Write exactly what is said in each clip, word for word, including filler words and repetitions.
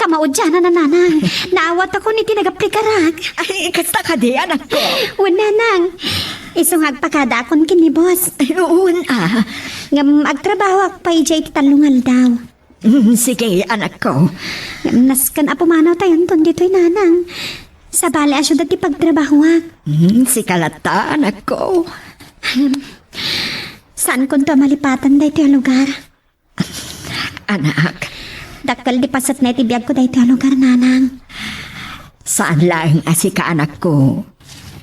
Maudianan a, nanang. Naawatko iti nagaplikarak. Ay, kasta kadi, anakko? Wen, nanang. Isu nga agpakadaakon ken ni boss. Ay, wen a. Ngem agtrabahoak pay idiay iti tallo nga aldaw. Mm, sige, anakko. Ngem nasken a pumanawtayonton ditoy, nanang. Sabali a siudad ti pagtrabahoak. Mm, sika latta, anakko. Saankonto a malipatan daytoy a lugar. Anak. Dakkel ti pasetna iti biagko daytoy a lugar, nanang. Saan laeng a sika, anakko.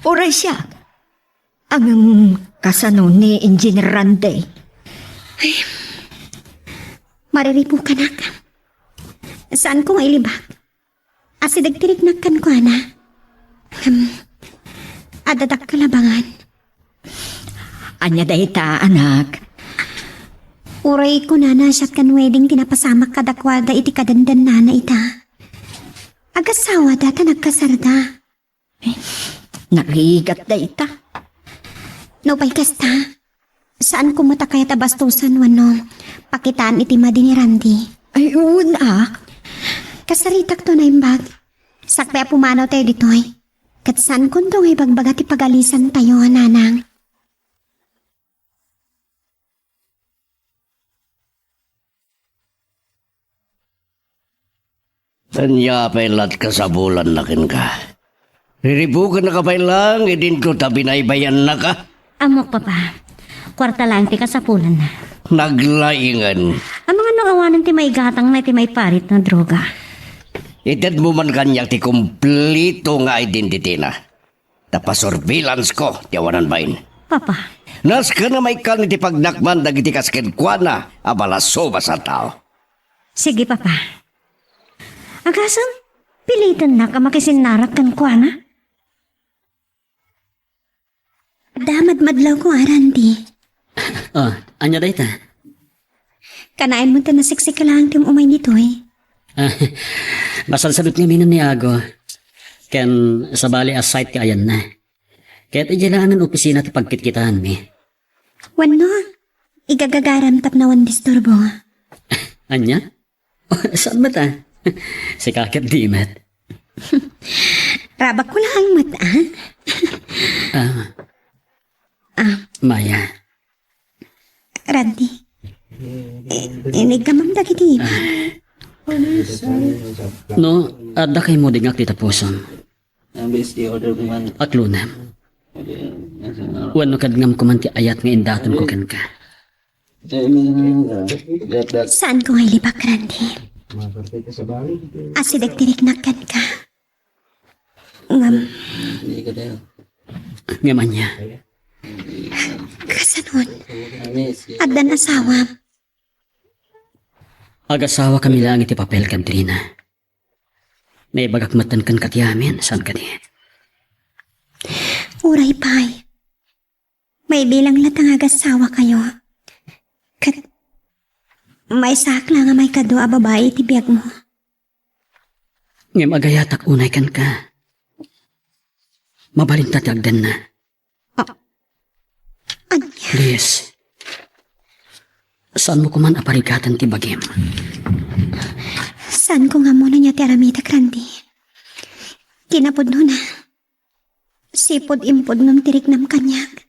Uray siak. Ngem kasano ni Engineer Randy? Ay, mariribukanak. Saanko nga ilibak. Asideg ti riknak kenkuana. Ngem, adda dakkel a bangan. Ania dayta, anak? Uray kunana, siak ken Weding ti napasamak kadakuada iti kadendennana ita. Agasawada ta nagkasarda. Narigat dayta. Nupay kasta, saanko met a kayat a bastosan wenno pakitaan iti madi ni Randy. Ay, wen a. Kasaritakto naimbag. Sakbay a pumanawtayo ditoy. Ket saankonto nga ibagbaga ti pagalisantayo, nanang. Ania pay la't kasapulanna kenka? Riribukennaka pay laeng idinto ta binaybay-annaka? Ammok, Papa. Kuarta laeng ti kasapulanna. Naglaingen. Amangan no awanen ti maigatangna iti maiparit nga droga. Itedmo man kaniak ti kompleto nga identity-na. Ta pasurveillance-ko ti awanan bain. Papa. Nasken a maikkan iti pagnakman dagiti kas kenkuana a balasubas a tao. Sige, Papa. Agasem, pilitennak a makisinnarak kenkuana. Adda madmadlawko a, Randy. Oh, ania dayta? Kanayon met ta nasiksika laeng ti um-umay ditoy. Ah, masansanut ngamin ni Ago. Ken sabali a site ti ayanna. Ket idiay laengen opisina ti pagkitkitaanmi. Wenno, igagagaram tapno awan disturbo. Ania? Saan met a? Sika ket di met. Rabakko laeng met a. Ah. Ah. Maya. Randy. I-, iniggamam dagiti ima. Ah. No, adda kaymo dingak ti tapusom. Aklonam. Wenno kadngam koman ti ayat nga indatonko kenka. Saanko nga ilibak, Randy. Asideg ti riknak kenka. Ngem. Ngem ania? Kasanon? Addan asawam. Agasawakami laeng iti papel, Katrina. Naibagak metten kenka ti amin, saan kadi? Uray pay. Maibilang latta nga agasawakayo. Ket maysaak la nga maikadua a babai iti biagmo. Ngem agayatak unay kenka. Mabalinta ti agdenna. Ah. Ania? Please. Saanmo koman a parigaten ti bagim? Saanko nga ammo no ania ti aramidek, Randy. Kinapudnona, sipud impudnom ti riknam kaniak.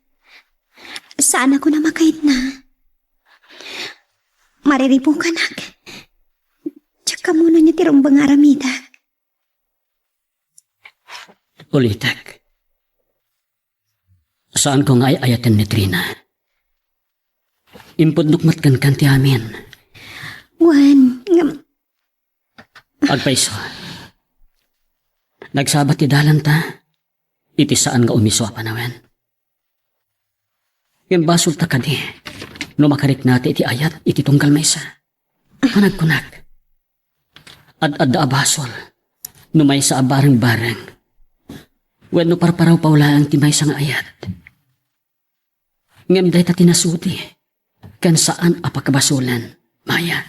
Saanakon a makaitna. Mariribukanak. Diak ammo no ania ti rumbeng nga aramidek. Ulitek. Saanko nga ay-ayaten ni Trina. Impudnok met kenka ti amin. Wen, ngem. Agpayso. Nagsabat ti dalanta iti saan nga umiso a panawen. Ngem basolta kadi no makariknata iti ayat iti tunggal maysa. Panagkunak, ad-adda a basol no maysa a bareng-bareng wenno parparawpaw laeng ti maysa nga ayat. Ngem dayta ti nasudi ken saan a pakabasolen, Maya.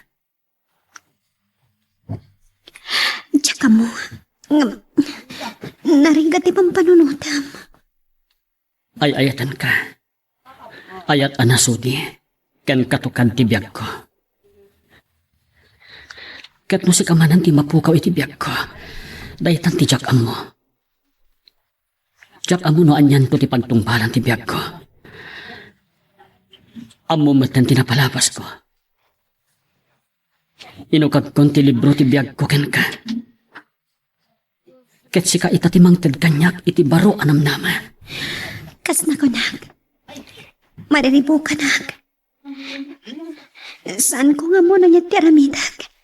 Diak ammo. Ngem, narigat ti pampanunotam. Ay-ayatenka. Ayat a nasudi ken katukad ti biagko. Ket no sika manen ti mapukaw iti biagko, daytan ti diak ammo. Diak ammo no anianto ti pagtungpalan ti biagko. Ammo metten ti napalabasko. Inukagkon ti libro ti biagko kenka. Ket sika ita ti mangted kaniak iti baro a namnama. Kas nakunak, mariribukanak. Saanko nga ammo no ania ti aramidek.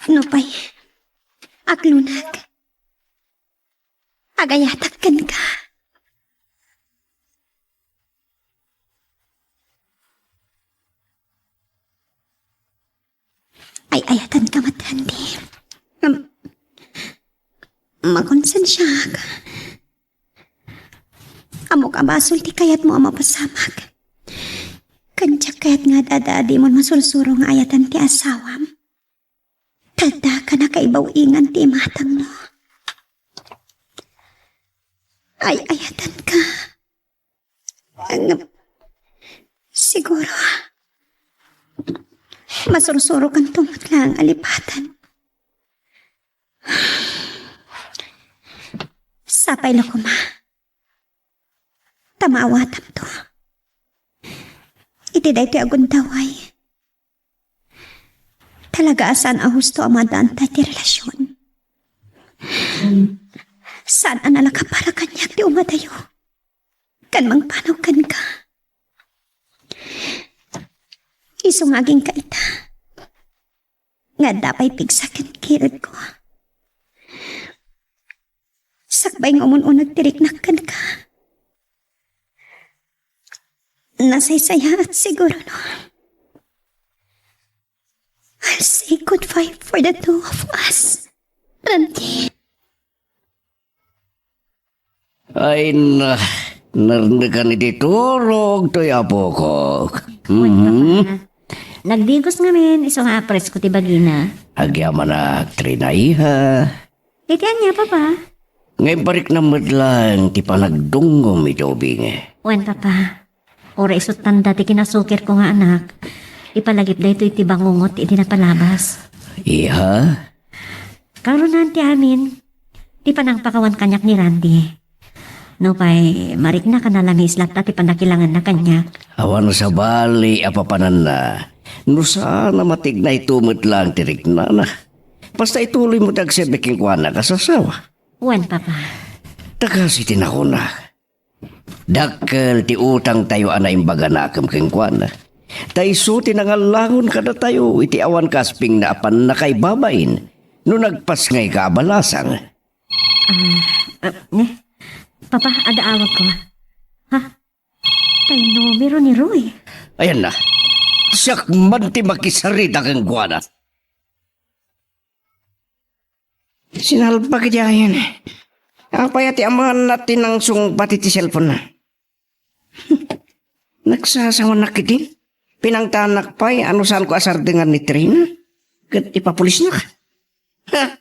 Nupay, aklonak. Agayatak kenka. Ay-ayatanka met, Randy. Ngem, makonsensiak. Ammok a basol ti kayatmo a mapasamak. Ken diak kayat nga ad-adda a dimon masursuro nga ayatan ti asawam. Ta adda ka nakaibaw-ingan ti imatangmo. Ay-ayatanka. Ngem, siguro, masursurokanto met laeng a lipatan. Sapay la koma ta maawatamto iti daytoy a gundaway. Talaga a saan a husto a maaddaanta ti relasion. Saan a nalaka para kaniak ti umadayo ken mangpanaw kenka. Isu nga agingga ita nga adda pay pigsa ken kiredko. Sakbay nga umun-uneg ti riknak kenka, nasaysayaat siguro no I'll say goodbye for the two of us, Randy. Ay na, narnekan iti turog toy apok. Wen, mhm. Papa. Nagdigos ngamin, isu nga apresko ti bagina. Agyamanak, Trina, iha. Iti ania, Papa? Ngem pariknam met laeng ti panagdungngom iti ubing. Wen, Papa. Uray isu tanda ti kinasukirko nga anak, ipalagip daytoy iti bangungot iti napalabas. Iha? Karunan ti amin, ti panangpakawan kaniak ni Randy. Nupay mariknak a nalamiis latta ti pannakilangenna kaniak. Awan sabali a papananna no saan a matigna ito met laeng ti riknana. Basta ituloy mo ti agserbi kenkuana kas asawa. Wen, Papa. Ta kas iti nakunak, dakkel ti utangtayo a naimbaganakem kenkuana. Ta isu ti nangallangon kadatayo iti awan kaspingna a pannakaibabain no nagpasngayka a balasang. Ah, ah, ne? Papa, adda awagko. Ha? Tay numero ni Roy. Ayan na. Siak man ti makisarita kenkuana. Sinalbag idiayen. Apay a ti amaanna ti nangsungbat iti cellphone-na? Nagsasawanak ketdin. Pinangtanak pay a no saanko a sardengan ni Trina ket ipapulisnak. Ha!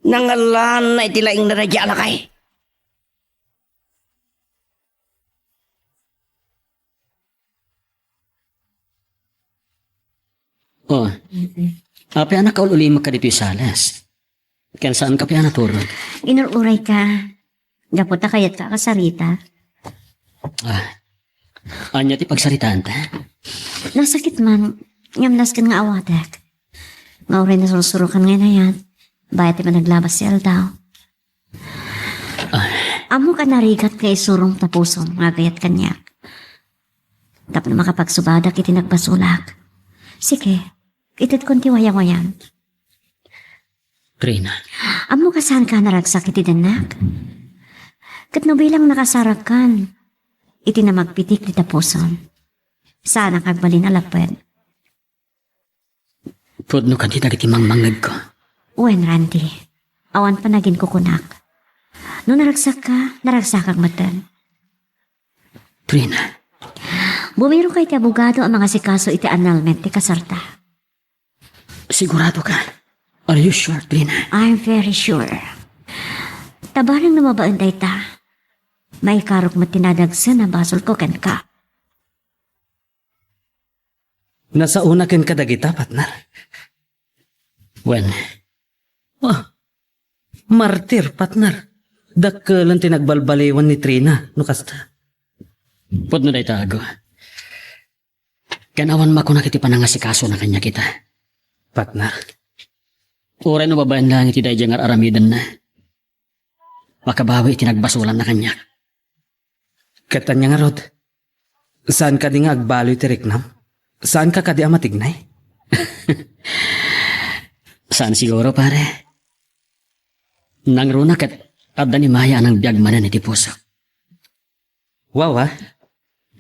Nangallaanna iti laingna daydiay a lakay. Oh, apay a nakaul-ulimek kaditoy sales? Ken saanka pay a naturog? Inur-urayka. Gapu ta kayatka a kasarita. Ah, ania ti pagsaritaanta? Nasakit man, ngem nasken nga awatek. Nga uray nasursurokan nga inayat, bayat ti panaglabas ti aldaw. Ah. Ammok a narigat nga isurong ta pusom nga agayat kaniak. Tapno makapagsubadak iti nagbasolak. Sige, itedkon ti wayawayam. Trina. Ammok a saanka a naragsak iti dennak. Ket no bilang nakasarakkan iti namagpitik ti tapuson, saanak agbalin a lapped. Pudno kadi dagiti mangmangngegko. Wen, Randy, awan panaginkukunak. No naragsakka, naragsakak metten. Trina. Bumiroka iti abogado a mangasikaso iti annulment ti kasarta. Sigurado ka? Are you sure, Trina? I'm very sure. Ta bareng no mabaen dayta, maikarok met ti nadagsen a basolko kenka. Nasaona ken kadagita, partner. Wen. Ah, martir, partner. Dakkelen ti nagbalbaliwan ni Trina, no kasta. Pudno dayta, Ago. Ken awan makunak iti panangasikasona kaniak ita. Partner. Uray no babaen laeng iti daydiay nga ar-aramidenna, makabawi iti nagbasolanna kaniak. Ket ania ngarud? Saan kadi nga agbaloy ti riknam? Saanka kadi a matignay? Saan siguro, pare. Nangruna ket adda ni Maya a nangbiag manen iti puso. Wawa.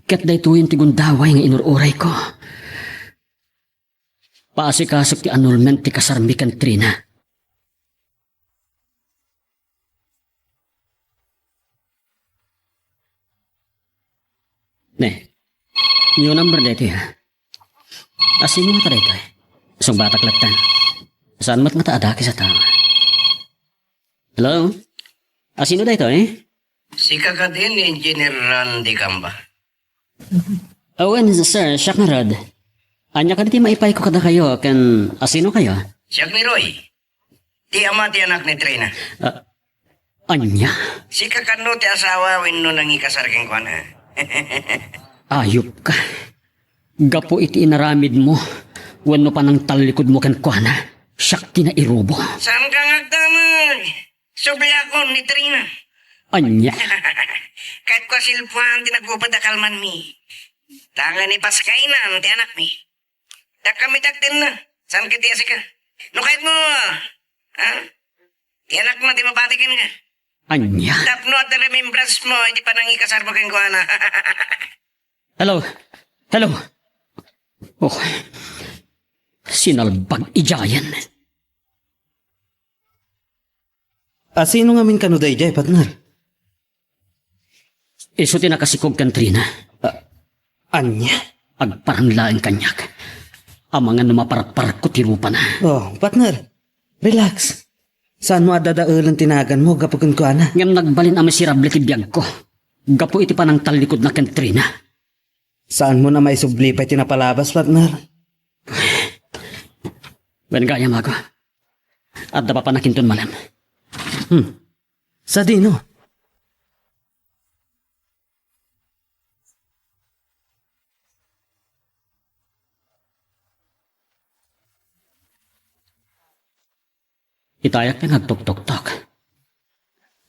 Ket daytoyen ti gundaway nga inur-urayko. Paasikasok ti annulment ti kasarmi ken Trina. Ne, new number daytoy, ha? Asino nga daytoy? Sungbatak latta. Saan met nga ta adakes a tao? Hello? Asino daytoy? Sika kadi ni Engineer Randy Camba? Awan, sir, siak ngarud. Ania kadi ti maipayko kadakayo, ken asino kayo? Siak ni Roy. Ti ama ti anak ni Trina. Ah, ania? Sika kano ti asawa wenno nangikasar kenkuana? Ayupka. Gapu iti inaramidmo wenno panangtallikudmo kenkuana, siak ti nairubo. Saanka nga agdamag? Subliakon ni Trina. Ania? Ket kua, silpuan ti nagubad a kalmanmi. Dangan ipaskainan ti anakmi. Dakami ti agtenna. Saan ket ti asika? No kayatmo, ha? Ti anakmo ti mabati kenka. Ania? Tapno adda remembrance mo iti panangikasarmo kenkuana. Hello? Hello? Oh. Sinalbag idiayen. Asino ngamin kano daydiay, partner? Isu ti nakasikog ken Trina. Ah, ania? Agparang laeng kaniak. Amangan no maparparakko ti rupana. Oh, partner. Relax. Saanmo a dadaelen ti naganmo gapu kenkuana? Ngem nagbalin a miserable ti biagko gapu iti panangtallikudna ken Trina. Saanmo a maisubli pay ti napalabas, partner? Wen gayam, Ago. Adda papanakinton malem. Hmm. Sadino? Itayak pay nga agtuktoktok.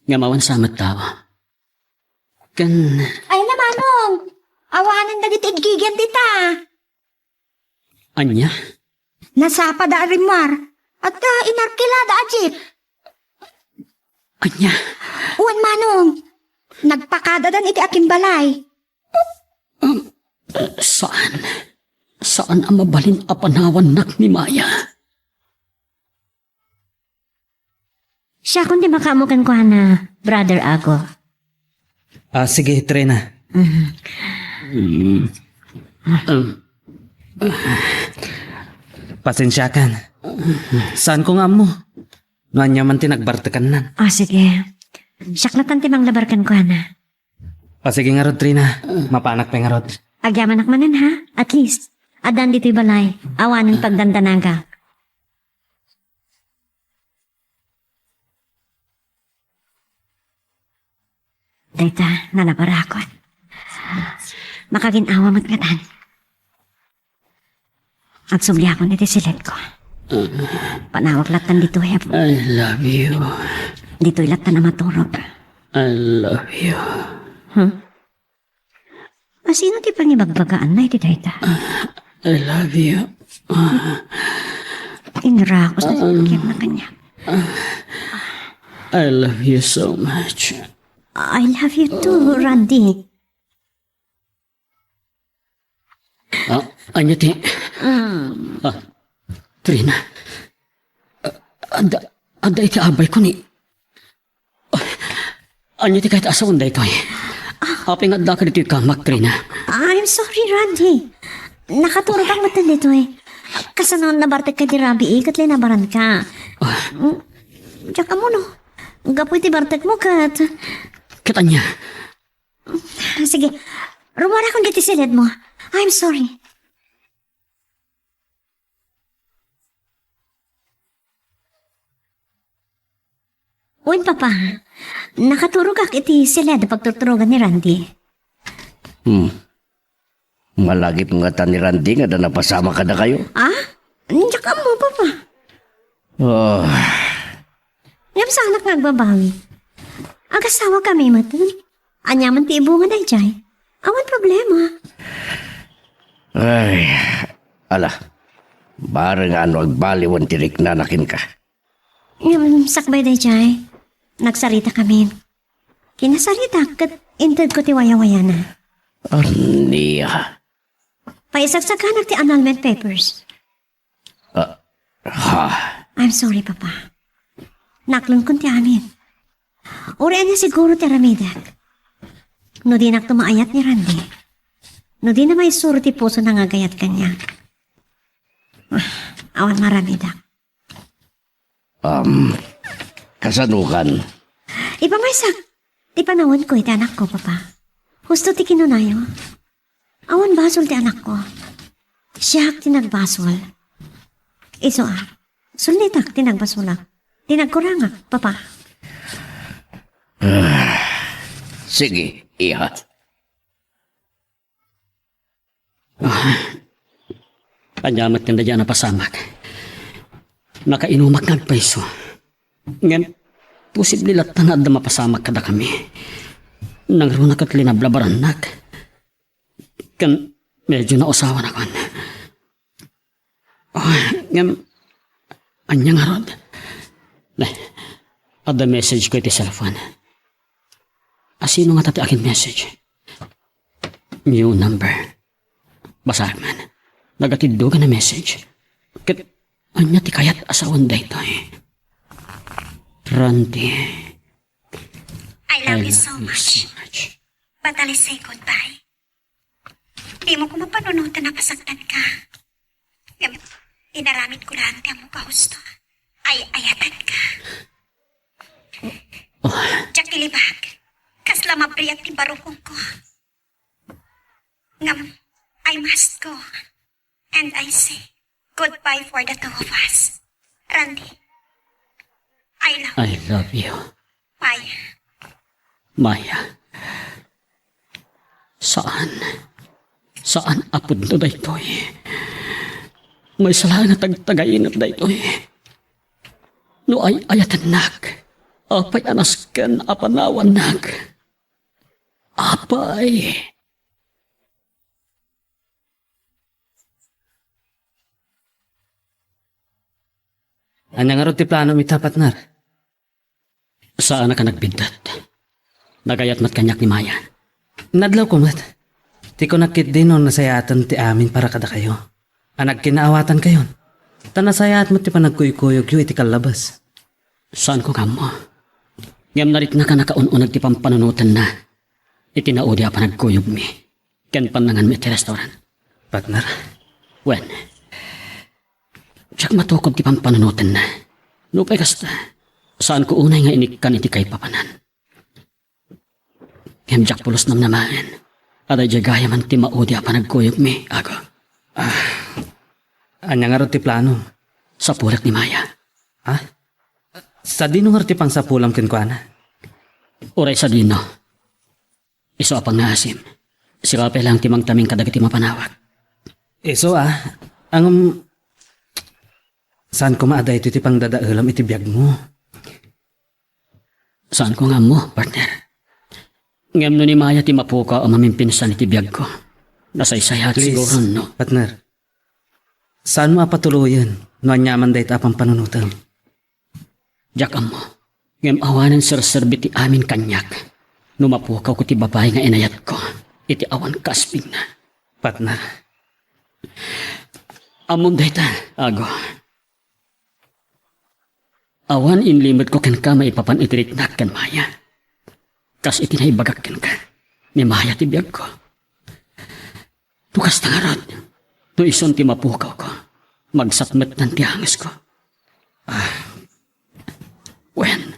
Ngem awan sa met tao. Ken Ay, na, Manong! Awanen dagiti iggigian dita. Ania? Nasapa da a rimmuar. Adda inarkilada a jeep. Ania? Wen, Manong. Nagpakadadan iti akimbalay. Um, eh, saan? Saan a mabalin a panawannak ni Maya? Siakon ti makaammo kenkuana, Brother Ago. Ah, sige, Trina. Mhm. Mm. Um. Pasensiakan. Saanko nga ammo no ania man ti nagbartekannan. Ah, sige. Siak latta ti manglabar kenkuana. O, sige ngarud, Trina. Mapanak pay ngarud. Agyamanak manen, ha? At least, addan ditoy balay. Awanen pagdandanaga. Dayta, nalabarakon. Makagin-awa met ngatan. Agsubliakon iti siledko. Panawak lattan ditoy, Apo. I love you. Ditoy lattan a maturog. I love you. Hmm? Asino ti pangibagbagaanna iti dayta? I love you. Inrakos na ti kaniak. I love you so much. I love you too, Randy. Ah, ania ti? Mm. Ah, Trina. Ah, adda, adda iti abayko ni. Ah, ania ti kayat a sawen daytoy? Apay nga addaka ditoy kamak, Trina? I'm sorry, Randy. Nakaturogak met ditoy. Kasano nabartek ka di rabii ket linabaranka? Ah. Mm, diak ammo no. Gapu iti bartekmo ket. Ket ania? Sige, rummuarakon ditoy siledmo. I'm sorry. Wen, Papa. Nakaturogak iti siled a pagturturogan ni Randy. Hmm. Malagip ngata ni Randy nga adda napasamak kadakayo? Ah? Diak ammo, Papa. Ah. Ngem saanak nga agbabawi. Agasawakami met. Ania man ti ibunga daydiay? Awan problema. Ay, ala. Bareng no agbaliwen ti riknana kenka. Ngem sakbay daydiay, nagsaritakamin. Kinasaritak ket intedko ti wayawayana. Ania? Paisagsaganak ti annulment papers. Ah, ha? I'm sorry, Papa. Naklonkon ti amin. Uray ania siguro ti aramidek. No dinakto maayat ni Randy. No dina maisuro ti pusona nga agayat kaniak. Ah, awan nga aramidek. Um, kasano kan? Ipamaysak ti panawenko iti anakko, Papa. Husto ti kinunayo. Awan basol ti anakko. Siak ti nagbasol. Isu a, sulnitak ti nagbasolak. Ti nagkurangak, Papa. Ah, sige, iha. Ah, ania met ti daydiay a napasamak? Nakainumak nga agpayso. Ngem, posible latta nga adda mapasamak kadakami. Nangruna ket linablabarannak. Ken, medyo nausawanakon. Oh, ngem, ania ngarud? Ne, adda message ko iti cellphone. A, sino ngata ti akin-message? New number. Basaek man. Nagatiddogan a message. Ket ania ti kayat a sawen daytoy? Randy. I love you so much. But I'll say goodbye. Dimo ko mapanunoten a pasagdanka. Ngem, inaramid ko laeng ti ammok a husto. Ay-ayatanka. Oh. Diak ilibak. Kasla mabriag ti barukongko. Ngem, I must go. And I say goodbye for the two of us. Randy, I love I you. Love you. Maya. Maya. Saan. Saan a pudno daytoy. Maysa laeng a tagtagainep daytoy. No ay-ayatennak, apay a nasken a panawannak? Apay. Ania ngarud ti planom ita, partner? Saanak a nagbiddut. Nagayat met kaniak ni Maya. Nadlawko met. Ti kunak ketdi no nasayaaten ti amin para kadakayo. A nagkinaawatankayon. Ta nasayaat met ti panagkuykuyogyo iti kallabas. Saanko nga ammo. Ngem nariknak a nakaun-uneg ti pampanunotenna iti naudi a panagkuyogmi ken pannanganmi iti restaurant. Partner? Wen, diak matukob ti pampanunotenna. Nupay kasta, saanko unay nga inikkan iti kaipapanan. Ngem diak pulos namnamaen a daydiay gayamen ti maudi a panagkuyogmi, Ago. Ah, ania ngarud ti plano? Sapulek ni Maya. Ha? Sadino ngarud ti pangsapulam kenkuana? Uray sadino. Isu a pangngaasim. Sika pay laeng ti mangtaming kadagiti mapanawak. Isu a, ngem, saan koma a daytoy ti pangdadaelam iti biagmo? Saanko nga ammo, partner. Ngem no ni Maya ti mapukaw a mamimpinsan iti biagko, nasaysayaat siguro, no? Please, partner. Saanmo a patuloyen no aniaman dayta a pampanunotem? Diak ammo. Ngem awanen serserbi ti amin kaniak no mapukawko ti babai nga inayatko iti awan kaasbingna. Partner. Ammom dayta, Ago. Awan inlimetko kenka maipapan iti riknak ken Maya. Kas iti naibagak kenka, ni Maya ti biagko. No kasta ngarud, no isun ti mapukawko, magsatmetnan ti angesko. Ah, wen,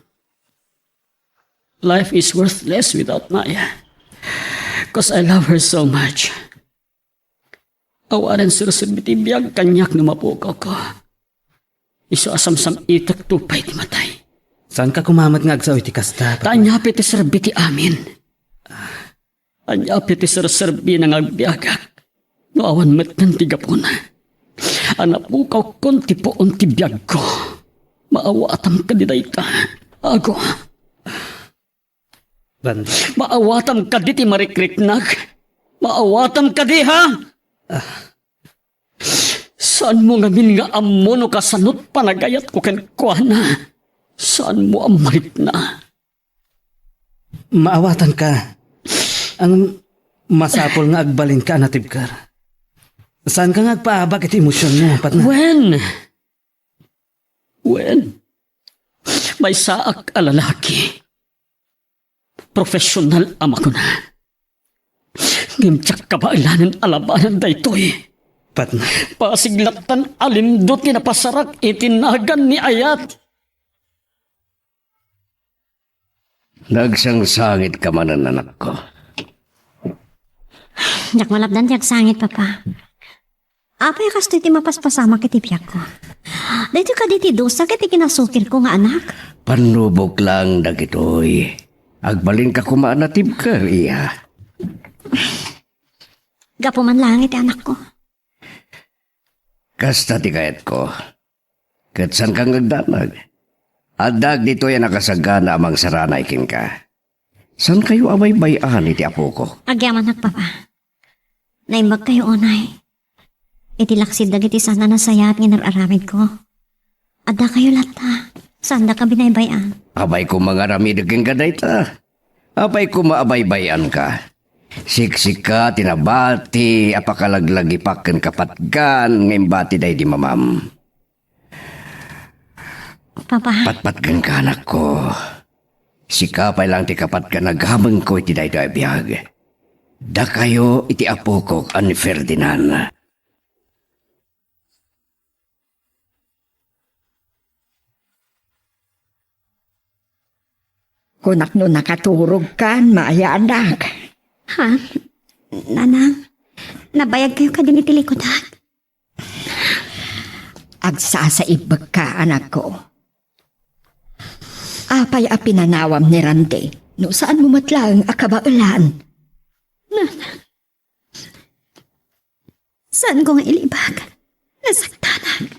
life is worthless without Maya. 'Cause I love her so much. Awanen serserbi ti biag kaniak no mapukawko. Isu a samsam-itek to pay ti matay. Saanka koma met nga agsao iti kasta, Papa? Ta ania pay ti serbi ti amin? Ania pay ti serserbina nga agbiagak no awan metten ti gapuna? A napukawkon ti puon ti biagko. Maawatam kadi dayta, Ago? Randi. Maawatam kadi ti marikriknak? Maawatam kadi, ha? Ah. Saanmo ngamin nga ammo no kasanot panagayatko kenkuana? Saanmo a marikna? Maawatanka. Ngem masapul nga agbalinka a natibker. Saanka nga agpaabak iti emosionmo, Patna. Wen! Wen! Maysaak a lalaki. Profesional a makuna. Ngem diak kabaelanen a labanan daytoy. Patna. Basig lattan a lindo ti napasarak iti nagan ni Ayat. Nagsangsangitka manen, anakko. Diak malapdan ti agsangit, Papa. Apay a kastoy ti mapaspasamak iti biagko? Daytoy kadi ti dusa ket ti kinasukirko nga anak? Pannubok laeng dagitoy. Agbalinka koma a natibker, iya. Gapu man laeng iti anakko. Kasta ti kayatko. Ket saanka nga agdanag. Addaak ditoy a nakasagana a mangsaranay kenka. Saankayo a baybay-an iti apoko? Agyamanak, Papa. Naimbagkayo unay iti laksid dagiti saan a nasayaat nga inar-aramidko. Addakayo latta. Saandaka binaybay-an. Apay koma nga aramidek kenka dayta? Apay koma a baybay-anka? Siksika ti nabati a pakalaglagipak ken kapatgan nga imbati daydi mamam. Papa. Patpatgenka, anakko. Sika pay laeng ti kapatgan a gamengko iti daytoy a biag. Dakayo iti apokok a ni Ferdinand. Kunak no nakaturogkan, Maya, anak. Ha? Nanang, nabayagkayo kadin iti likudak? Agsasaibbekka, anakko. Apay a pinanawam ni Randy no saanmo met laeng a kabaelan? Nanang, saanko nga ilibak. Nasaktanak.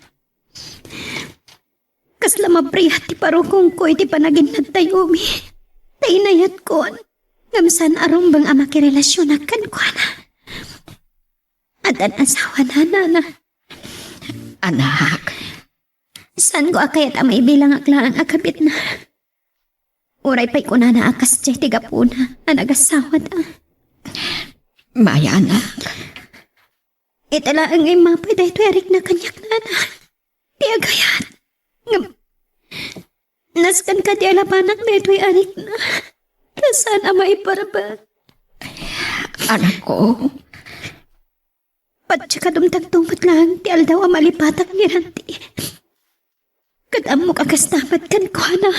Kasla mabrihat ti parukongko iti panaginnattayomi. Ta inayatkon. Ngem saan a rumbeng a makirelasionak kenkuana. Addan asawana, nana. Anak. Saanko a kayat a maibilangak laeng a kabitna. Uray pay kunana a kasdiay ti gapuna a nagasawata. Maya, anak. Ita laeng nga immapay daytoy a rikna kaniak, nana. Ti agayat. Ngem, nasken kadi a labanak daytoy a rikna. Ta saan a maiparbeng. Anakko. Patse kadumtagto met laeng ti aldaw a malipatak ni Randy. Ket ammok a kasta met kenkuana.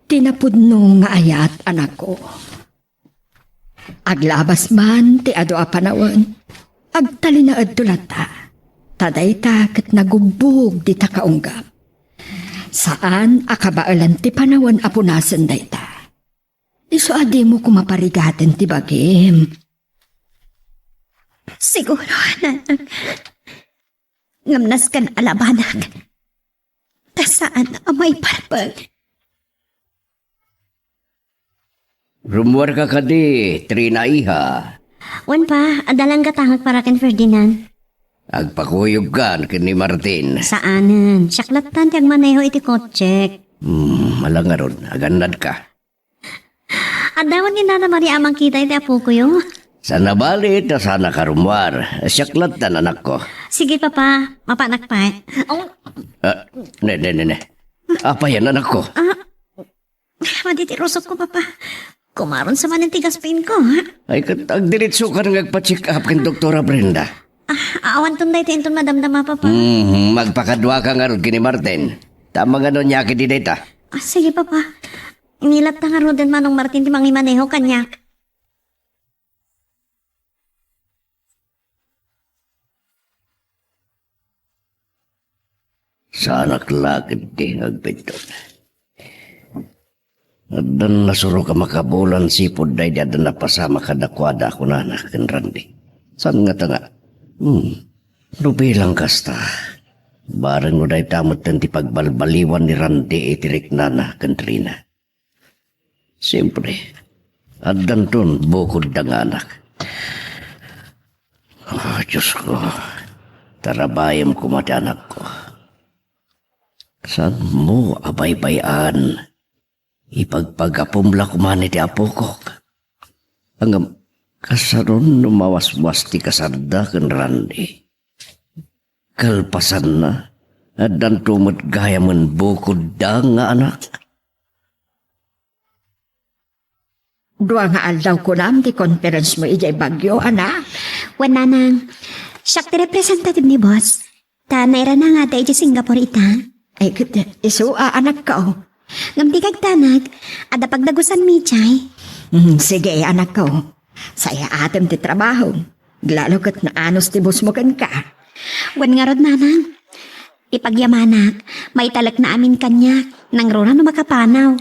Ti napudno nga ayat, anakko. Aglabas man ti adu a panawen, agtalinaedto latta. Ta dayta ket nagubbog dita kaunggam. Saan a kabaelan ti panawen a punasen dayta. Isu a dimo koma parigaten ti bagim. Siguro, nanang. Ngem nasken a labanak. Ta saan a maiparbeng. Rummuarka kadi, Trina, iha? Wen, pa, adda laeng gatangek para ken Ferdinand. Agpakuyogkan ken ni Martin. Saanen. Siak lattan ti agmaneho iti kotsek. Hmm, ala ngarud, agannadka. Adda met ni Nana Maria a mangkita iti apokoyo? Saan a bali ta saanka rummuar. Siak lattan, anakko. Sige, Papa. Mapanak pay. Oh. Ah, ne, ne, ne, ne. Apayan, anakko? Ah, madi ti rusokko, Papa. Kumaron sa manen ti gaspinko, ha? Ay, ket agdiritsokan nga agpa-check up ken Doktora Brenda. Ah, awanton daytoy inton madamdama, Papa. Mhm, magpakaduaka ngarud ken ni Martin. Ta mangano nia ket di dayta? Ah, sige, Papa. Ni latta ngaruden Manong Martin ti mangimaneho kaniak. Saanak la ketdi nga agpinton. Addan nasurok a makabulan sipud daydi adda napasamak kadakuada, kunana ken Randy. Saan ngata nga, hmm, no bilang kasta, bareng no dayta metten ti pagbalbaliwan ni Randy iti riknana ken Trina. Siempre, addanton bukodda nga anak. Ah, Diyos ko, tarabayem koma ti anakko. Saan mo a baybay-an? Ipagpagapom la koman iti apokok. Ngem, kasano no mawaswas ti kasarda ken Randy? Kalpasanna, addanto met gayamen bukodda nga anak. Dua nga aldaw kunam ti conference mo idiay Baguio, anak? Wen, nanang, siak ti representative ni boss. Ta nairana nga adda idiay Singapore ita. Ay, ket isu a, anakko. Ngem di kagtanag, adda pagdagusanmi idiay. Hmm, sige, anakko. Sayaatem ti trabaho. Lalo ket naanus ti boss mo kenka. Wen ngarud, nanang. Ipagyamanak, maitalekna amin kaniak, nangruna no makapanaw.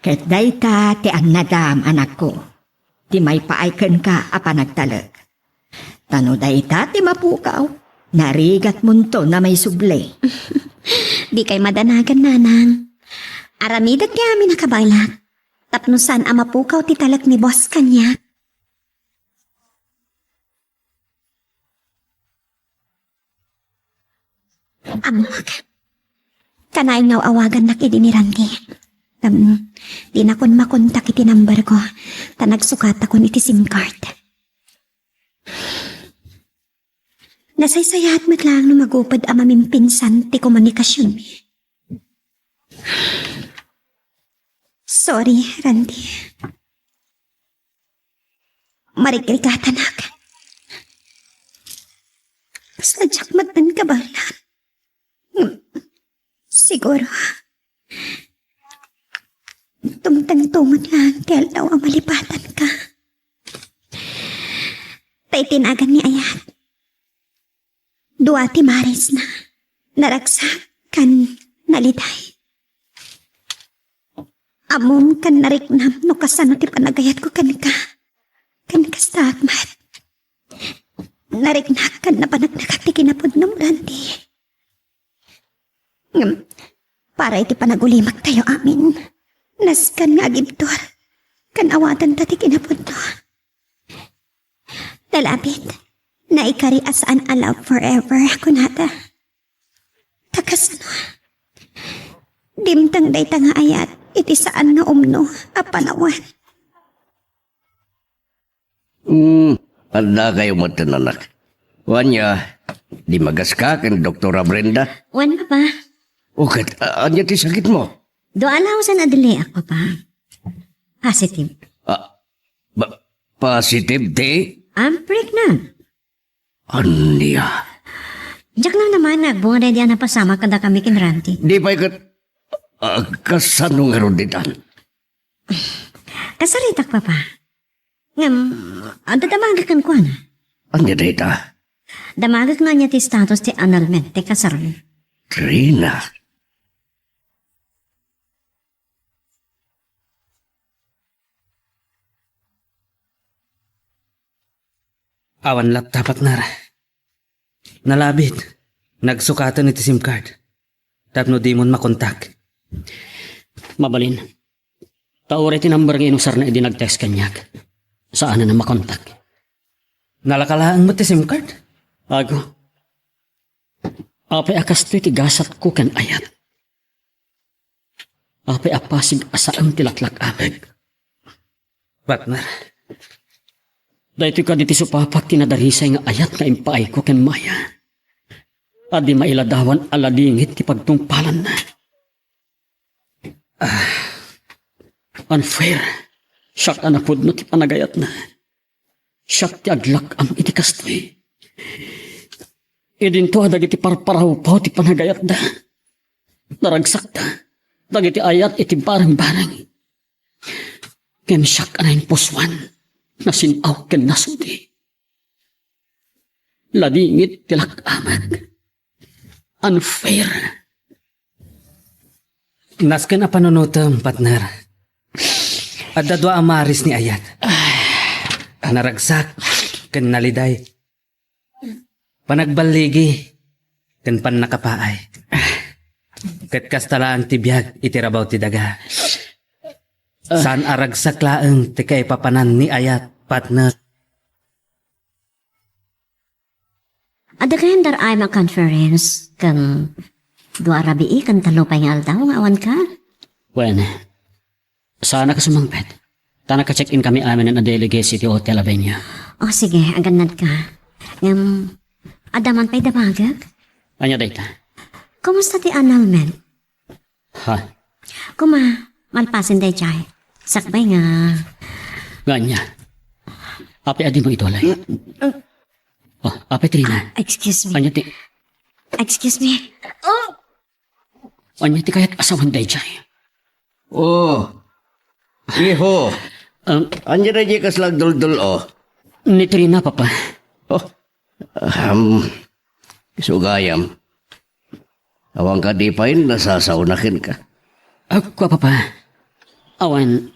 Ket dayta ti annadam, anakko, ti maipaay kenka a panagtalek. Ta no dayta ti mapukaw, narigatmonto a maisubli. Dikay madanagan, nanang. Aramidek ti amin a kabaelak, tapno saan a mapukaw ti talek ni boss kaniak. Ammok. Kanayon nga awagannak idi ni Randy. Ngem, dinakon makontak iti number ko, ta nagsukatakon iti sim card. Nasaysayaat met laeng no magupod a mamimpinsan ti komunikasionmi. Sorry, Randy. Marigrigatanak. Sadiak met kabaelan. Siguro, dumtengto met laeng ti aldaw a malipatanka. Ta iti nagan ni Ayat, dua ti marisna, naragsak ken naliday. Ammom ken nariknam no kasano ti panagayatko kenka. Ken kasta met, nariknak ken napaneknekak ti kinapudnom, Randy. Ngem, para iti panagulimaktayo amin, nasken nga agibtur ken awatenta ti kinapudno. Nalabit, naikari a saan a love forever, kunata. Ta kasano? Dimteng dayta nga ayat iti saan nga umno a panawen. Hmm, addakayo met, anak. Wen, ania, dimagaska ken Doktora Brenda? Wen, Papa. O ket, a-, ania ti sakitmo? Dua a laosen a diliak, Papa. Positive. Ah, ba-, positive ti? I'm pregnant. Ania? Diak lang naman nga agbunga daydi a napasamak kadakami ken Randy. Di pay ket, ah, kasano ngarud ditan? Kasaritak, Papa. Ngem, adda damagek kenkuana. Ania dayta? Damagek no ania ti status ti annulment ti kasarmi. Trina. Awan laptop, partner. Nalabit. Nagsukaten iti sim card. Tapno dimon makontak. Mabalin. Ta uray ti number nga inusarna idi nag-text kaniak, saanen a makontak. Nalaka laeng met ti sim card. Ago. Apay a kastoy ti gasatko ken ayat? Apay a pasig a saan ti laklak-amek? Partner, daytoy kadi ti supapak ti nadarisay nga ayat nga impaayko ken Maya. A di mailadawan a ladingit ti pagtungpalanna. Ah, unfair. Siak a napudno ti panagayatna. Siak ti aglak-am iti kastoy. Idinto a dagiti parparawpaw ti panagayatda. Naragsakda dagiti ayat iti bareng-bareng. Ngem siak a naimpusoan, nasin-aw ken nasudi. Ladingit ti lak-amek. Unfair. Nasken a panunotem, partner. Adda dua a maris ni ayat. Naragsak ken naliday. Panagballigi ken pannakapaay. Ket kasta laeng ti biag iti rabaw ti daga. Saan a ragsak laeng ti kaipapanan ni ayat, partner. Adda kayan dar-ayam a conference ken dua a rabii ken tallo pay nga aldaw nga awan ka? Wen, saanak a sumangpet. Ta naka-check-in kami aminen a delegates iti Hotel Avenia. O, sige, agannad ka. Ngem, adda man pay dabagek? Ania dayta? Kumusta ti annulment? Ha? Kuma, malpasen daydiay. Sakbay nga. Nga ania? Apay a dimo itulay? Oh, apay Trina? Excuse me. Ania ti Excuse me. Oh! Ania ti kayat a sawen daydiay? Oh. Iho. Um, Ania daydiay kasla agduldul-o? Ni Trina, Papa. Oh. Um, isu gayam. Awan kadi pay nasasaona kenka? Agko, Papa. Awan.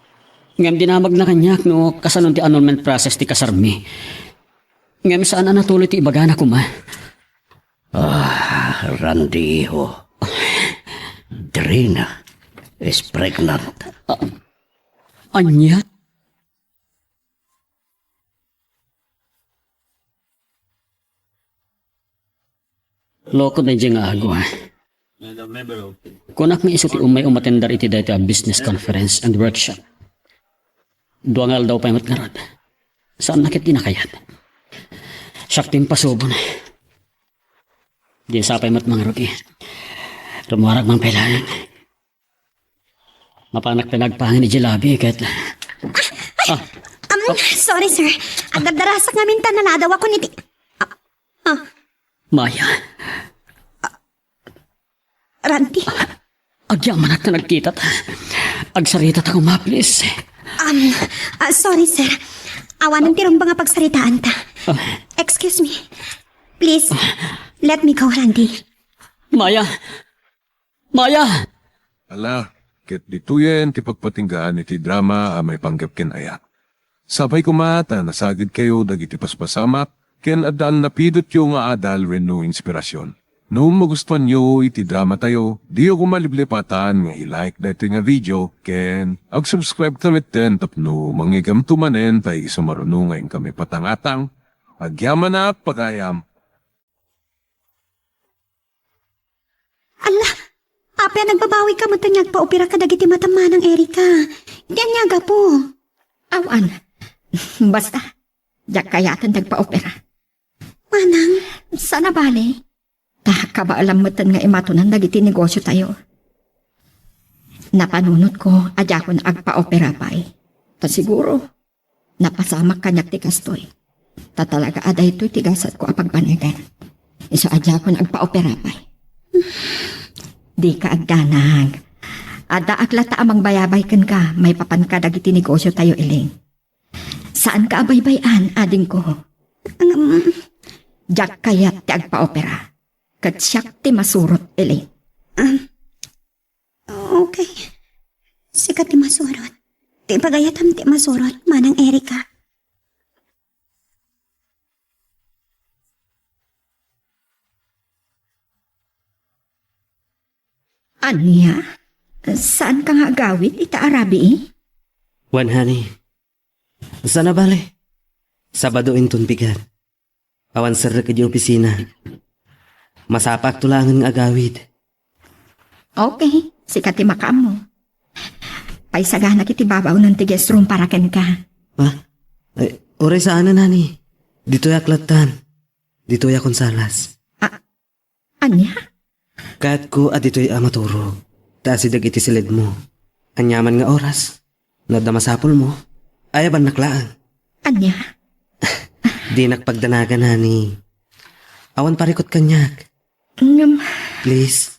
Ngem dinamagna kaniak no kasanon ti annulment process ti kasarmi. Ngem saan a natuloy ti ibagana koma. Ah, Randy, iho. Trina is pregnant. Ah, ania? Loko daydiay nga ago, ha? Kunak nga isu ti umay umatendar iti daytoy a business conference and workshop. Dua nga aldaw pay met ngarud. Saanna ket ti nakayat. Siak ti impasubon. Di sa pay met mangrugi. Rummuarag man pay laeng. Mapanak pinagpangin ni Jilabi ket. Ah, Um, sorry, sir. Agdardarasak ngamin ta naladawakon iti, ah, ah, Maya. Randy. Agyamanak ta nagkitata. Agsarita ta koma, please. Um, ah, sorry, sir. Awanen ti rumbeng a pagsaritaanta. Ah. Excuse me. Please, let me go, Randy. Maya! Maya! Ala, ket ditoyen ti pagpatinggaan iti drama a maipanggep ken ayat. Sapay koma ta nasagidkayo dagiti paspasamak ken addan napidotyo nga adal wenno inspirasyon. No magustuanyo iti dramatayo, diyo koma liplipatan nga i-like daytoy nga video ken ag-subscribe ta metten tapno mangigamto manen ta isu maruno nga inkami patangatang. Agyamanak, pagayam. Alla, apay a nagbabawika metten nga agpaopera kadagiti matam, Manang Erika? Iti ania a gapu? Awan. Basta, diak kayaten nga agpaopera. Manang? Saan a bale. Ta kabaelam metten nga imatonan dagiti negosiotayo. Napanunotko a diakon agpaopera pay. Ta siguro, napasamak kaniak ti kastoy. Ta talaga a daytoy ti gasatko a pagbanegan. Isu a diakon agpaopera pay. Dika agdanag. Addaak latta a mangbayabay kenka maipapan kadagiti negosiotayo, Elaine. Saanka a baybay-an, adingko. Ngem, diak kayat ti agpaopera. Ket siak ti masurot, Elaine. Ah, okay. Sika ti masurot. Ti pagayatam ti masurot, Manang Erika. Ania? Saanka nga agawid ita a rabii? Wen, honey. Saan a bale. Sabado inton bigat. Awan serrek idiay opisina. Masapakto laengen nga agawid. Okay, sika ti makaammo. Paisaganak iti babawnen ti guest room para kenka. Ha? Ay, uray saanen, honey. Ditoyak lattan. Ditoyakon salas. Ah, Ania? Kayatko a ditoy a maturog, ta asideg iti siledmo. Aniaman nga oras, no adda masapulmo, ayabannak laeng. Ania? Dinak pagdanagan, honey. Awan parikut kaniak. Ngem. Please.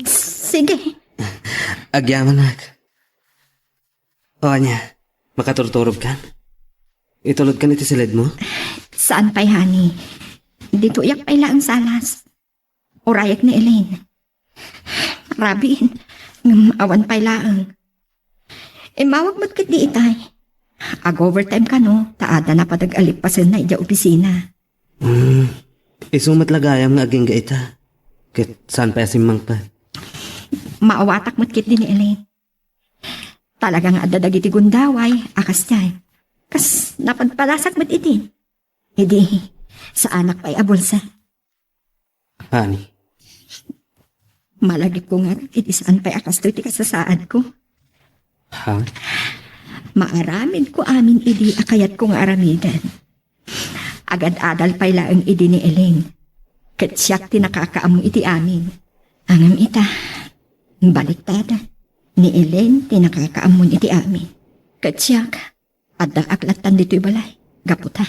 Sige. Agyamanak. O, ania? Makaturturogkan? Itulodkan iti siledmo? Saan pay, honey. Ditoyak pay laeng salas. Urayek ni Elaine. Rabin, ngem awan pay laeng. Immawag met ketdi itay. Ag-overtime kano, ta adda napadag a leave pasenna idiay opisina. Hmm, isu met la gayam nga agingga ita. Ket saan pay a simmangpet? Maawatak met ketdi ni Elaine. Talaga nga adda dagiti gundaway a kasdiay. Kas napadpadasak met iti. Idi, saanak pay a bulsek. Honey. Malagipko nga idi saan pay a kastoy ti kasasaadko. Ha? Maaramidko amin idi a kayatko nga aramiden. Agad-adal pay laeng idi ni Elaine. Ket siak ti nakakaammo iti amin. Ngem ita, baliktad. Ni Elaine ti nakakaammo iti amin. Ket siak, addaak lattan ditoy balay. Gapu ta,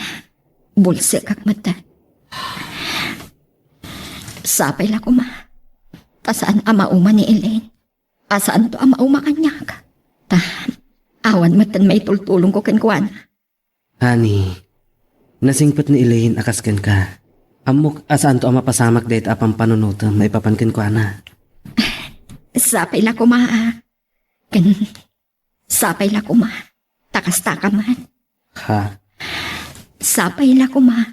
bulsekak met. Sapay la koma. Ta saan a mauma ni Elaine. A saanto a mauma kaniak. Ta, awan metten maitultulongko kenkuana. Honey, nasingpet ni Elaine a kas kenka. Ammok a saanto a mapasamak dayta a pampanunotem maipapan kenkuana. Sapay la koma, a. Ken, sapay la koma. Ta kastaka met. Ha? Sapay la koma.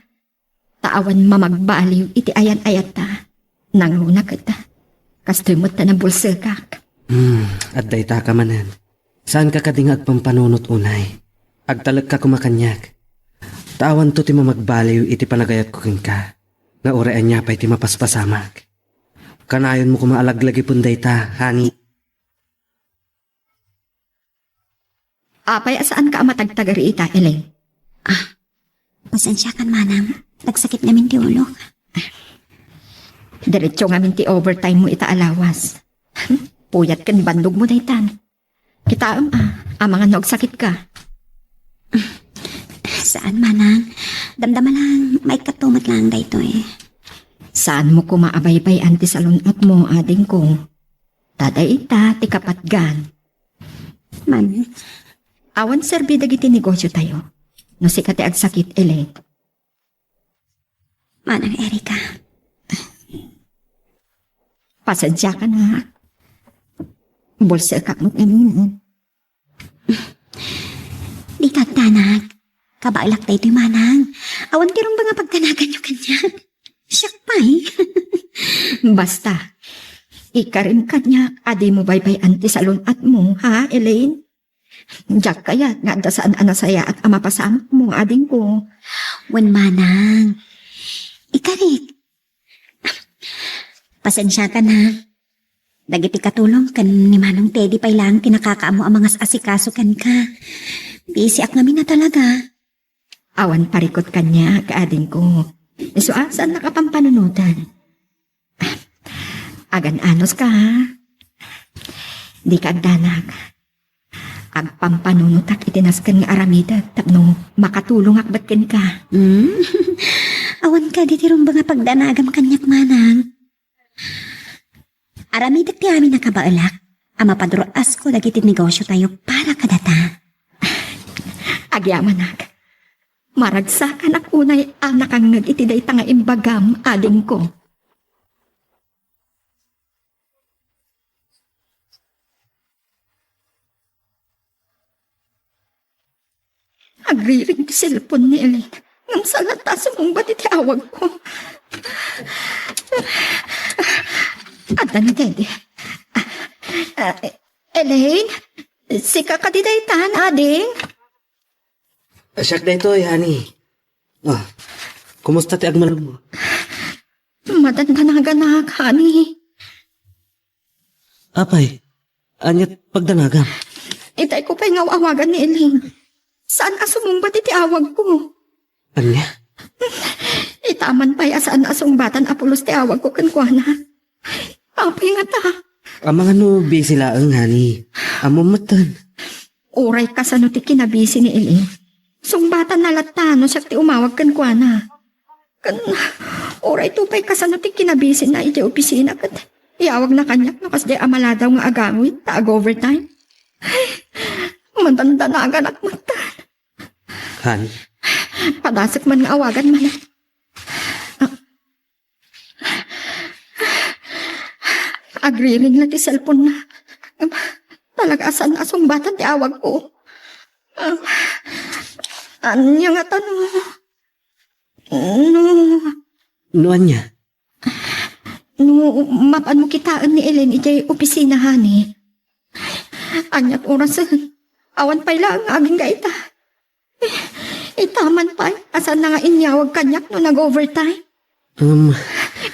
Ta awan mamagbaliw iti ayan-ayatta. Nangruna ket, kastoy met ta nabulsekak. Hmm, adda itaka manen. Saanka kadi nga agpampanunot unay? Agtalekka koma kaniak. Ta awanto ti mamagbaliw iti panagayatko kenka, nga uray ania pay ti mapaspasamak. Kanayonmo koma a laglagipen dayta, honey. Apay a saanka a matagtagari ita, Elaine? Ah, pasensiakan, manang. Nagsakit ngamin ti ulok. Diretso ngamin ti overtime mo ita a lawas. Puyat ken bandog mo daytan. Kitaem, a, amangan no agsakitka. Saan, manang. Damdama lang, maikkato met lang daytoy. Saan mo koma a baybay-an ti salun-at mo, adingko? Ta dayta ti kapatgan. Manang. Awan serbi dagiti negosio tayo. No sika ti agsakit, Elaine. Manang Erika. Pasensiakan, a. Bulsekak met ngamin. Dika agdanag. Kabaelak daytoy, manang. Awan ti rumbeng a pagdanaganyo kaniak. Siak pay. Basta, ikarim kaniak a dimo baybay-an ti salun-at mo, ha, Elaine? Diak kayat nga adda saan a nasayaat a mapasamak mo, adingko. Wen, manang. Ikarik. Pasensiakan, ha. Dagiti katulong ken ni Manong Teddy pay laeng ti nakakaammo a mangas-asikaso kenka. Bisiak ngamin a talaga. Awan parikut kaniak, adingko. Isu a saannak a pampanunotan. Agan-anos ka, ha? Dika agdanag. Agpampanunotak iti nasken nga aramidek tapno makatulongak met kenka. Hmm? Awan kadi ti rumbeng a pagdanagam kaniak, manang. Aramidek ti amin a kabaelak a mapadruasko dagiti negosio tayo para kadata. Agyamanak. Maragsakanak unay a nakangngeg iti dayta nga imbagam, adingko. Agriring ti cellphone ni Elaine. Ngem saan latta a sumungbat iti awagko. Adda ni Teddy. Ah, ah, Elaine? Sika kadi daytan, ading? Siak daytoy, honey. Ah, kumusta ti agmalem mo? Madandanaganak, honey. Apay, ania't pagdanagam? Itay ko pay nga awagan ni Elaine. Saan a sumungbat iti awagko. Ania? Itaman pay a saan a sungbatan a pulos ti awagko kenkuana. Apay ngata? Amangan no busy laeng, honey. Ammom metten. Uray kasano ti kinabisi ni Elaine. Sungbatanna latta no siak ti umawag kenkuana. Ken, uray to pay kasano ti kinabisina iti opisina ket iyawagna kaniak no kasdiay a maladaw nga agawid ta ag-overtime. Ay, madandanaganak met. Honey. Padasek man nga awagan manen. Ah. Agriring la ti cellphone-na. Talaga a saan a sungbatan ti awagko. Ah, ania ngata no, no, No ania? No mapanmo kitaen ni Elaine idiay opisina, honey. Aniat orasen? Awan pay laeng nga agingga ita. Ita man pay, a saanna nga inyawag kaniak no nag-overtime. Um,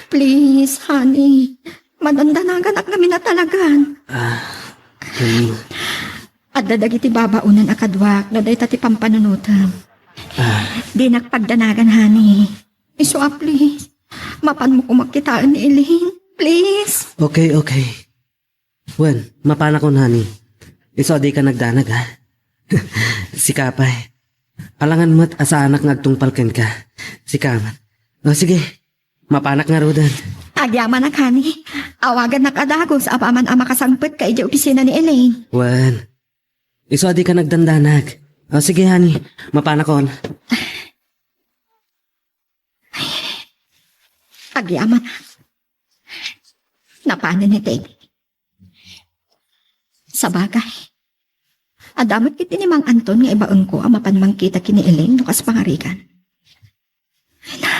Please, honey. Madandanagan ngamin a talagan. Ah, um, Adda dagiti babaonen a kaduak no dayta ti pampanunotem. Ah. Dinak pagdanagan, honey. Isu a, please. Mapanmo koma kitaen ni Elaine. Please. Okay, okay. Wen, mapanakon, honey. Isu a dika nagdanag, ha? Sika pay. Alangan met a saanak nga agtungpal kenka. Sika met. O, sige. Mapanak ngaruden. Agyamanak, honey. Awagannak a dagus apaman a makasangpetka idiay opisina ni Elaine. Wen. Isu a dika nagdandanag. O, sige, honey. Mapanakon. Agyamanak. Napanen ni Teddy. Sabagay, adda met iti ni Mang Anton nga ibaonko a mapan mangkita ken ni Elaine no kas pangarigan. Ay na,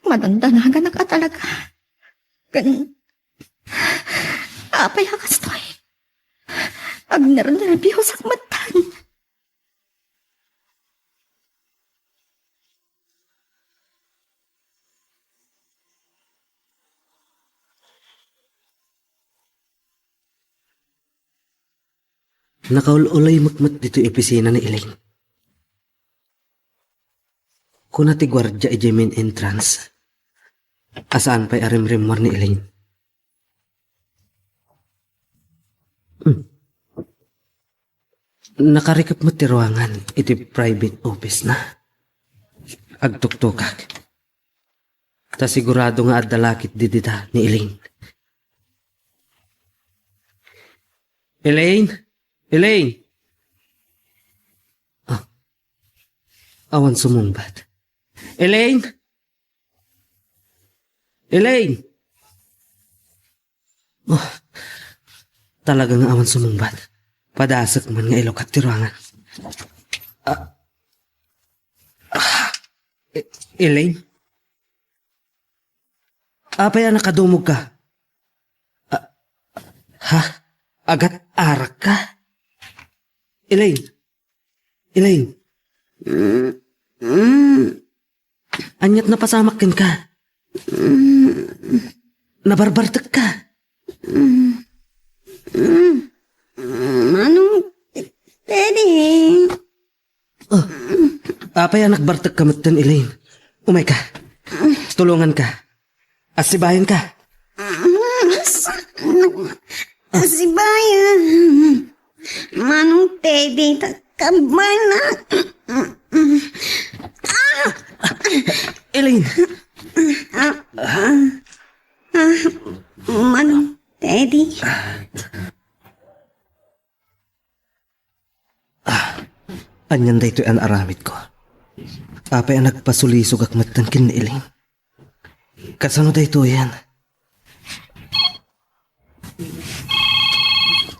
madandanagan a talaga. Ken, apay a kastoy? Agnernerbios ak metten. Nakaul-uloymek met ditoy opisina ni Elaine. Kuna ti guardia idiay main entrance a saan pay a rimrimmuar ni Elaine. Hmm. Nakarikep met ti ruangan iti private office-na. Agtuktokak. Ta sigurado nga adda lakit didita ni Elaine. Elaine? Elaine? Ah, awan sumungbat. Elaine? Elaine! Oh, talaga nga awan sumungbat. Padasek man nga ilukat ti ruangan. Ah, ah, E-, Elaine? Apay a nakadumogka? Ah, ha? Agat-arakka? Elaine? Elaine? Mm, mm. Aniat napasamak kenka? Mm. Nabarbartekka? Mm. Mm. Manong Teddy. Oh, apay a nagbartekka metten, Elaine? Umayka. Tulonganka. Assibayanka. Saan? Assibayan. Manong Teddy, ta-, kabana. Ah! Elaine. Ah, ah, ah, Manong Teddy. Ah, anian daytoy a naaramidko? Apay a nagpasulisogak metten ken ni Elaine? Kasano daytoyen?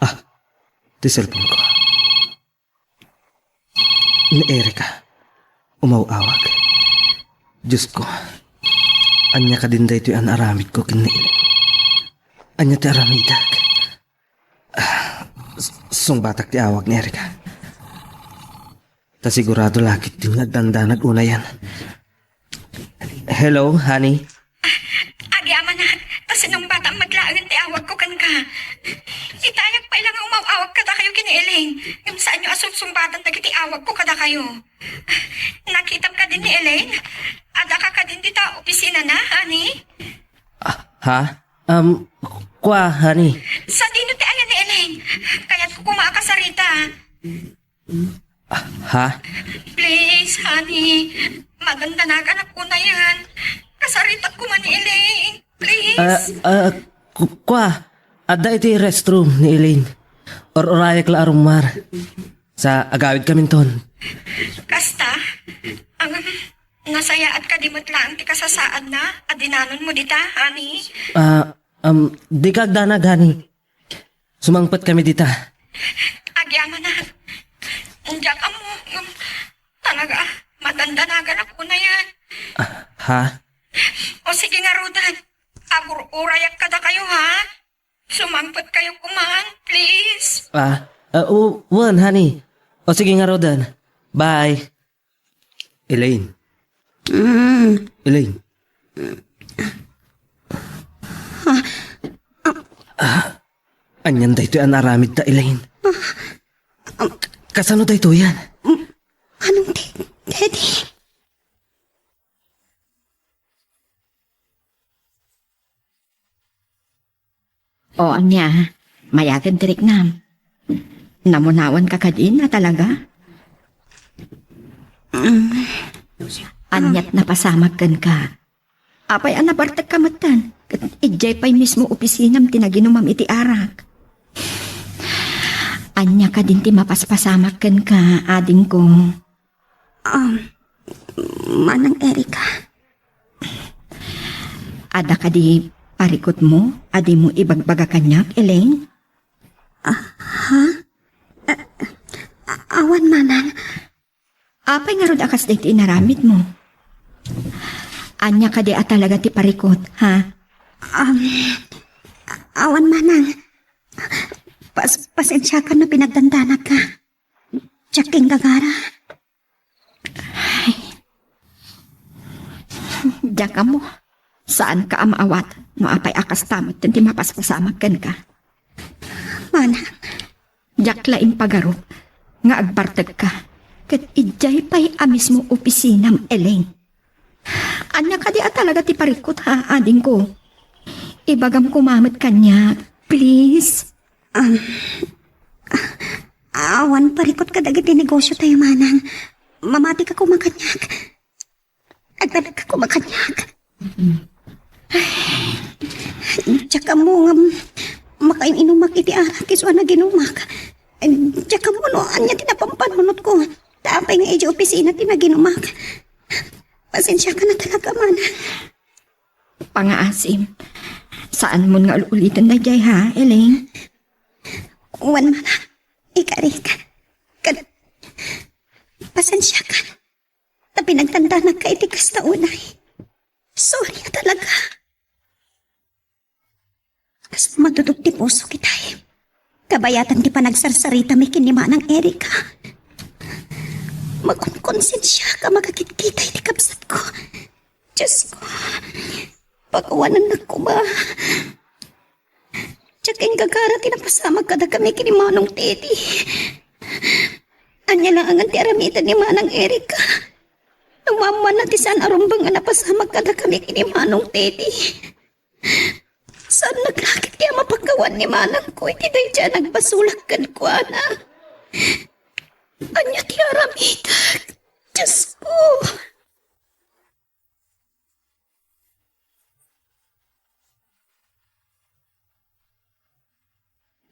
Ah, ti cellphone-ko. Ni Erica. Umaw-awag. Diosko, ania kadin daytoy a naaramidko ken ni Elaine? Ania ti aramidak? Ah, s-, sungbatak ti awag ni Erica. Ta sigurado lakit din nga agdandanag unayen. Hello, honey? Agyamanak, ta sinungbatam met laengen ti awagko kenka. Itayak pay la nga umaw-awag kadakayo ken ni Elaine. Ngem saanyo a sungsungbatan dagiti awagko kadakayo. Nakitam kadin ni Elaine? Addaka kadin dita opisinana, honey? Ah, ha? Um, kua, honey? Sadino ti ayan ni Elaine? Kayatko koma a kasarita. Ah, ha? Please, honey. Madandanagan unayen. Kasaritak koma ni Elaine. Please. Ah, ah, ku-, kua, adda iti restroom ni Elaine. Ur-urayak la a rummuar. Sa agawidkaminton. Kasta? Ang nasayaat kadi met laeng ti kasasaadna a dinanonmo dita, honey? Ah, Um, dika agdanag, honey. Sumangpet kami dita. Agyamanak. Diak ammo, ngem talaga, madandanagan ako na yan. Ah, ha? O sige ngaruden, agur-urayak kadakayo, ha? Sumangpet kayo kuman, please. Ah, ah, o, wen, honey. O sige ngaruden. Bye. Elaine. Mm. Elaine. Ah, anian daytoy a naaramidta, Elaine? Kasano daytoyen? Anong, Te-, Teddy? O, ania, mayat ti riknam. Namunawanka kadin a talaga? Aniat napasamak kenka? Apay a nabartekka metten? Ket idiay pay mismo opisinam ti naginumam iti arak. Ania kadin ti mapaspasamak kenka, adingko? Um, Manang Erika. Adda kadi parikutmo a dimo ibagbaga kaniak, Elaine? Ah, ha? Ah, a-, awan, Manang. Apay ngarud a kasdi ti inaramidmo? Ania kadi a talaga ti parikut, ha? Um, a-, awan, Manang. Pas-, pasensiakan no pinagdandanagka. Diak inggagara. Diak ammo. Saanka a maawat no apay a kasta met ti mapaspasamak kenka. Manang. Diak la impagarup nga agbartekka. Ket idiay pay a mismo opisinam, Elaine. Ania kadi a talaga ti parikut, ha, adingko? Ibagam koma met kaniak, please. Um, a-, awan parikut kadagiti negosio tayo, Manang. Mamatika koma kaniak. Agtalagka koma kaniak. Diak ammo nga makain-inumak iti arak isu a naginumak. Diak ammo no ania ti napampanunotko. Ta apay nga idiay opisina ti naginumak. Pasensiakan a talaga, Manang. Pangaasim. Saanmon nga ul-uliten daydiay, ha, Elaine? Wen, Manang. Ikarik. Kad-, pasensiakan. Ta pinagdandanagka iti kasta unay. Sorry a talaga. Kas madudog ti pusok itay. Kabayatan ti panagsarsaritami ken ni Manang Erika. Makonkonsensiak a makakitkita iti kabsatko. Diosko, pakawanennak koma. Diak inggagara ti napasamak kadakami ken ni Manong Teddy. Ania laengen ti aramiden ni Manang Erika? No maammoanna ti saan a rumbeng a napasamak kadakami ken ni Manong Teddy. Saannak la ketdi a mapakawan ni manangko iti daydiay a nagbasolak kenkuana. Ania ti aramidek? Diosko!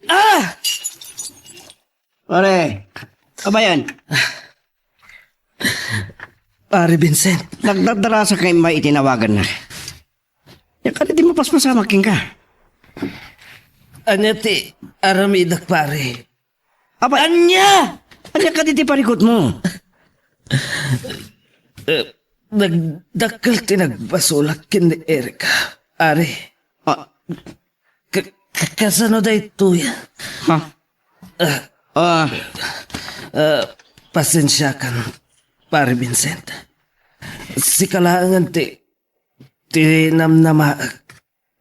Ah! Pare, kabayan. Pare Vincent. Nagdardarasa kay may itinawagan na. Ania kadi ti mapaspasamak kenka? Ania ti aramidek, pare? Apa? Ania? Ania kadi ti parikutmo? Eh, nagdakkel ti nagbasolak ken ni Erika, pare. Ah. Ka-, ka-, kasano daytoy? Ha? Ah. Ah. Ah, pasensiakan, Pare Vincent. Sika laengen ti, ti namnamaek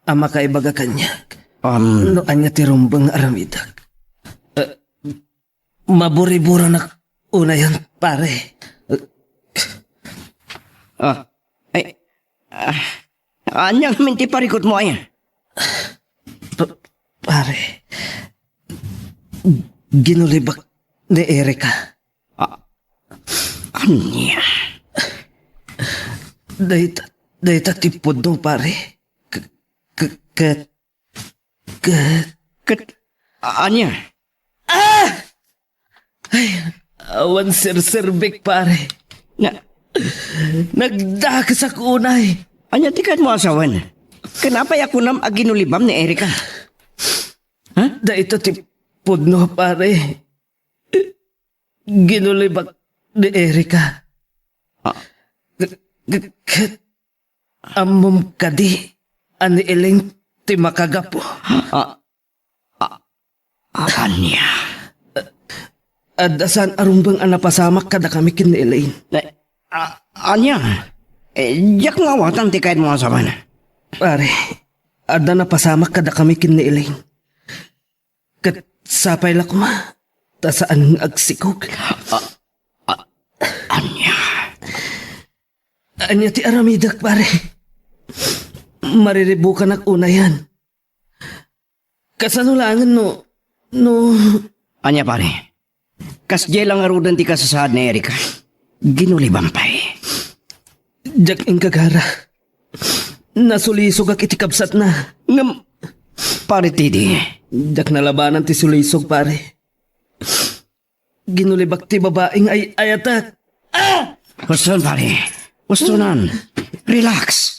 a makaibaga kaniak. Um. No ania ti rumbeng nga aramidek. Ah, Maburiburonak unayen, pare. Ah, ay, ah, ania ngamin ti parikutmo, aya? Pa-, pare, ginulibak ni Erika. Ah, ania? Dayta, dayta ti pudno, pare. K-, k-, ket Ket, ket, ania? Ah! Ay, awan serserbik, pare. Na- Nagdakesak unay. Ania ti kayatmo a sawen? Ken apay a kunam a ginulibam ni Erica? Ha? Dayta ti pudno, pare. Ginulibak ni Erica. Ah. K-, k-, ket ammom kadi a ni Elaine ti makagapu? Ah. Ah. Ah, ania? Adda saan a rumbeng a napasamak kadakami ken ni Elaine. Eh, ah, ania? Eh, diak nga awatan ti kayatmo a sawen. Pare, adda napasamak kadakami ken ni Elaine. Ket sapay la koma, ta saan nga agsikog. Ah, ah, ania? Ania ti aramidek, pare? Mariribukanak unayen. Kasano laengen no, no Ania, pare? Kasdiay la ngaruden ti kasasaad ni Erica. Ginulibam pay. Diak ingagara. Nasulisogak iti kabsatna. Ngem, pare Teddy. Diak nalabanan ti sulisog, pare. Ginulibak ti babaeng ay-ayatek. Ah! Husto, pare. Husto nan. Relax.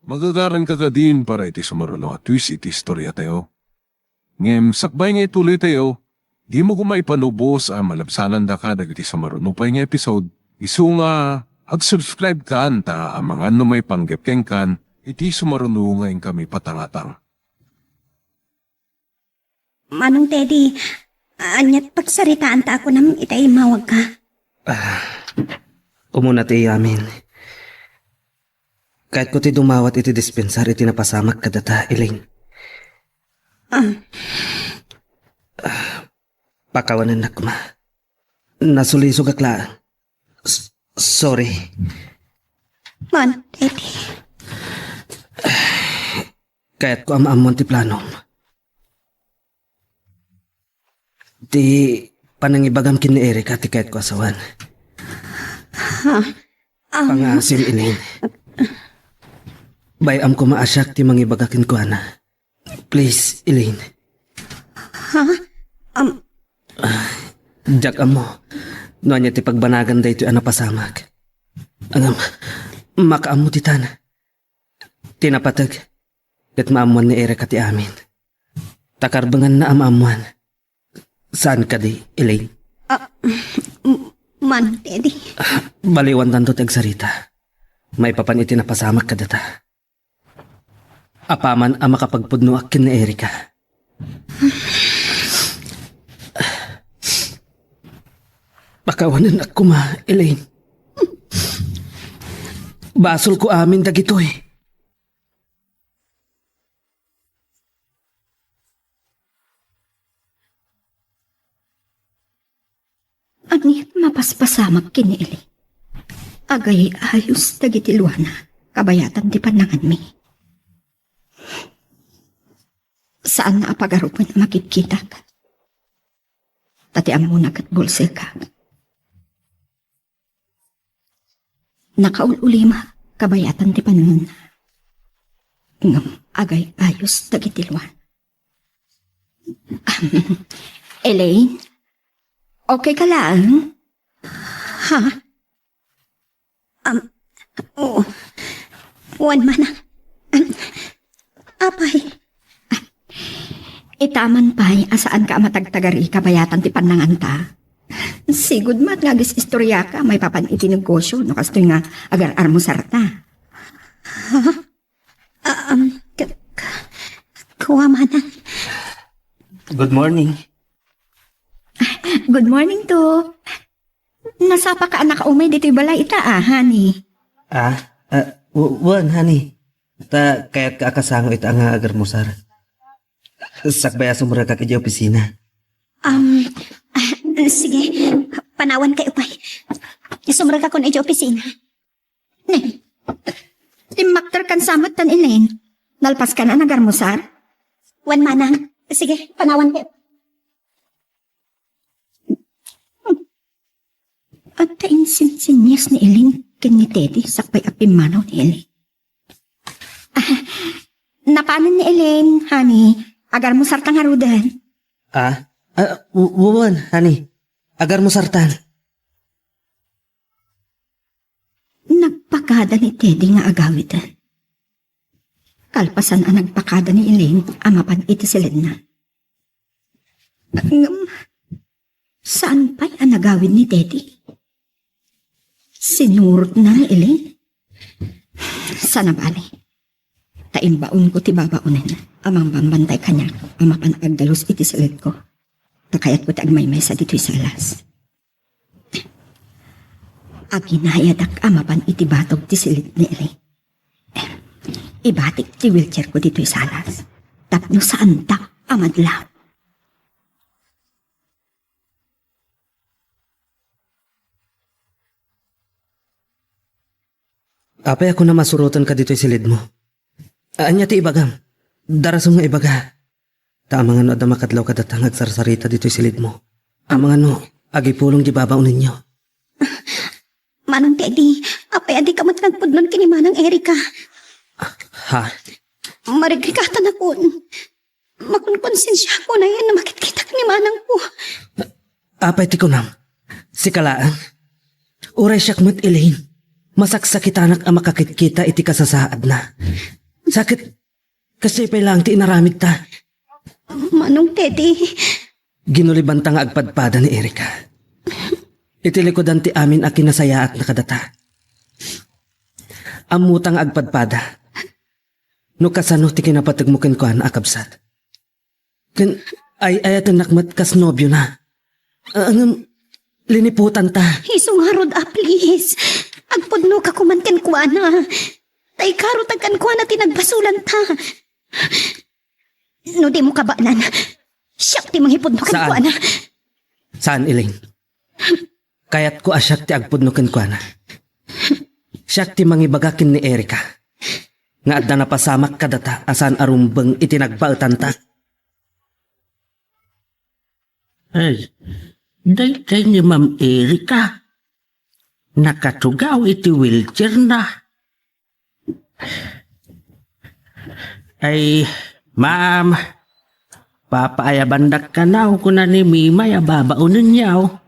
Magagaranka kadin para iti sumaruno a twist iti istoriatayo. Ngem sakbay nga ituloytayo, dimo koma ipanubos a malabsanandaka dagiti sumaruno pay nga episode, isu nga ag-subscribe kan ta amangan no maipanggep kenkan iti sumaruno nga inkami patangatang. Manong Teddy, ania ti pagsaritaanta a kunam iti immawagka? Ah, umuna ti amin. Kayatko ti dumawat iti dispensar iti napasamak kadata, Elaine. Ah. Ah, pakawanennak koma. Nasulisogak laeng. S-, sorry. Manong Teddy. Kayatko a maammoan ti planom. Ti panangibagam ken ni Erica ti kayatko a sawen. Ha? Am. Pangaasim, Elaine. Bay-am koma a siak ti mangibaga kenkuana. Please, Elaine. Ha? Am. Ah, diak ammo no ania ti pagbanagan daytoy a napasamak. Ngem, makaammo ditan. Ti napateg, ket maammoan ni Erica ti amin. Ta karbenganna a maammoan. Saan kadi, Elaine? Ah, m-, Manong Teddy. Baliwantanto ti agsarita. Maipapan iti napasamak kadata. Apaman a makapagpudnoak ken ni Erica. Pakawanennak koma, Elaine. Basolko amin dagitoy. Ania ti mapaspasamak ken ni Eli? Agay-ayos dagiti luana, kabayatan ti pannanganmi. Saanna a pagarupen a makitkitak. Ta ti ammona ket bulsekak. Nakaul-ulima, kabayatan ti pannanganna. Ngem agay-ayos dagiti luana. Elaine, okay ka laeng? Ha? Um, oo. Wen, manang. Apay? Itaman pay a saanka a matagtagari kabayatan ti pannanganta. Sigud met nga agis-istoriaka maipapan iti negosio no kastoy nga agar-armusarta. Ha? Ah, um, k-, k-, kua, manang. Good morning. Good morning, to. Nasapaka a nakaumay ditoy balay ita, ah, honey. Ah, ah, w-, wen, honey. Ta kayatka a kasango ita nga agarmusar. Sakbay a sumrekak idiay opisina. Um, ah, sige. Panawankayo pay. Sumrekakon idiay opisina. Ne. Timmakderkan sa met tan, Elaine. Nalpaskan a nagarmusar? Wen, manang. Sige, panawankayo. Adda insinsinnies ni Elaine ken ni Teddy sakbay a pimmanaw ni Elaine. Ah, napanen ni Elaine, honey. Agarmusarta ngaruden. Ah? Ah, w-, wen, honey. Agarmusartan. kada ni Teddy nga agawiden. Kalpasan a nagpakada ni Elaine a mapan iti siledna. Ngem, saan pay a nagawid ni Teddy? Sinurotna ni Elaine? Saan a bale. Ta imbaonko ti babaonen a mangbambantay kaniak a mapan agdalus iti siledko. Ta kayatko ti agmaymaysa ditoy salas. Abinayadak a mapan iti batog ti siled ni Elaine. Ibatik ti wheelchairko ditoy salas tapno saandak a madlaw. Apay a kunam a surotenka ditoy siledmo? Ania ti ibagam? Darasem nga ibaga. Ta amangan no adda makadlaw kadata nga agsarsarita ditoy siledmo. Amangan no agipulong di babaonenyo. Manong Teddy, apay a dika met nagpudno ken ni Manang Erika? Ha? Marigrigatan akon. Makonkonsensiako no makitkitak ni manangko. Apay ti kunam? Sika laeng? Uray siak met, Elaine, masaksakitanak a makakitkita iti kasasaadna. Sakit, kasi pay laeng ti inaramidta. Manong Teddy. Ginulibanta nga agpadpada ni Erika. Iti likudan ti amin a kinasayaatna kadata. Ammota nga agpadpada no kasano ti kinapategmo kenkuana a kabsat. Ken ay-ayatennak met kas nobiona. Ah, ngem, liniputanta. Isu ngarud a, please. Agpudnoka koman kenkuana. Ta ikarutak kenkuana ti nagbasolanta. No dimo kabaenan, siak ti mangipudno kenkuana. Saan, Elaine. Kayatko a siak ti agpudno kenkuana. Siak ti mangibaga ken ni Erika nga adda napasamak kadata a saan a rumbeng iti nagbaetanta. Ay, daytay ni Ma'am Erika. Nakatugaw iti wheelchairna. Ay, ma'am, papaayabandak kano, kuna ni Mimay a babaonenyo.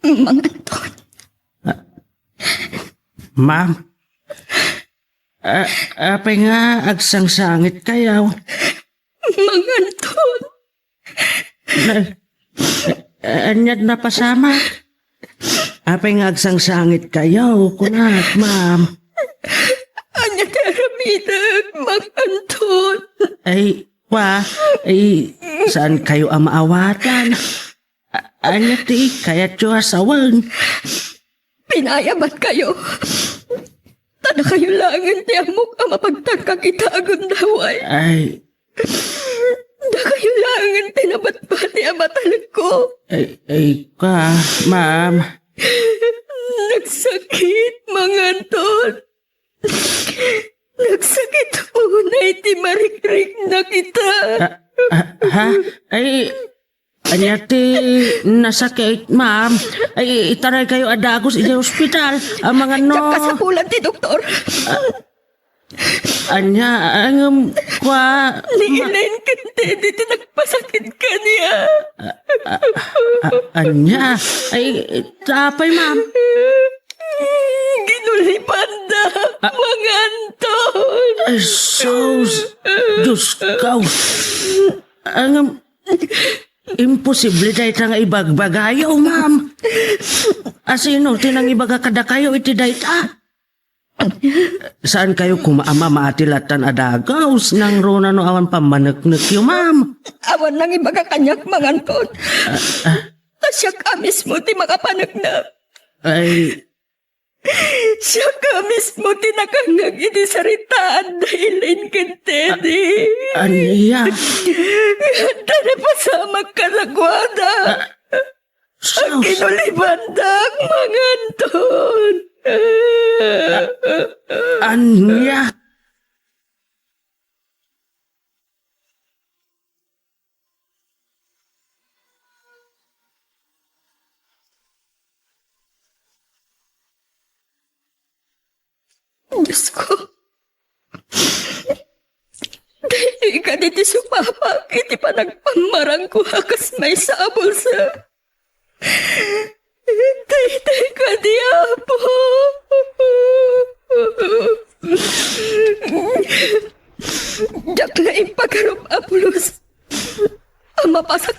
Manganton. Ah, ma'am, ah, apay nga agsangsangitkayo? Manganton. Na, ania't napasamak? Apay nga agsangsangitkayo, kunak, ma'am? Ania ti aramidek, manganton? Ay, wa, ay, saankayo a maawatan? A-, ania ti kayatyo a sawen? Pinayabatkayo. Ta dakayo laengen ti ammok a mapagtangkak ita a gundaway. Ay. Dakayo laengen ti nabatbati a matalekko. Ay, ay ka, ma'am. Nagsakit, manganton. Nagsakit unay ti marikriknak ita. Ah, ah, ha? Ay, ania ti nasakit, ma'am? Ay, itaraykayo a dagus idiay ospital. Amangan no. Diak kasapulan ti doktor. Ah, ania, ngem, kua, ni ma- Elaine ken Teddy ti nagpasakit kaniak. Ah, ah, ah, ania? Ay, apay, ma'am? Ginulibanda, ah, manganton. Ay, sus! Diyos ko! Ngem, imposible dayta nga ibagbagayo, ma'am. Asino ti nangibaga kadakayo iti dayta? Saankayo koma a mamati lattan a dagus, nangruna no awan pammaneknekyo, ma'am? Awan nangibaga kaniak, manganton. Ah, ah. Ta siak a mismo ti makapaneknek. Ay. Siak a mismo ti nakangngeg iti saritaan da Elaine ken Teddy. Ah, ania? Nga adda napasamak kadakuada. Ah, Sus. Ginulibandak, manganton. Ania? Diyos ko, daytoy kadi ti supapak iti panagpammarangko a kas maysa a bulsek. Daytoy kadi, Apo.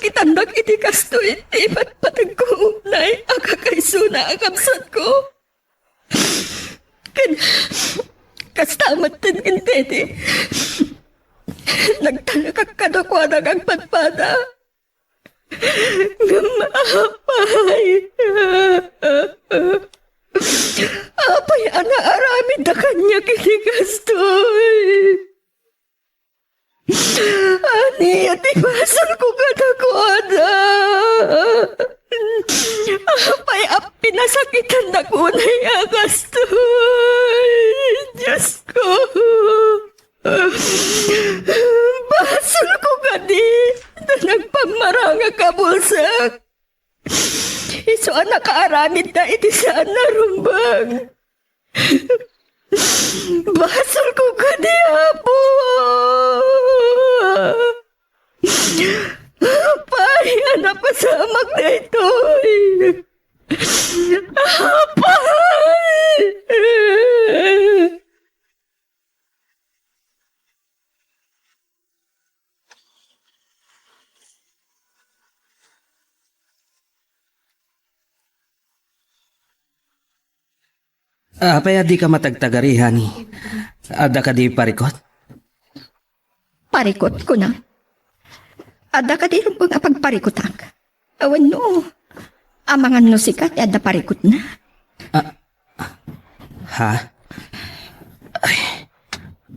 Masakitandak iti kastoy ti ipatpategko unay a kakaisuna a kabsatko. Ken kasta met ti intedi. Nagtalekak kadakuada nga agpadpada. Ngem apay, apay a naaramidda kaniak iti kastoy? Ania ti basolko kadakuada? Apay a pinasakitannak unay a kastoy? Diosko, basolko kadi ta nagpammarangak a bulsek? Isu a nakaaramidda iti saan a rumbeng. Basolko kadi, Apo! Apay a napasamak daytoy? Apay! Apay a dika matagtagari, honey? Adda kadi parikut? Parikut, kuna? Adda kadi rumbeng a pagparikutak? Awan no. Amangan no sika ti adda parikutna. Ah, ha? Ay,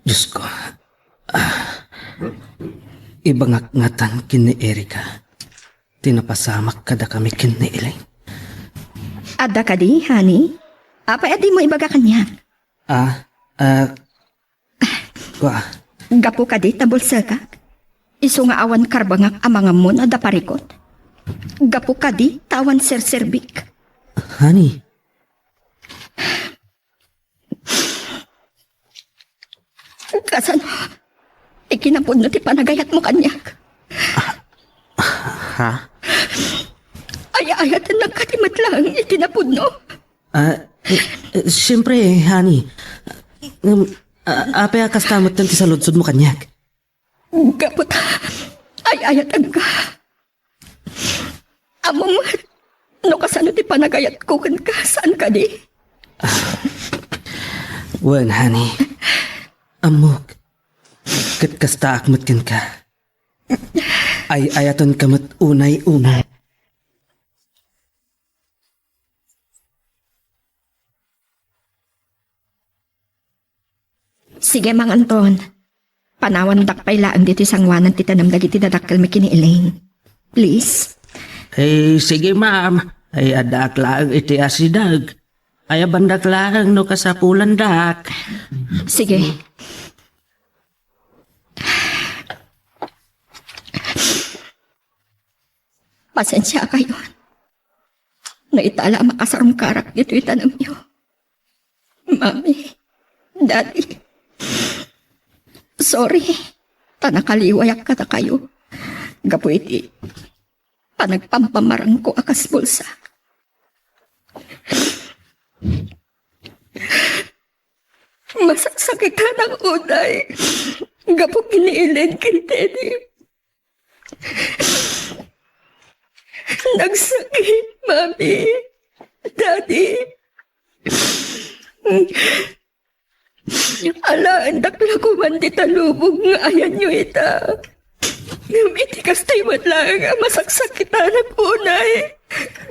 Diosko. Ah, ibangak ngatan ken ni Erika ti napasamak kadakami ken ni Elaine. Adda kadi, honey? Apay a dimo ibaga kaniak? Ah, ah, kua. Gapu kadi ta bulsekak? Isu nga awan karbengak a mangammon a da parikut? Gapu kadi ta awan serserbik? Honey. Kasano ti kinapudno ti panagayatmo kaniak? Ha? Ay-ayatennak kadi met laeng iti napudno? Ah, eh, eh, siyempre, honey. Um, a-, apay a kasta met ti saludsodmo kaniak? Gapu ta ay-ayatenka. Ammom met no kasano ti panagayatko kenka, saan kadi? Wen, honey. Ammok. Ket kastaak met kenka. Ay-ayatenka met unay-unay. Sige, Mang Anton. Panawandak pay laeng ditoy sangoanan ti tanem dagiti dadakkelmi ken ni Elaine. Please. Eh, sige, ma'am. Ay, addaak laeng iti asideg. Ayabandak laeng no kasapulandak. Sige. Pasensiakayon no ita la a makasarungkarak ditoy tanemyo. Mami, Daddy, sorry ta nakaliwayak kadakayo gapu iti panagpampamarangko a kas bulsa. Masaksakitanak unay gapu ken ni Elaine ken Teddy. Nagsakit, Mami, Daddy. Alaendak la koma ti talubong nga ayanyo ita. Ngem iti kastoy met laeng a masaksakitanak unay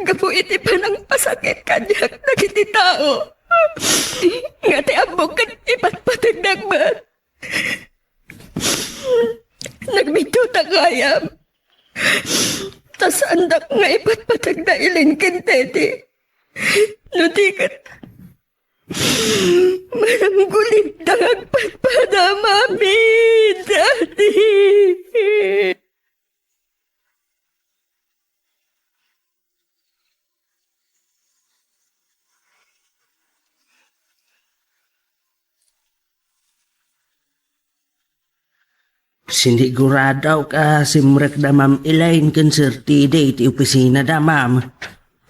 gapu iti panangpasakit kaniak dagiti tao nga ti ammok ket ipatpategnak met. Nagbiddota gayam ta saandak nga ipatpateg da Elaine ken Teddy. No di ket, mananggulitda nga agpadpada, Mami, Daddy. Sinigurado ka simrek da Ma'am Elaine ken Sir Teddy iti opisina da, ma'am.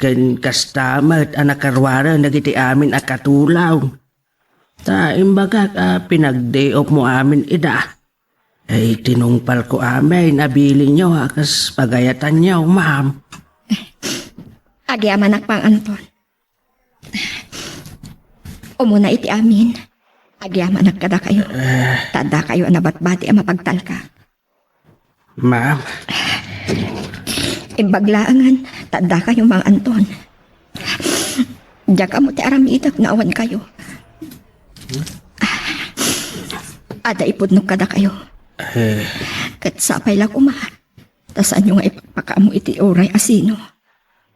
Ken kasta met a nakaruaren dagiti amin a katulong. Ta imbagak a pinagdiop mo amin ida. Ay, tinungpalko amin a bilinyo a kas pagayatanyo, ma'am. Agyamanak, Mang Anton. Umuna iti amin, agyamanak kadakayo. Eh. Ta addakayo a nabatbati a mapagtalka. Ma'am. Imbag laengen, ta addakayo, Mang Anton. Diak ammo ti aramidek no awan kayo. Adda ipudnok kadakayo. Eh. Ket sapay la koma, ta saanyo nga ipakpakaammo iti uray a sino.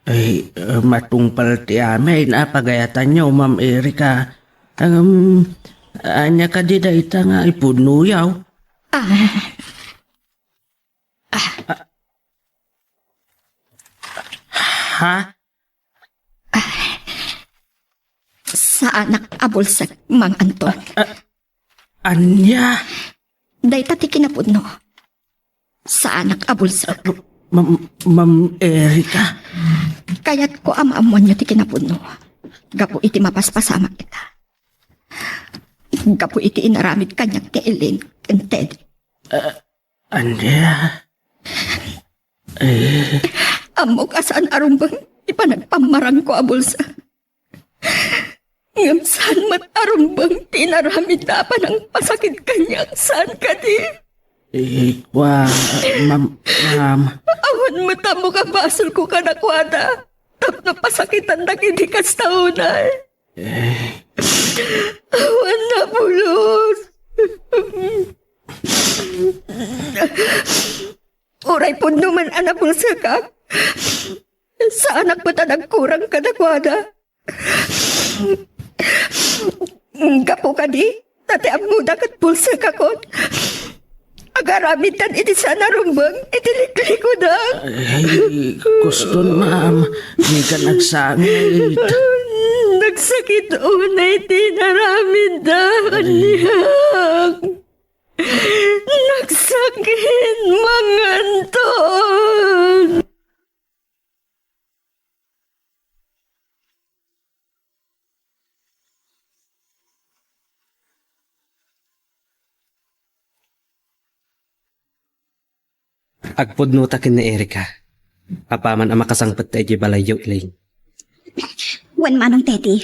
Ay, eh, matungpal ti amin a pagayatanyo, Ma'am Erika. Ngem, ania kadi dayta nga ipudnoyo? Ah. Ah. Ha? Saanak a bulsek, Mang Anton. Ah, ah, ania? Dayta ti kinapudno. Saanak a bulsek. Ah, Ma'am, Ma'am Erika. Kayatko a maammoanyo ti kinapudno. Gapu iti mapaspasamak ita. Gapu iti inaramid kaniak ni Eileen ken Teddy. Ah, ania? Eh. Ammok a saan a rumbeng ti panagpammarangko a bulsek. Ngem saan met a rumbeng ti inaramidda a panangpasakit kaniak, saan kadi? Eh, kua, ma'am, ma'am. Awan met ammok a basolko kadakuada tapno pasakitandak idi kasta unay. Eh. Awan napulos. Uray pudno man a nabulsekak, saanak met a nagkurang kadakuada. Gapu kadi, ta ti ammoda ket bulsekakon, agaramiddan iti saan a rumbeng iti liklikudak. Ay, kuston, ma'am. Dika nagsangit. Nagsakit unay ti inaramidda kaniak. Nagsakit, Mang Anton. Agpudnota ken ni Erika. Apaman a makasangpet ta idiay balayyo, Elaine. Wen, Manong Teddy.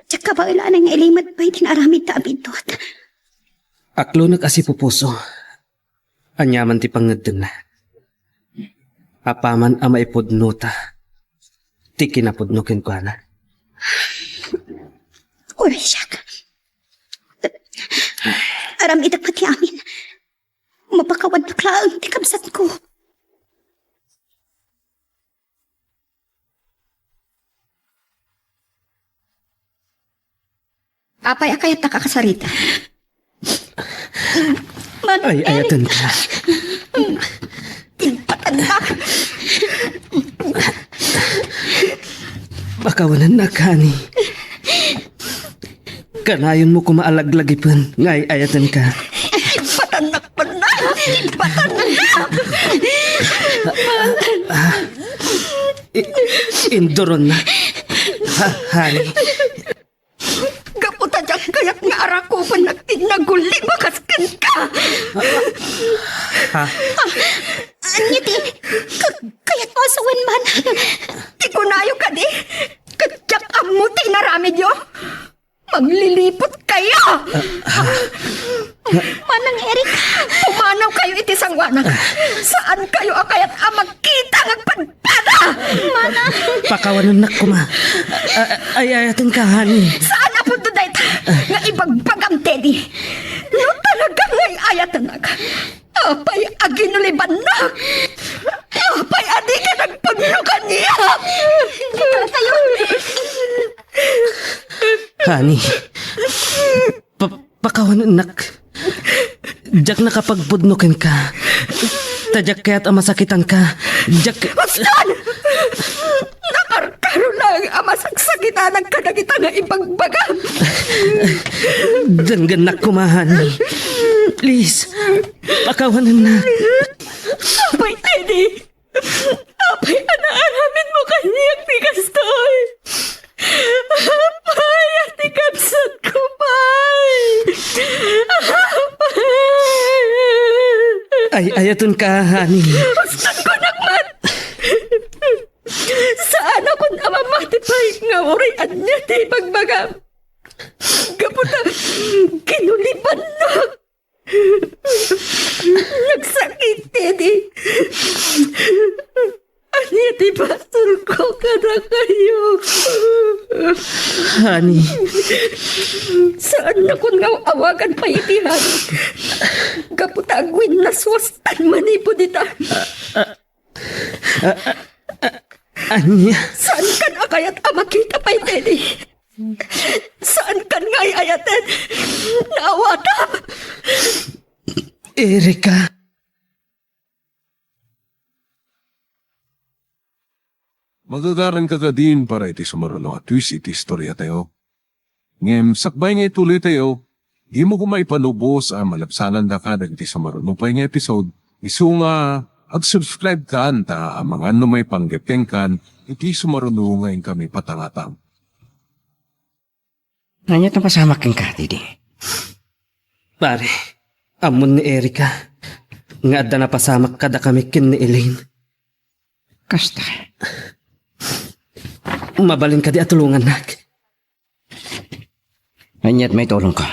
Diak kabaelan nga ilimed pay ti naaramidta a biddut. Aklonek a sipupuso. Aniaman ti pangngeddengna. Apaman a maipudnota ti kinapudno kenkuana. Uray siak. Aramidek pay ti amin. Mapakawandak laeng ti kabsatko. Apay a kayattak a kasarita? Ay, ayatenka. Timpatanna. Pakawanennak, honey. Kanayonmo koma a laglagipen nga ay-ayatenka. Impatannak man na! Impatannak! Ah, i-, induron na. Ha, honey. Gapu ta diak kayat nga arakupennak ti nagulli bakas kenka. Ha? Ania ti ka-, kayatmo a sawen man? Ti kunayo kadi, ket diak ammo ti inaramidyo. Magliliput kayo! Ah, ah. Manang Erika! Pumanaw kayo iti sangoanak. Saan kayo a kayat a magkita nga agpadpada? Manang... Pakawanennak koma. Ah, ay-ayatenka, honey. Saan a punto dayta nga ibagbagam, Teddy? No talaga nga ay-ayatennak, apay a ginulibannak? Apay a dika nagpudno kaniak? Dito kayo. Honey, pa-, pakawanennak. Diak nakapagpudno kenka. Ta diak kayat a masakitanka. Diak... Huston! Nakarkaro laeng a masaksakitanka dagita nga ibagbagam. Denggennak koma, honey. Please, pakawanennak. Apay, Teddy! Apay a naaramidmo kaniak ti kastoy? Apay a ti kabsatko pay? Apay! Ay-ayatenka, honey. Husto ko naman! Saanakon a mamati pay nga uray ania ti ibagbagam. Gapu ta kinulibannak. Nagsakit, Teddy. Ania ti basolko kadakayo? Honey. Saannakon nga awagan pay iti honey. Gapu ta agnaswastan manipud ita. Ania? Saankan a kayat a makita pay, Teddy. Saankan nga ay-ayaten. Naawatam. Erika. Magagaranka kadin para iti sumaruno a twist iti istoriatayo. Ngem sakbay nga ituloytayo, dimo koma ipalubos a malabsanandaka dagiti sumaruno pay nga episode, isu nga ag-subscribe kan ta amangan no maipanggep kenkan iti sumaruno nga inkami patangatang. Ania ti napasamak kenka, Teddy? Pare, ammon ni Erika nga adda napasamak kadakami ken ni Elaine. Kasta. Mabalin kadi a tulongannak? Ania ti maitulongko?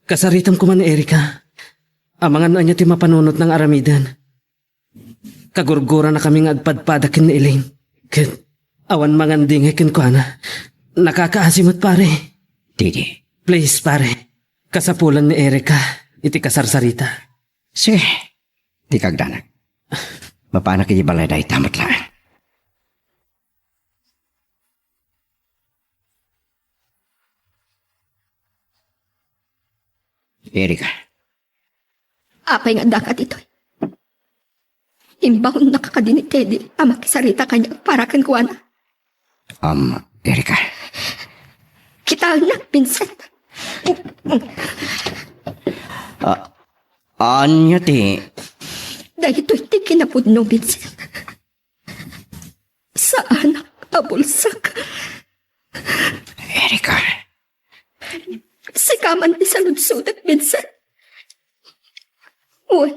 Kasaritam koma ni Erika. Amangan no ania ti mapanunotna nga aramiden. Kagurgurana kami nga agpadpada ken ni Elaine. Ket awan mangandingay kenkuana. Nakakaasi met, pare. Teddy. Please, pare. Kasapulan ni Erika iti kasarsarita. Sige. Dika agdanag. Mapanak iti balay dayta met laeng. Erika. Apay nga adda ditoy? Imbawannaka kadi ni Teddy a makisarita kaniak para kenkuana. Um, Erika. Kitaennak, Vincent. Ah, ania ti? Daytoy ti kinapudno, Vincent. Saanak a bulsak. Erika. Sika man ti saludsodek, Vincent. Wen,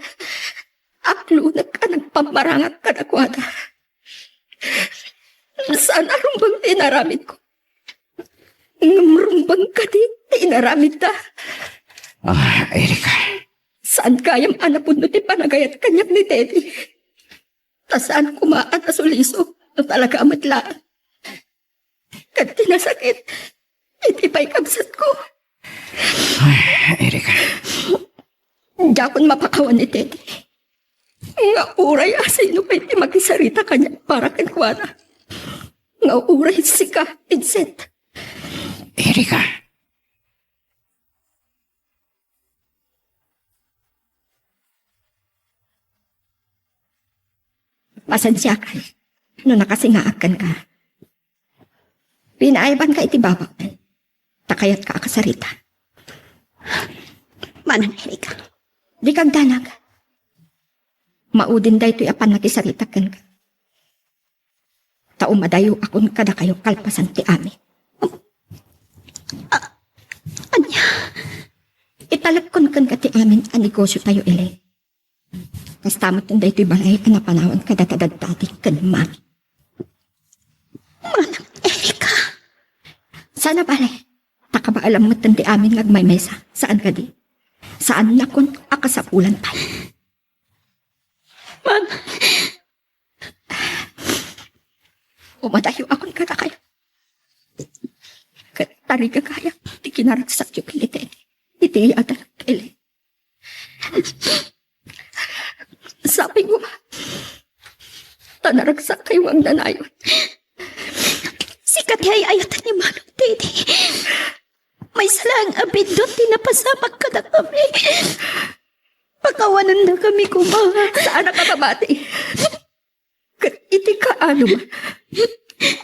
aklonek a nagpammarangak kadakuada. Saan a rumbeng ti inaramidko. Ngem rumbeng kadi ti inaramidda. Ah, Erika. Saan gayam a napudno ti panagayat kaniak ni Teddy. Ta saan koma a nasuliso no talaga a met laeng. Ket ti nasakit, iti pay kabsatko. Ay, Erika. Diakon mapakawan ni Teddy. Nga uray a sino pay ti makisarita kaniak para kenkuana. Nga uray sika, Vincent. Erika. Pasensiakan no nakasingaak kenka. Pinaaybanka iti babak, ta kayatka a kasarita. Manang Erika, dika agdanag. Maudin daytoy a pannakisarita kenka. Ta umadayoakon kadakayo kalpasan ti amin. A-, ania? Italekkon kenka ti amin a negosiotayo, Elaine. Kasta met daytoy balay a napanawan kadata dadadi ken mami. Manang Erika! Saan a bale, ta kabaelam met ti amin nga agmaymaysa, saan kadi? Saannakon a kasapulan pay. Man, umadayoakon kadakayo. Ket tarigagayak ti kinaragsakyo ken ni Teddy iti iyadalak, Elaine. Sapay koma ta naragsakkayo nga agnanayon. Sika ti ay-ayaten ni Manong Teddy. Maysa laeng a biddut ti napasamak kadakami. Pakawanendakami koma. Saanak a mabati. Ket iti kaanuma,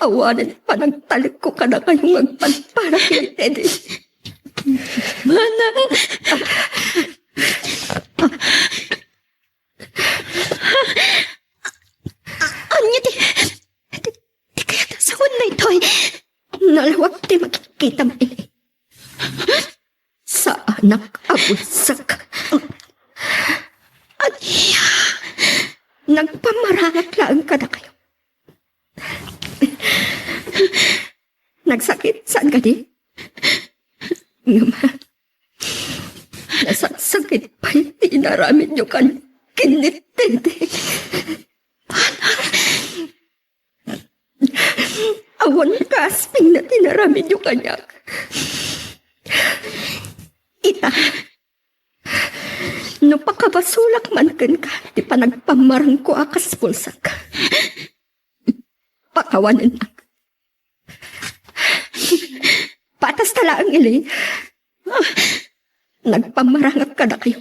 awanen panagtalekko kadakayo nga agpadpada ken ni Teddy. Manang! Ania ti, ti, ti kayat a sawen daytoy? Nalawag ti makikkitam, Eli. Saanak a bulsak. Nagpammarangak laeng kadakayo. Nagsakit, saan kadi? Ngem, nasaksakit pay ti inaramidyo kan-, ken ni Teddy. Awan kaaspingna ti inaramidyo kaniak. Ita, no pakabasolak man kenka ti panagpammarangko a kas bulsak, pakawanennak. Patas ta laeng, Elaine. Ah, nagpammarangak kadakayo.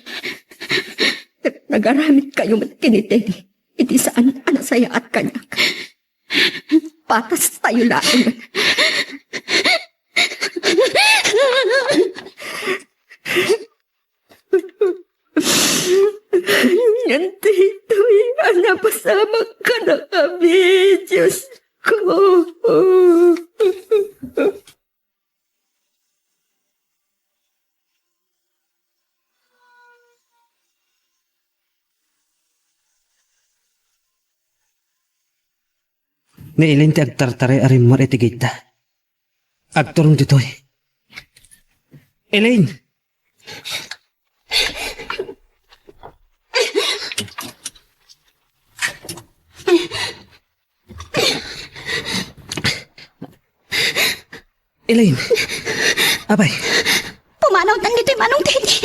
Nagaramidkayo met ken ni Teddy iti saan a nasayaat kaniak. Patastayo laeng. Ngem daytoy a napasamak kadakami, Diosko. Ni Elaine ti agtartaray a rimmor iti gidda. Agturong ditoy. Elaine! Elaine! Apay! Pumanawtan ditoy, Manong Teddy.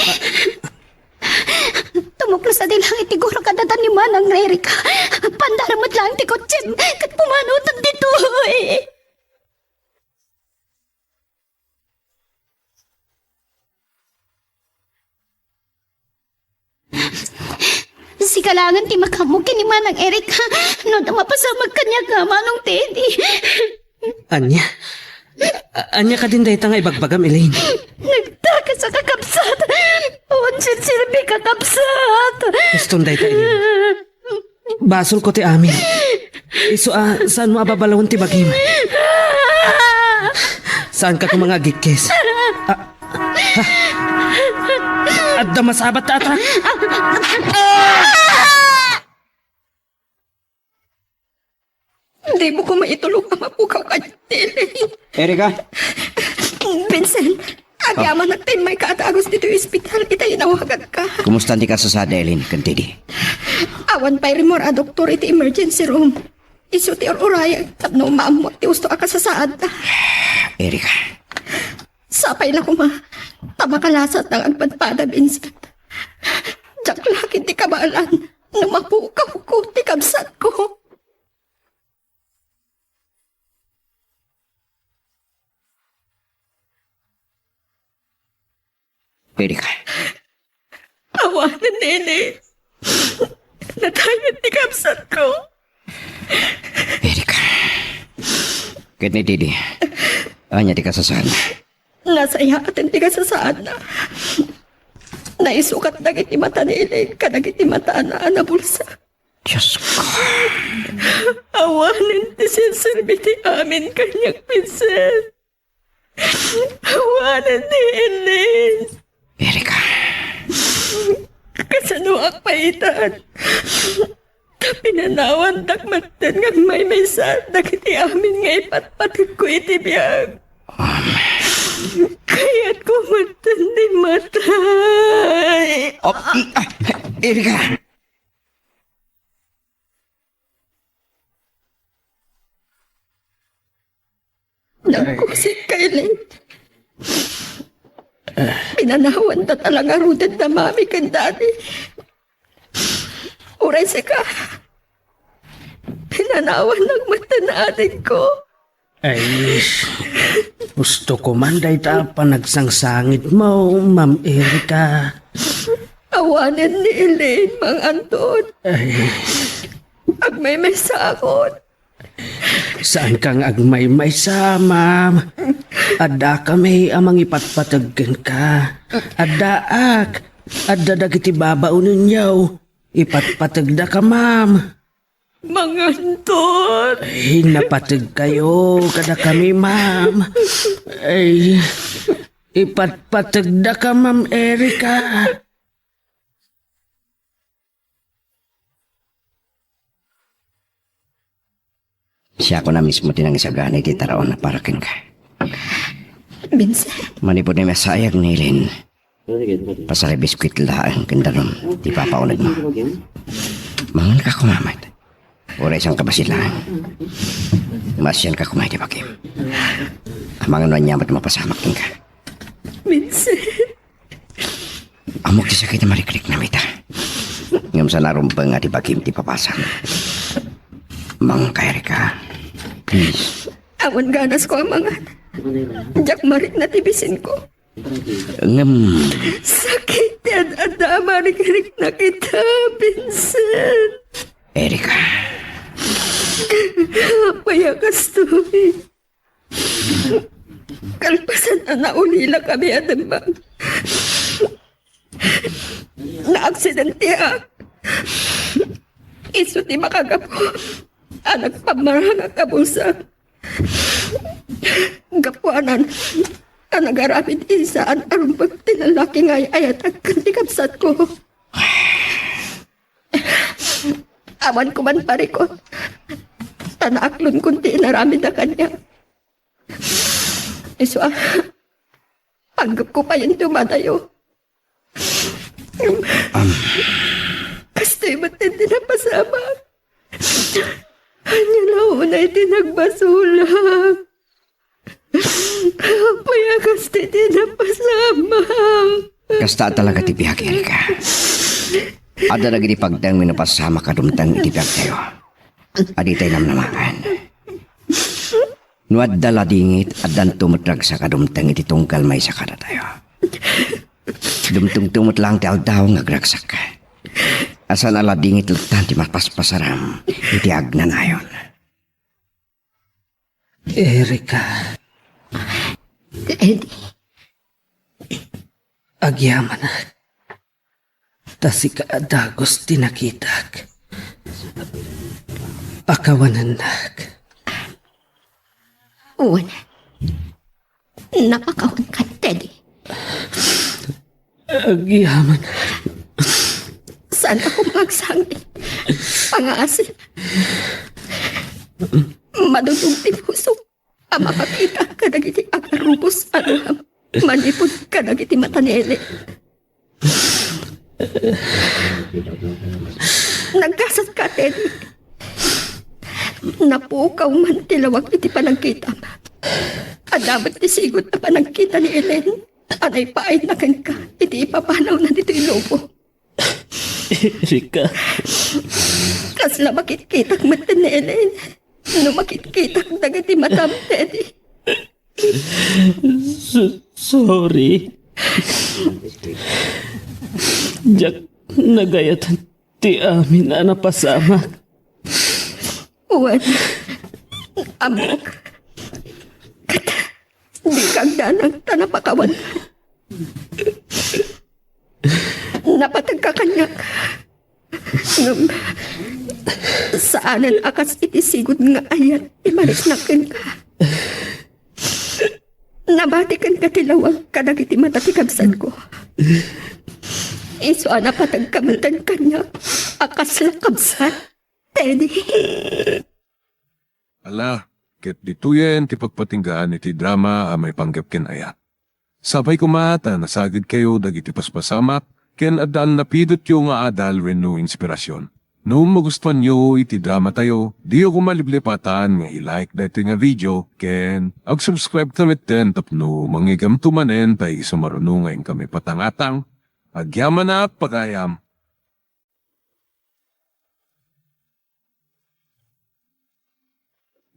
Tumuklos a di langit ti gurok a dadan ni Manang Erika. Pandarem met laeng ti kotsem, ket pumanawtan ditoy. Sika laengen ti makaammo ken ni Manang Erika, no adda mapasamak kaniak, Manong Teddy. Ania? A-, ania kadin dayta nga ibagbagam, Elaine? Nagtakas a kakabsat. Awan serserbi, kakabsat. Huston dayta, Elaine. Basolko ti amin. Isu a, saanmo a babalawen ti bagim. Saanka koma nga agikkis. A, ha? Adda masabat ta atrak. Dimo koma itulok a mapukaw kaniak, Elaine. Erika? Vincent, agyamanak ta immayka a dagus ditoy ospital ita inawagakka. Kumusta ti kasasaad ni Elaine ken Teddy? Awan pay rimmor a doktor iti emergency room. Isu ti ur-urayek tapno maammok ti husto a kasasaadda. Erika. Sapay la koma ta makalasat nga agpadpada, Vincent. Diak la ketdi kabaelan no mapukawko ti kabsatko. Erika. Awanen, Nene. Natay met ti kabsatko. Erika. Ket ni Teddy, ania ti kasasaadna? Nasayaaten ti kasasaadna. Naisukat dagiti mata ni Elaine kadagiti mataanna a nabulsa. Diosko. Awanen ti serserbi ti amin kaniak, Vincent. Awanen ni Elaine. Erika. Kasanoak pay itan? Ta pinanawandak metten nga agmaymaysa dagiti amin nga ipatpategko iti biag. Kayatko metten ti matay. Oh, i-, ah, Erika! Nagkusik kay Elaine. Pinanawanda ta la ngaruden da Mami ken Daddy. Uray sika, pinanawannak met ti adikko. Ay, husto ko man dayta a panagsangsangitmo, Ma'am Erika. Awanen ni Elaine, Mang Anton. Ay. Agmaymaysaakon. Saanka nga agmaymaysa, ma'am. Addakami a mangipatpateg kenka. Addaak. Adda dagiti babaonenyo. Ipatpategdaka, ma'am. Mang Anton. Ay, napategkayo kadakami, ma'am. Ay, ipatpategdaka, Ma'am Erika. Siakon a mismo ti nangisagana iti taraon a para kenka. Vincent. Manipud ni masayag ni Ellen, pasaribiskwit laeng ken danum ti papaunegmo. Manganka koma met. Uray saan ka basilan. Maasianka koma iti bagim. Amangan no ania met mapasamak kenka. Vincent. Ammok ti sakit a marikriknam ita. Ngem saan a rumbeng a ti bagim ti papasam. Manganka, Erika. Please. Awan ganasko a mangan. Diak marikna ti bisinko. Ngem sakit ti ad-adda a marikriknak ita, Vincent. Erika. Apay a kastoy? Kalpasan a naulilakami a naimbag, naaksidentiak. Isu ti makagapu a nagpammarangak a bulsa. Gapuanan a nagaramid iti saan a rumbeng ti lallaki nga ay-ayatek ken ti kabsatko. Awan koman parikut, ta naaklon kon ti inaramidda kaniak. Isu a, panggepko payen ti umadayo. Kastoy met ti napasamak. Ania la unay ti nagbasolak? Apay a kastoy ti napasamak? Kasta talaga ti biag, Erika. Adda dagiti pagteng nga napasamak a dumteng iti biagtayo. Aditay namnamaen. No adda ladingit, addanto met ragsak a dumteng iti tunggal maysa kadatayo. Dumtengto met laeng ti aldaw nga agragsak. A saan a ladingit latta ti mapaspasaram iti agnanayon. Erika. Eddie. Agyamanak. Ta sika a dagus ti nakitak. Pakawanennak. Wen, napakawanka, Teddy. Agyamanak. Saan ako magsangit? Pangaasi. Madudog ti puso a makakita kadagiti agarubos a ruam manipud kadagiti mata ni Ellen. Nagkasatka, Teddy. Napukaw man ti lawag iti panagkitam. Adda met ti sigud a panagkita ni Ellen a naipaayna kenka iti ipapanawna ditoy lubong. Erika. Kasla makitkitak met ni Ellen no makitkitak dagiti matam, Teddy. S-, sorry. Diak nagayatan ti amin a napasamak. Wen, ammok. Ket dika agdanag ta napakawan. Napategka kaniak. Ngem saanen a kas iti sigud nga ayat ti mariknak kenka. Nabati kenka ti lawag kadagiti mata ti kabsatko. Isu a napategka metten kaniak a kasla kabsat, Teddy. Ala, ket ditoyen ti pagpatinggaan iti drama a maipanggep ken ayat. Sapay koma ta nasagidkayo dagiti paspasamak ken adda a napidotyo nga adal wenno inspirasyon. No magustuanyo iti dramatayo, diyo koma liplipatan nga i-like daytoy nga video ken ag-subscribe ta metten tapno mangigamto manen ta isu maruno nga inkami patangatang. Agyamanak pagayam.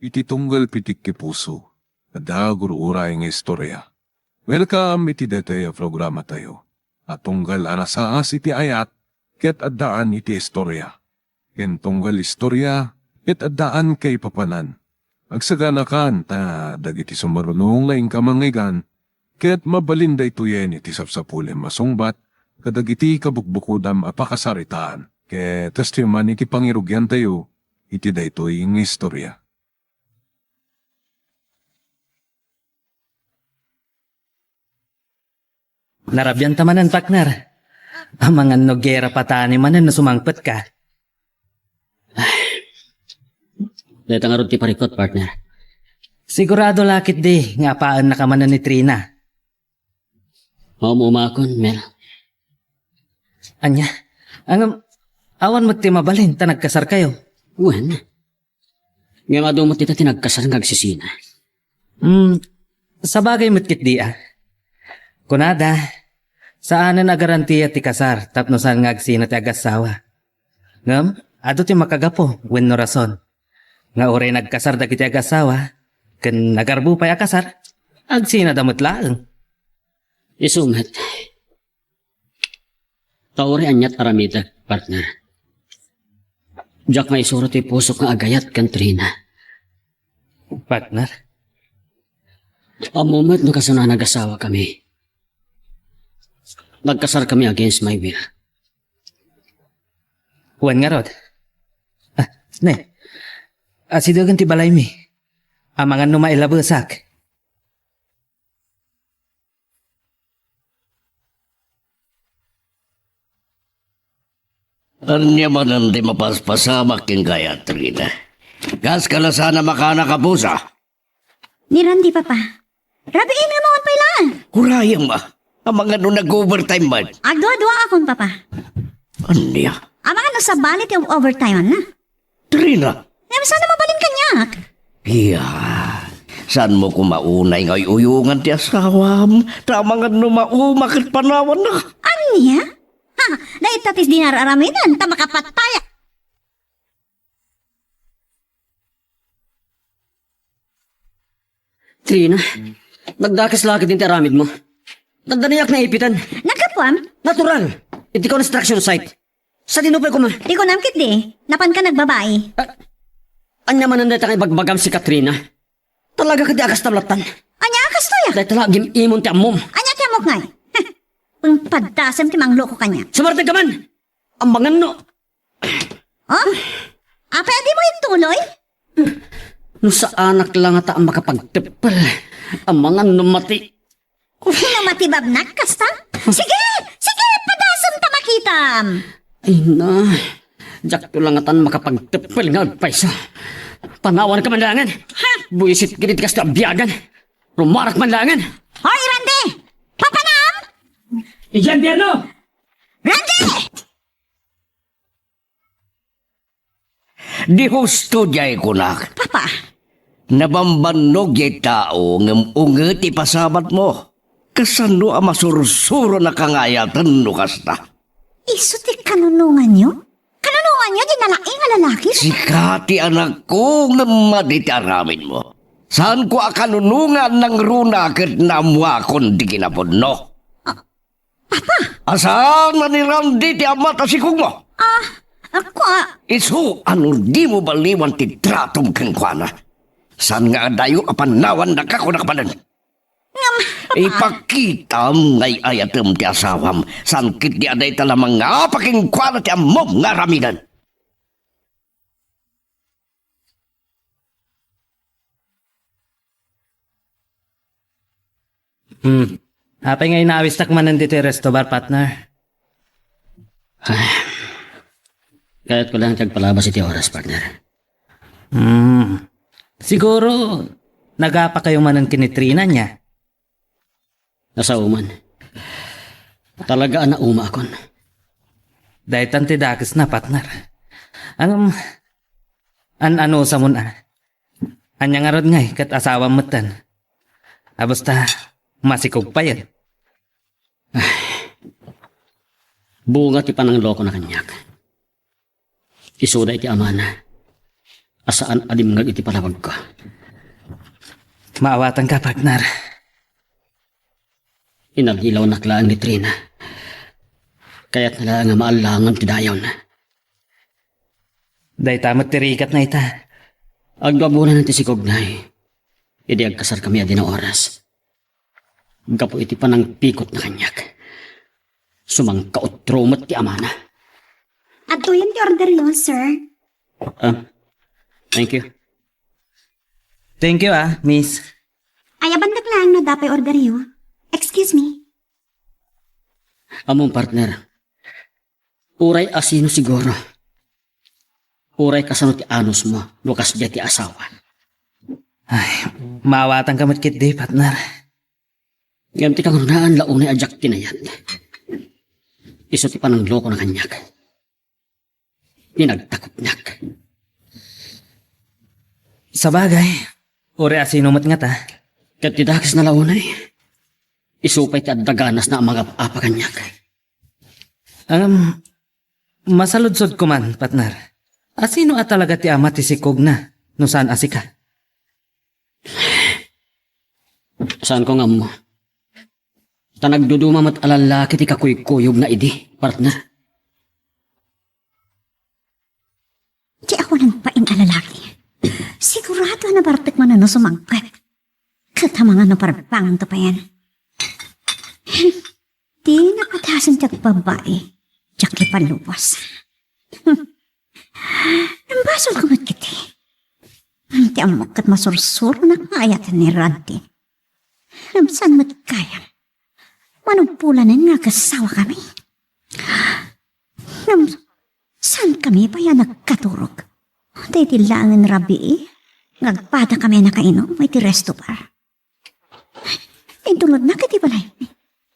Iti tunggal pitikki puso, adda gur-uray nga istorya. Welcome iti daytoy a programatayo a tunggal a nasaas iti ayat ket addaan iti istorya. Ken tunggal istorya ket addaan kaipapanan. Agsaganakan ta dagiti sumarunong nga inka mangngeggan ket mabalin daytoyen iti sapsapulem a sungbat kadagiti kabukbukodam a pakasaritaan ket kastoy man iti pangirugiantayo iti daytoy nga istorya. Narabianta manen, partner. Amangan no gera patani manen no sumangpetka. Dayta ngarud ti parikut, partner. Sigurado la ketdi nga apaennaka manen ni Trina. Maumakon, Mel. Ania? Ngem, awan met ti mabalin ta nagkasarkayo. Wen. Ngem adu met dita ti nagkasar nga agsisina. Hmm, sabagay met ketdi a. Kunada, saanen a garantia ti kasar tapno saan nga agsina ti agassawa. Ngem, adu ti makagapu wenno rason nga uray nagkasar dagiti agassawa ken nagarbu pay a kasar, agsinada met laeng. Isu met. Ta uray aniat aramidek, partner, diak maisuro ti pusok nga agayat ken Trina. Partner? Ammo met no kasano a nagasawakami. Nagkasarkami against my will. Wen ngarud. Ah, ne. Asidegen ti balaymi. Amangan no mailabesak. Ania manen ti mapaspasamak kenka, Trina? Kas kalasan a makanak a pusa. Ni Randy, Papa. Rabiin nga mawan pay laeng. Kurayem, ah. Amangan no nag-overtime man. Agdua-duaakon, Papa. Ania? Amangan no sabali ti overtime na. Trina. Ngem saan a mabalin kaniak? Iya. Saanmo koma unay nga uy-uyongan ti asawam? Ta amangan no mauma ket panawanna. Ania? Ha, dayta ti dinak aramiden, ta makapataya. Trina, nagdakes la ketdi ti aramidmo. Dandaniak naipiten. Naggapuam? Natural. Iti construction site. Sadino pay koma? Ti kunam ketdi, napanka nagbabai. Ah, ania manen dayta nga ibagbagam, Katrina? Talaga ketdi a kasta lattan. Ania a kastoy a? Dayta la agim-imon ti ammom. Ania ti ammok ngay? Heh, pagpadasem ti mangloko kaniak. Sumartenka man! Amangan no. Oh? Apay a dimo intuloy? No saanak la ngata a makapagteppel, amangan no mati. No mati babnak, kasta? Sige! Sige! Padasem ta makitam! Ay na, diakto la ngatan makapagteppel nga agpayso. Panawanka man laengen. Ha? Buisit ketdi ti kasta a biagan. Rumarak man laengen. Hoy, Randy! Papanam! Idiay impierno! Randy! Di husto diay kunak. Papa. Nabambannog diay tao ngem unget ti pasabatmo. Kasano a masursuronaka nga ayaten no kasta? Isu ti kanunonganyo? Kanunonganyo ti nalaing a lalaki? Sika ti anakko ngem madi ti aramidmo. Saanko a kanunongan nangruna ket naammoakon ti kinapudno. Ah, Papa! Saan a ni Randy ti ama ta sikogmo? Ah, ako a- Isu a no dimo baliwan ti tratom kenkuana. Saan nga adayo a panawannaka kunak manen? Ngem, Papa. Ipakitam nga ay-ayatem ti asawam. Saan ketdi a dayta la mangapa kenkuana ti ammom nga aramiden. Hmm. Apay nga inawistak manen ditoy resto bar, partner? Ay. Kayatko laeng ti agpalabas iti oras, partner. Hmm. Siguro, nagapakayo manen ken ni Trina nia? Nasaoman. Talaga a naumaakon. Daytan ti dakesna, partner. Ngem, an-anusamon a. Ania ngarud ngay ket asawam metten. A basta, masikog payen. Ay. Bunga ti pananglokona kaniak. Isuda iti amana a saan a dimngeg iti panawagko. Maawatanka, partner. Inallilawnak laeng ni Trina. Kayatna laeng a maallangon ti dayawna. Dayta met ti rigatna ita. Agduabunan ti sikog, nay. Idi agkasarkami a dina oras. Gapu iti panangpikotna kaniak. Sumangkautro met ti amana. Adtoyen ti orderyo, sir. Ah, thank you. Thank you, ah, miss. Ayabandek laeng no adda pay orderyo. Excuse me. Ammom, partner. Uray asino siguro. Uray kasano ti anusmo no kasdiay ti asawa? Ay, maawatanka met ketdi, partner. Ngem ti kangrunaan la unay a diak kinayat. Isu ti pananglokona kaniak. Ti nagtakupnak. Sabagay, uray a sino met ngata. Ket ti dakesna la unay, isu pay ti adda ganasna a mangap-apa kaniak. Ngem, masaludsodko man, partner. A sino a talaga ti ama ti sikogna, no saan a sika? Saanko nga ammo. Ta nagduduma met a lallaki ti kakuykuyogna idi, partner. Ti awanan pain a lalaki. Sigurado a nabartek man no sumangpet. Ket amangan no parbangonto payen. Ti napadasen ti agbabai, diak ipalubos. Nambasol ko met kiti. Ti ammok ket masursuronak nga ayaten ni Randy. Ngem saan met gayam? Manubolanen nga agassawa kami. Ngem saan kami pay a nagkaturog? Daydi laengen rabii nga agpada kami a nakainom iti resto bar. Intulodnak iti balay.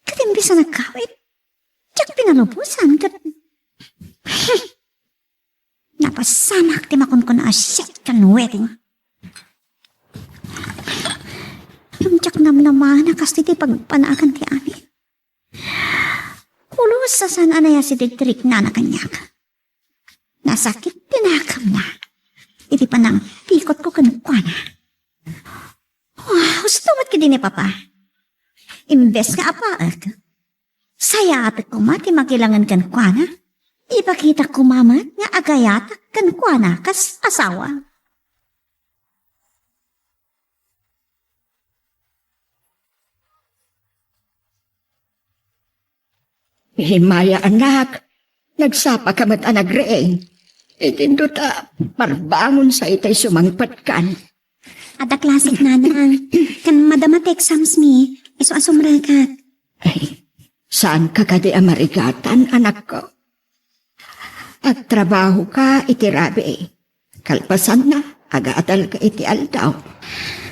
Ket imbes a nagkawit, diak pinalubosan ket napasamak ti makunkuna a shit ken wedding. Diak namnama a kasta ti pagpanagan ti amin. Pulos a saan a nayasi ti riknana kaniak. Nasakit ti nakamna iti panangpikotko kenkuana. Husto met kadi ni Papa. Imbes nga apaek, sayatek koma ti makilangen kenkuana. Ipakita koma met nga agayatak kenkuana kas asawa. Immay a anak, nagsapaka met a nagriing. Iti indo ta parbangon sa itay sumangpetkan. Adda klasek, nanang. Ken madama ti exams mi, isu a sumrekak. Ay, saanka kadi a marigatan, anakko? Agtrabahoka iti rabii. Kalpasanna, agadalka iti aldaw.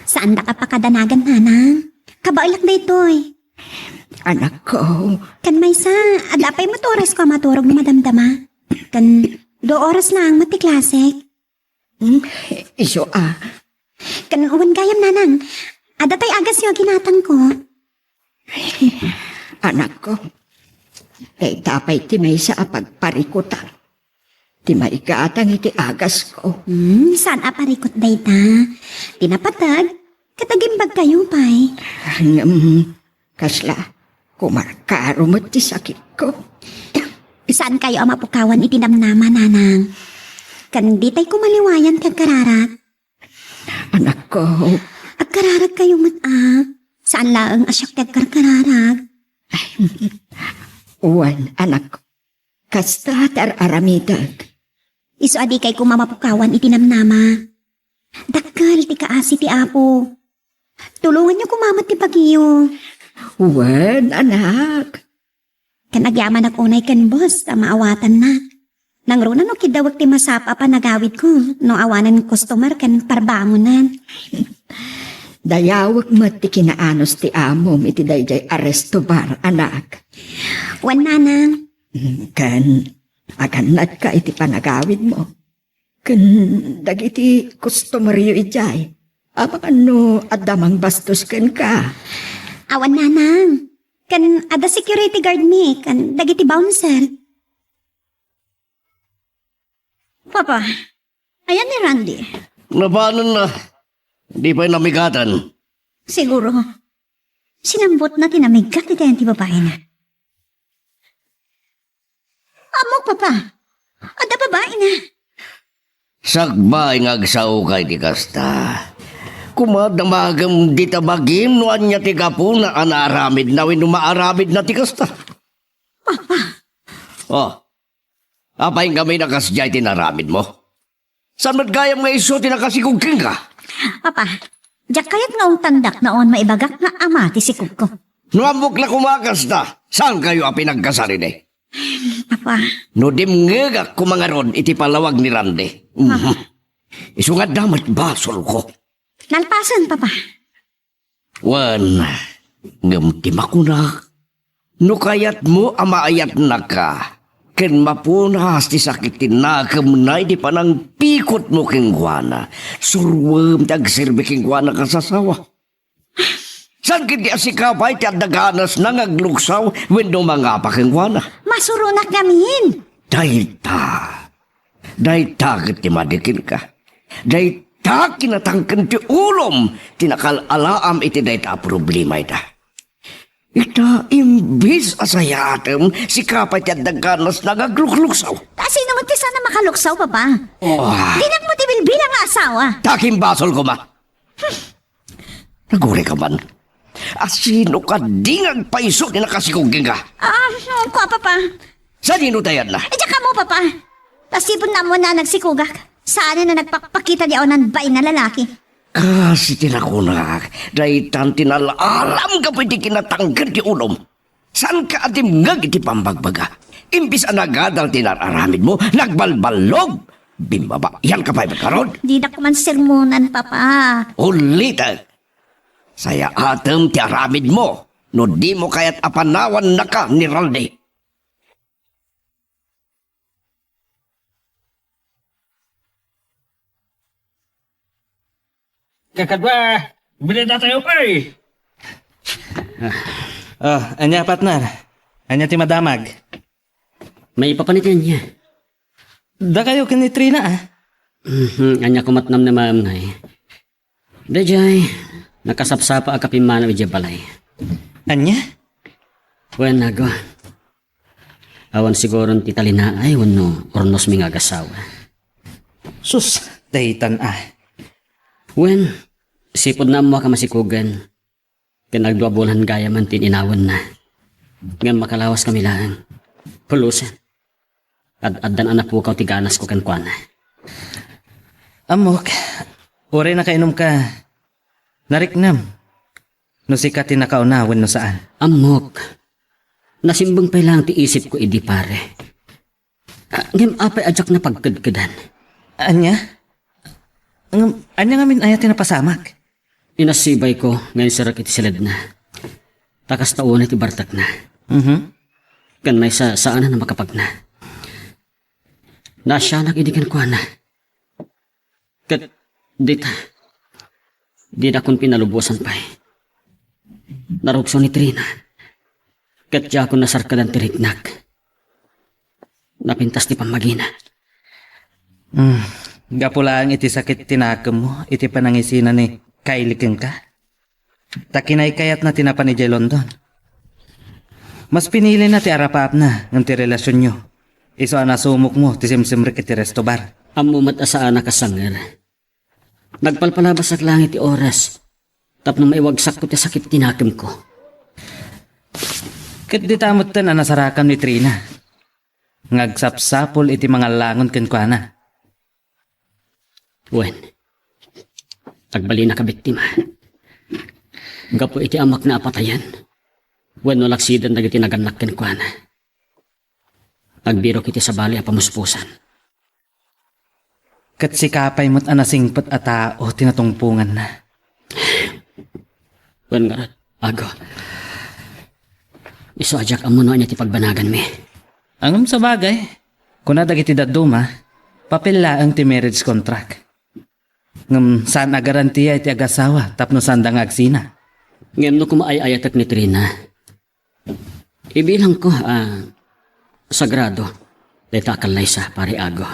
Saandak a pakadanagan, nanang. Kabaelak daytoy. Anakko. Ken maysa, adda pay met orasko a maturog no madamdama. Ken dua oras laeng met ti klasek. Hmm? Isu a. Ken wen gayam, nanang. Adda tay agasyo a ginatangko. Anakko, dayta pay ti maysa a pagparikutam. Ti maigatang iti agasko. Hmm, saan a parikut dayta? Ti napateg, ket agimbagkayo pay. Ngem, kasla, kumarkaro met ti sakitko. Saankayo a mapukawan iti namnama, nanang. Ken ditay koma liwayan ti agkararag. Anakko. Agkararagkayo met a. Saan laeng a siak ti agkarkararag. Wen, anakko. Kasta ti ar-aramidek. Isu a dikay koma mapukawan iti namnama. Dakkel ti kaasi ti Apo. Tulonganyo koma met ti bagiyo. Wen, anak. Ken agyamanak unay ken boss ta maawatannak. Nangruna no kiddawek ti masapa a panagawidko no awanen customer ken parbangonan. Dayawek met ti kinaanus ti amom iti daydiay a resto bar, anak. Wen, nanang. Ken agannadka iti panagawidmo. Ken dagiti customeryo idiay, amangan no adda mangbastos kenka. Awan, nanang. Ken adda security guard mi, ken dagiti bouncer. Papa, ayan ni Randy? Napananna. Di pay namigatan. Siguro, sinambotna ti namigat iti ayan ti babaina. Ammok, Papa. Adda babaina. Sakbay nga agsaoka iti kasta. Koma, damagem dita bagim no ania ti gapuna a naaramidna wenno maaramidna ti kasta. Papa. Oh. Apay ngamin a kasdiay ti naaramidmo? Saan met gayam nga isu ti nakasikog kenka? Papa, diak kayat nga ungtandak no awan maibagak nga ama ti sikogko. No ammok la koma a kasta, saankayo a pinagkasarili? Papa. No dimngegak koma ngarud iti palawag ni Randy. Mhm. Isu nga adda met basolko. Nalpasen, Papa. Wen, ngem ti makunak, no kayatmo a maayatnaka, ken mapunas ti sakit ti nakemna idi panangpikutmo kenkuana, suroem ti agserbi kenkuana kas asawa. Saan ketdi a sika pay ti adda ganasna nga agluksaw wenno mangapa kenkuana? Masuronak ngamin. Dayta. Dayta ket ti madi kenka. Dayta kinatangken ti ulom ti nakal-alaam iti dayta a problema ita. Ita, imbes a sayaatem, sika pay ti adda ganasna nga aglukluksaw. Ta sino met ti saan a makaluksaw, Papa? Oh. Dinak met ibilbilang nga asawa. Ta kimbasol koma. Nagurayka man. Asino kadi nga agpayso ti nakasikog kenka? Ah, kua, Papa. Sadino ti ayatna? Diak ammo, Papa. Ta sipud ammo a nagsikogak. Saan a nagpakpakita ti awanan bain a lalaki. Kas iti nakunak, daytan ti nal-alam gapu iti kinatangken ti ulom. Saanka a dimngeg iti pambagbaga. Imbes a nagadal ti nar-aramidmo, nagbalballog. Bimmabayanka pay met ngarud. Dinak man sermonan, Papa. Ulitek. Sayaatem ti aramidmo no dimo kayat a panawannaka ni Randy. Kakadua, uminom datayo, pay. Ah, ania, partner? Ania ti madamag? Maipapan iti ania? Dakayo ken ni Trina, ah. Mhm, ania koma ti namnamaem ngay? Daydiay, nakasapsapa a kapimmanaw idiay balay. Ania? Wen, Ago. Awan siguron ti talinaay wenno urnosmi nga agasawa. Sus, daytan a. Wen, sipud ammoak a masikogen, ken agdua bulan gayamen ti inawenna. Ngem makalawaskami laeng. Pulosen. Ad-addan a napukaw ti ganasko kenkuana. Ammok, uray nakainumka, nariknam no sika ti nakauna wenno saan. Ammok, nasimbeng pay laeng ti isipko idi, pare. Ah, ngem apay a diak napagkedkedan? Ania? Ngem, ania ngamin aya ti napasamak? Inasibayko nga inserrek iti siledna. Ta kasta unay ti bartekna. Mhm. Ken maysa, saan a makapagna. Naasianak idi kenkuana. Ket dita, dinakon pinalubosan pay. Narukso ni Trina. Ket diakon nasarkadan ti riknak. Napintas ti pammagina. Hmm. Gapu laeng iti sakit ti nakemmo iti panangisina ni Kylie kenka? Ta kinaykayatna ti napan idiay London. Mas pinilina ti arapapna ngem ti relasionyo. Isu a nasumokmo ti simsimrek iti resto bar. Ammo met a saanak a sanger. Nagpalpalabasak laeng iti oras tapno maiwagsakko ti sakit ti nakemko. Ket dita metten a nasarakam ni Trina nga agsapsapul iti mangallangon kenkuana. Wen, agbalinaka biktima. Gapu iti amakna a patayen, wenno laksiden dagiti nagannak kenkuana. Agbirok iti sabali a pamuspusan. Ket sika pay met a nasingpet a tao ti natungponganna. Wen ngarud, Ago. Isu a diak ammo no ania ti pagbanaganmi. Ngem sabagay, kuna dagiti dadduma, papel laeng ti marriage contract. Ngem saan a garantia iti agasawa tapno saanda nga agsina. Ngem no kumaay-ayatek ni Trina, ibilangko a sagrado dayta a kallaysa, Pare Ago.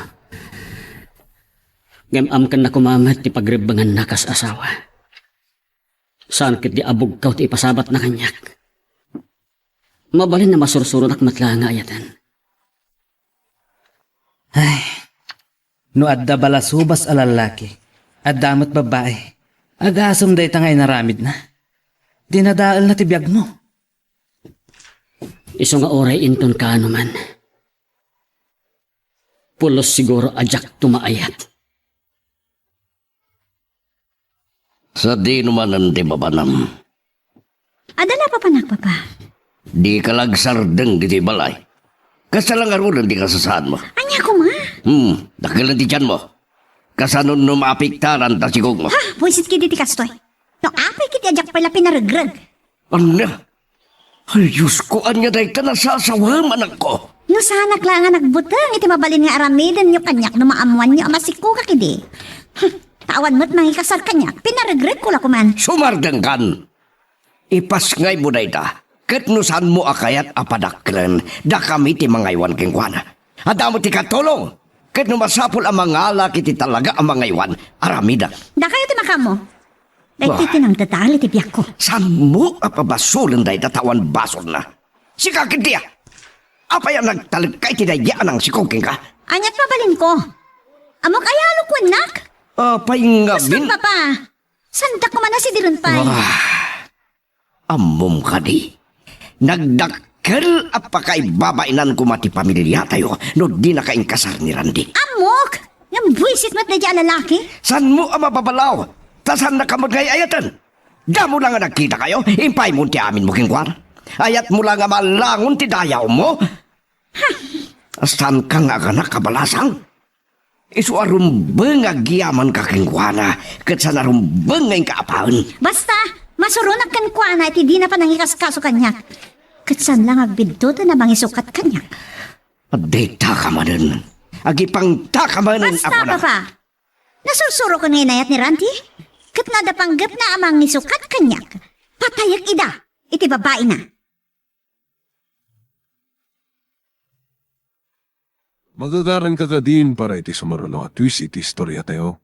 Ngem amkenna koma met ti pagrebbenganna kas asawa. Saan ketdi a bugkaw ti ipasabatna kaniak. Mabalin a masursuronak met laeng nga ayaten. Ay, no adda balasubas a lallaki, adda met babbai, agasem dayta nga inaramidna. Dinadaelna ti biagmo. Isu nga uray inton kaano man, pulos siguro a diakto maayat. Sadino manen ti mapanam? Adda la papanak, Papa. Dika la agsardeng ditoy balay. Kasta la ngaruden ti kasasaadmo. Ania koma? Hmm, dakkelen ti tianmo. Kasano no maapektaran ta sigogmo? Ha, buisit ketdi ti kastoy. No apay ketdi a diak pay la pinaregreg. Ania? Ay, Diosko, ania dayta nasasawem, anakko? No saanak la nga nagbuteng iti mabalin nga aramidenyo kaniak no maammoanyo a masikogak idi. Hmm, ta awan met mangikasar kaniak, pinaregregko la koman. Sumardengkan! Ipasngaymo dayta, ket no saanmo a kayat a padakkelen, dakami ti mangaywan kenkuana. Adda met ti katulong, ket no masapul a mangalak iti talaga a mangaywan, aramidek. Dakayo ti makaammo. Daytoy ti nangdadael iti biagko. Saanmo a pabasolen dayta ta awan basolna? Sika ketdi a! Apay a nagtalekka iti daydi a nangsikog kenka? Aniat mabalinko? Ammok aya a kunak? Apay ngamin? Basta, Papa. Saandak koma a sidiren pay. Ah. Ammom kadi, nagdakkel a pakaibabainan koma ti pamiliatayo no dinaka inkasar ni Randy. Ammok! Ngem buisit met daydi a lalaki. Saanmo a mababalaw? Ta saannaka met nga ay-ayaten. Damo la nga nagkitakayo, impaymo ti aminmo kenkuana. Ayatmo la nga malangon ti dayawmo. Saanka nga aganak a balasang? Isu a rumbeng nga agyamanka kenkuana, ket saan a rumbeng nga inka apaen. Basta, masuronak kenkuana iti dina panangikaskaso kaniak. Ket saan la nga agbidduten a mangisukat kaniak. Dayta ka manen. Agipangta ka manen a kuna. Basta, Papa. Nasursuroken nga inayat ni Randy? Ket no adda panggepna a mangisukat kaniak, patayek ida iti babaina. Magagaranka kadin para iti sumaruno a twist iti istoriatayo.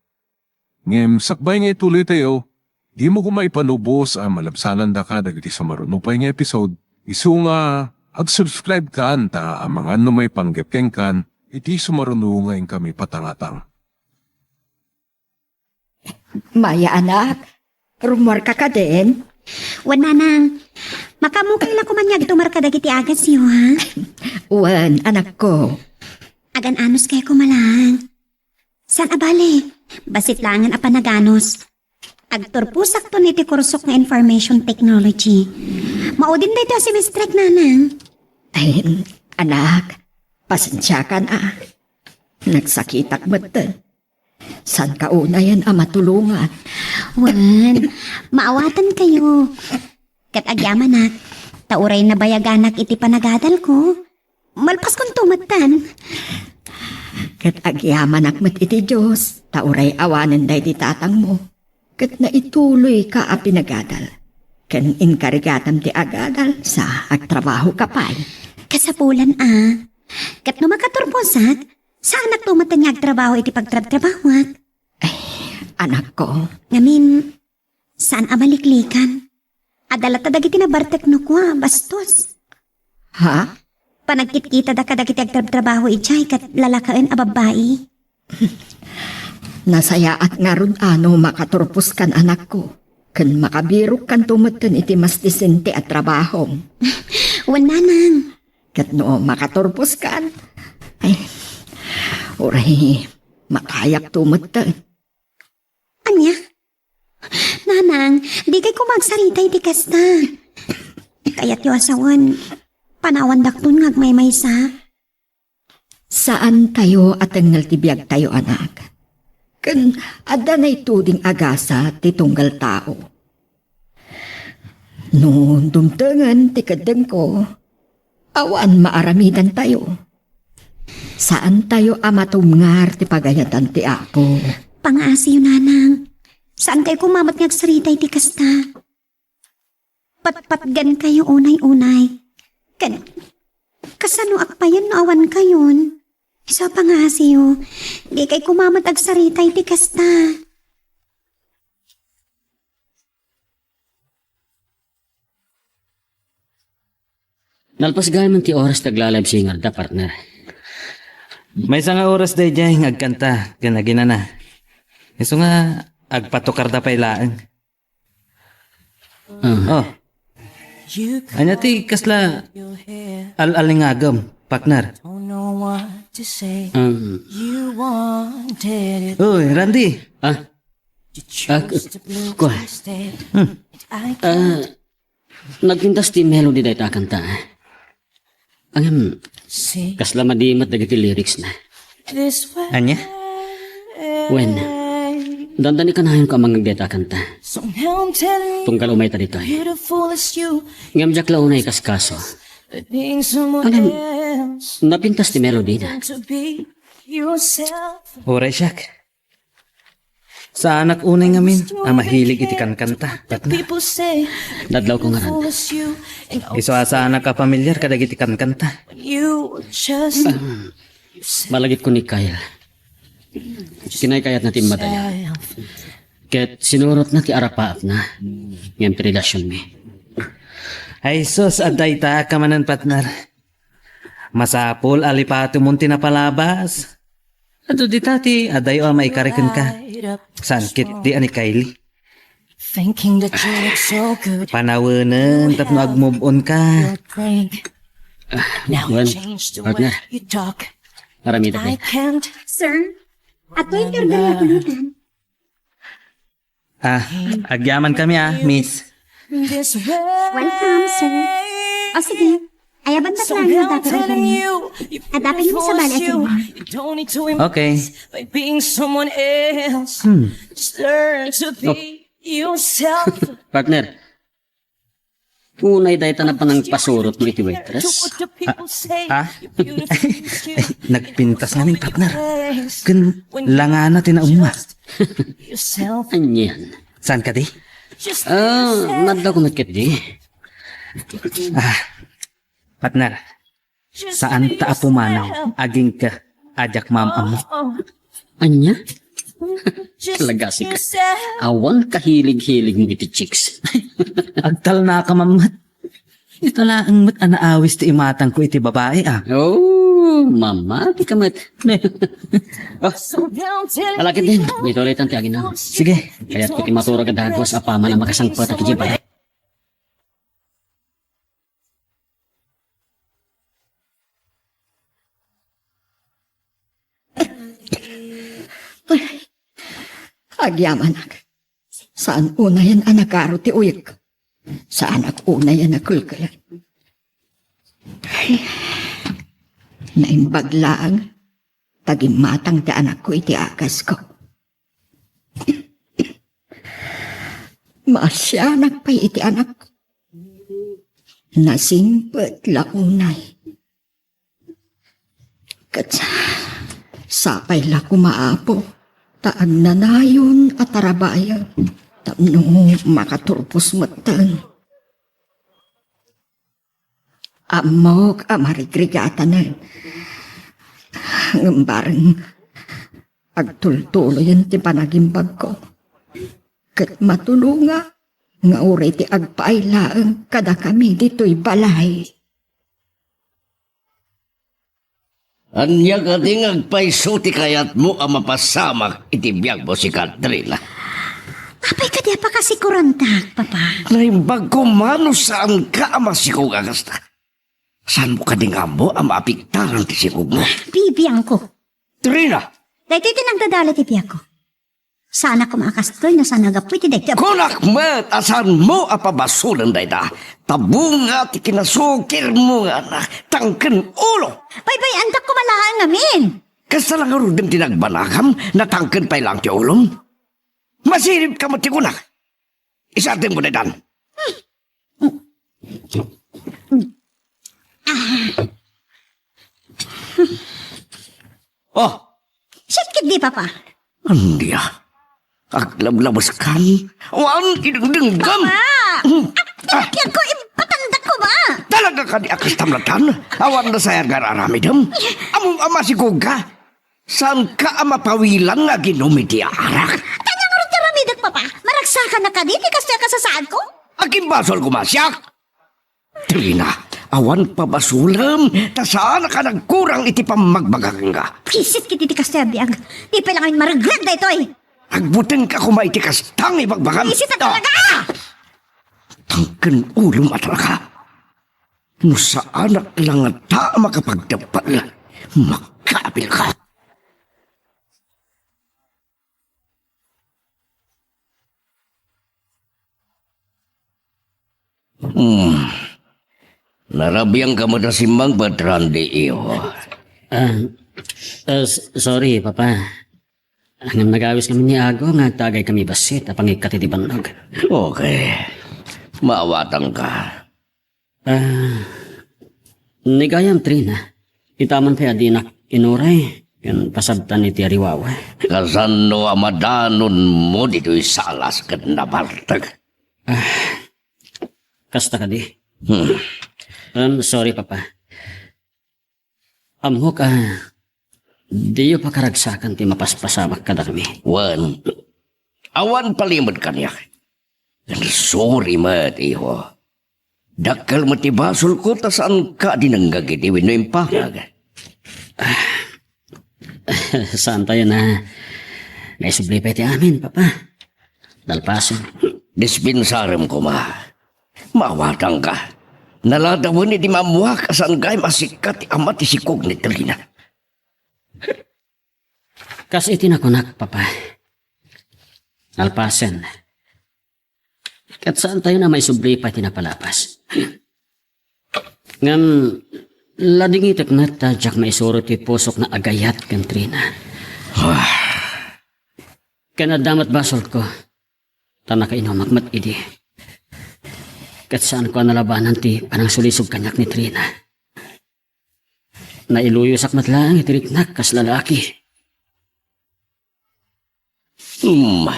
Ngem sakbay nga ituloytayo, dimo koma ipanubos a malabsanandaka dagiti sumaruno pay nga episode, isu nga ag-subscribe kan ta amangan no maipanggep kenkan iti sumaruno nga inkami patangatang. Maya, anak, rummuarka kadin? Wen, Nanang. Makaammokayo la koman nga agtumar kadagiti agasyo, ha? Wen, anakko. Agan-anos kayo koma laeng. Saan a bale, bassit laengen a panaganos. Agturposakton iti kursok nga Information Technology. Maudin daytoy a semestrek, Nanang. Ay, anak, pasensiakan a. Nagsakitak metten. Saanka unayen a matulongan. Wen, maawatankayo. Ket agyamanak, ta uray nabayaganak iti panagadalko, malpaskonto metten. Ket agyamanak met iti Dios, ta uray awanen daydi tatangmo, ket naituloyka a pinagadal. Ken inkarigatam ti agadal, sa agtrabahoka pay. Kasapulan a. Ket no makaturposak, saanakto metten nga agtrabaho iti pagtrabtrabahoak. Ay, anakko. Ngamin, saan a maliklikan. Adda latta dagiti nabartekno kua, bastos. Ha? Panagkitkitada kadagiti agtrabtrabaho idiay ket lalakaen a babbai. Nasayaat ngarud a no makaturposkan, anakko, ken makabirokkanto metten iti mas disente a trabahom. Wen, Nanang. Ket no makaturposkan, ay, uray makayakto metten. Ania? Nanang, dikay koma agsarita iti kasta. Kayatyo a sawen, panawandakton nga agmaymaysa. Saantayo a tengngel ti biagtayo, anak. Ken adda naituding a gasat ti tunggal tao. No dumtengen ti keddengko, awan maaramidantayo. Saantayo a matumngar ti pagayatan ti Apo. Pangaasiyo, Nanang. Saankayo koma met nga agsarita iti kasta. Patpatgankayo unay-unay. Ken, kasano agpayen no awankayon? Isu a pangaasiyo, dikay koma met agsarita iti kasta. Nalpas gayam ti oras ti aglive singerda, partner. Maysa nga oras daydiay nga agkanta ken aginana. Isu nga agpatukarda pay laeng. Ah. Oh. Ania ti kasla al-alingagem, partner? Um. Uy, Randy. Ah? Ah, k-, kua. Hmm. Ah, nagpintas ti melody dayta a kanta, eh. Ngem, kasla madi met dagiti lyrics na. Ania? Wen, dandani kanayonko a mangngeg dayta a kanta. Tunggal umayta ditoy. Ngem diak la unay ikaskaso. Ngem, napintas ti melody na. Uray siak. Saanak unay ngamin a mahilig iti kankanta, partner. Nadlawko ngarud. Isu a saanak a pamilyar kadagiti kankanta. Malagipko ni Kyle. Kinaykayatna ti immadayo. Ket sinurotna ti arapaapna ngem ti relasionmi. Ay sus, adda ita ka manen, partner. Masapul a lipatemon ti napalabas. Adu dita ti adayo a maikari kenka. Saan ketdi a ni Kylie? Panawenen tapno ag-move on ka. Wen, partner. Aramidek. Sir, atoy ti order nga pulutan. Ah, agyaman kami, ah, miss. Welcome, sir. O, sige. Ayaban ta lang yung dati order niyo. Adapin mo sa bali, sir. Okay. Hmm. Oh. Partner, unay dayta na panangpasurotmo iti waitress? Ah, ah? Nagpintas ngamin, partner. Ken langana ti naumma. Anian? Saan kadi? Ah, nadlawko met ketdi. Ah, partner. Saan ta a pumanaw agingga a diak maam-ammo. Ania? Talagasika. Awan kahilig-hiligmo iti chicks. Agtalnaka met. Ita laeng met a naawis ti imatangko iti babai, ah. Oh, mamatika met. Oh. Alakid din. Ito ulit ang tiagin na. Sige. Kayatko ti maturog a dagus apaman a makasangpet iti balay. Agyamanak. Saan unayen a nagaro ti uyek. Saanak unayen a kelkelen. Naimbag laeng ta gimmatang ti anakko iti agasko. Maasianak pay iti anakko. Nasingpet la unay. Ket sapay la koma, Apo, ta agnanayon a tarabayo tapno makaturpos metten. Ammok a marigrigatanen. Ngem bareng agtultuloyen ti panagimbagko. Ket matulonga nga uray ti agpaay laeng kadakami ditoy balay. Ania kadi nga agpayso ti kayatmo a mapasamak iti biagmo, sika, Trina? Apay kadi a pakasikurantak, Papa? Naimbag koma no saanka a masikog a kasta. Saanmo kadi nga ammo a maapektaran ti sikogmo? Bibiangko. Trina! Daytoy ti nagdadala ti biagko. Saanak koma a kastoy no saan a gapu iti daytoy a... Kunak met a saanmo a pabasolen dayta. Ta bunga ti kinasukirmo nga anak, tangken ulo. Baybay-andak koma laeng ngamin. Kasta la ngaruden ti nagbanagam, natangken pay laeng ti ulom. Masiribka met ti kunak. Isardengmo daytan. Oh! Sakit di, Papa? Ania? Aglablabeskan? Awan idengdenggan? Papa! Hmm. Ah, ah. Tinakyan ko, ipatandak ko ba? Talaga kadi a kastamlatan? Awan na sayag nga aramidem? Ammom a masikog ka? Saanka a mapawilan nga aginom iti arak? Ania ngarud ti aramidek, Papa? Maragsakannak kadi ti kastoy a kasasaadko? Agimbasol koma siak? Trina, awan pabasolem, ta saanak a nagkurang iti pammagbaga kenka. Pwisit ketdi ti kastoy a biag. Di pay la ngamin maregreg daytoy. Agbutengka koma iti kasta nga ibagbagam. Pwisit a talaga! Tangken ulom a talaga. No saanak la ngata a makapagdepel, makaabilka. Hmm. Narabiangka met a simmangpet, Randy, iho. Ah, ah, s-, sorry, Papa. Ngem nagawis kami ni Ago nga agtagay kami bassit a pangikkat iti bannog. Okay. Maawatangka. Ah, ni gayam, Trina. Itaman pay a dinak inuray, ken pasabtan iti ariwawa. Kasano a madanonmo ditoy salas ket nabartek? Ah, kasta kadi? Hmm. Um, sorry, Papa. Ammok a diyo pakaragsakan ti mapaspasamak kadakami. Wen, awan palimed kaniak. Sorry met, iho. Dakkel met ti basolko ta saanka a dinengngeg iti wenno impangag. Saantayo a maisubli pay ti amin, Papa. Nalpasen. Dispensarem koma. Maawatangka. Naladawen iti maammoak a saan gayam a sika ti ama ti sikog ni Trina. Kas iti nakunak, Papa. Nalpasen. Ket saantayo a maisubli pay ti napalabas. Ngem, ladingitek met ta diak maisuro ti pusok nga agayat ken Trina. Ah. Ken adda met basolko, ta nakainumak met idi. Ket saanko a nalabanan ti panangsulisog kaniak ni Trina. Nailuyosak met laeng iti riknak kas lalaki. Hmm.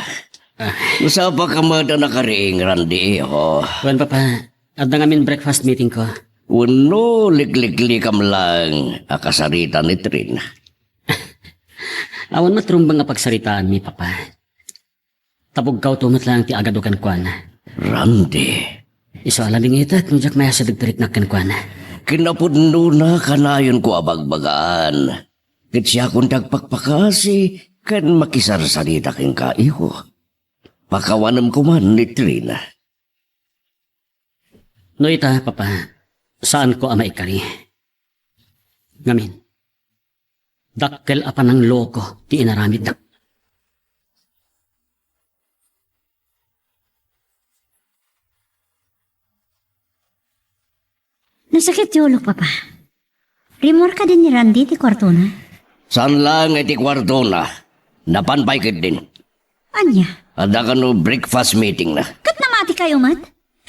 Ah. Nasapaka met a nakariing, Randy, oh. Wen, Papa, adda ngamin breakfast meetingko. Wenno likliklikam laeng a kasarita ni Trina? Awan met rumbeng a pagsaritaanmi, Papa. Tapugkawto met laeng ti agadu kenkuana. Randy. Isu a ladingitek no diak mayasideg ti riknak kenkuana. Kinapudnona, kanayonko a bagbagaan. Ket siakon ti agpakpakasi ken makisarsarita kenka, iho. Pakawanem koman ni Trina. No ita, Papa, saanko a maikari. Ngamin, dakkel a panangloko ti inaramidda. Nasakit ti ulok, Papa. Rimmuar kadi ni Randy ti kuartona? Saan laeng iti kuartona. Napan pay ketdin. Ania? Adda kano breakfast meetingna. Ket namatikayo met?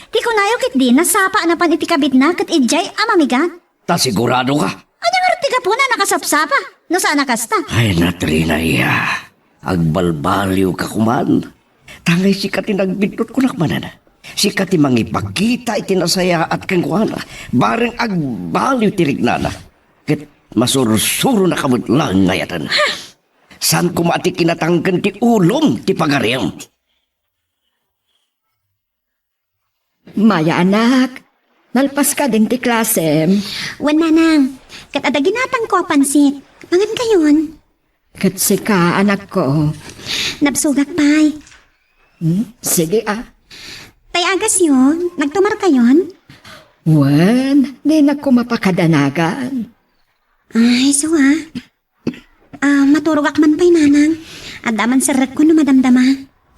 Ti kunayo ketdi, nasapa a napan iti kabitna ket idiay a mamigat. Ta siguradoka? Ania ngarud ti gapuna a nakasapsapa, no saan a kasta? Ay, Katrina, iya. Agbalbaliwka koman. Tangay sika ti nagbidlot kunak manen. Sika ti mangipakita iti nasayaat kenkuana. Bareng agbaliw ti riknana. Ket masursuronaka met laeng nga ayaten. Saan koma ti kinatangken ti ulom ti pagariam. Maya, anak, nalpas kadin ti klasem? Wen, nanang, ket adda ginatangko a pansit. Mangankayon? Ket sika, anakko? Nabsogak pay. Hmm? Sige, a. Tay agasyo, nagtumarkayon? Wen, dinak koma pakadanagan. Ay, isu a. Ah, maturogak man pay, nanang. Adda man serrekko no madamdama.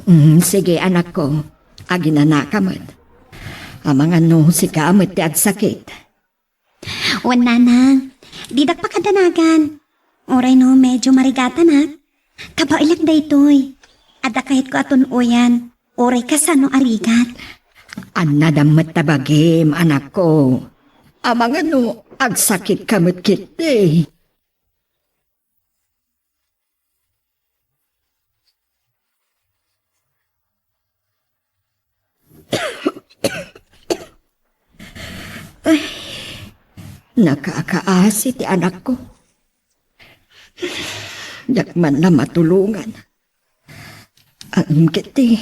Mm, sige, anakko. Aginanaka met. Amangan no sika met ti agsakit. Wen, nanang. Didak pakadanagan. Uray no medyo marigatanak, kabaelak daytoy. Adda kayatko a tun-oyan. Uray kasano a rigat. Annadam met ta bagim, anakko. Amangan no agsakitka met ketdi. Ay, nakakaasi ti anakko. Diak man la matulongan. Ngem ketdi,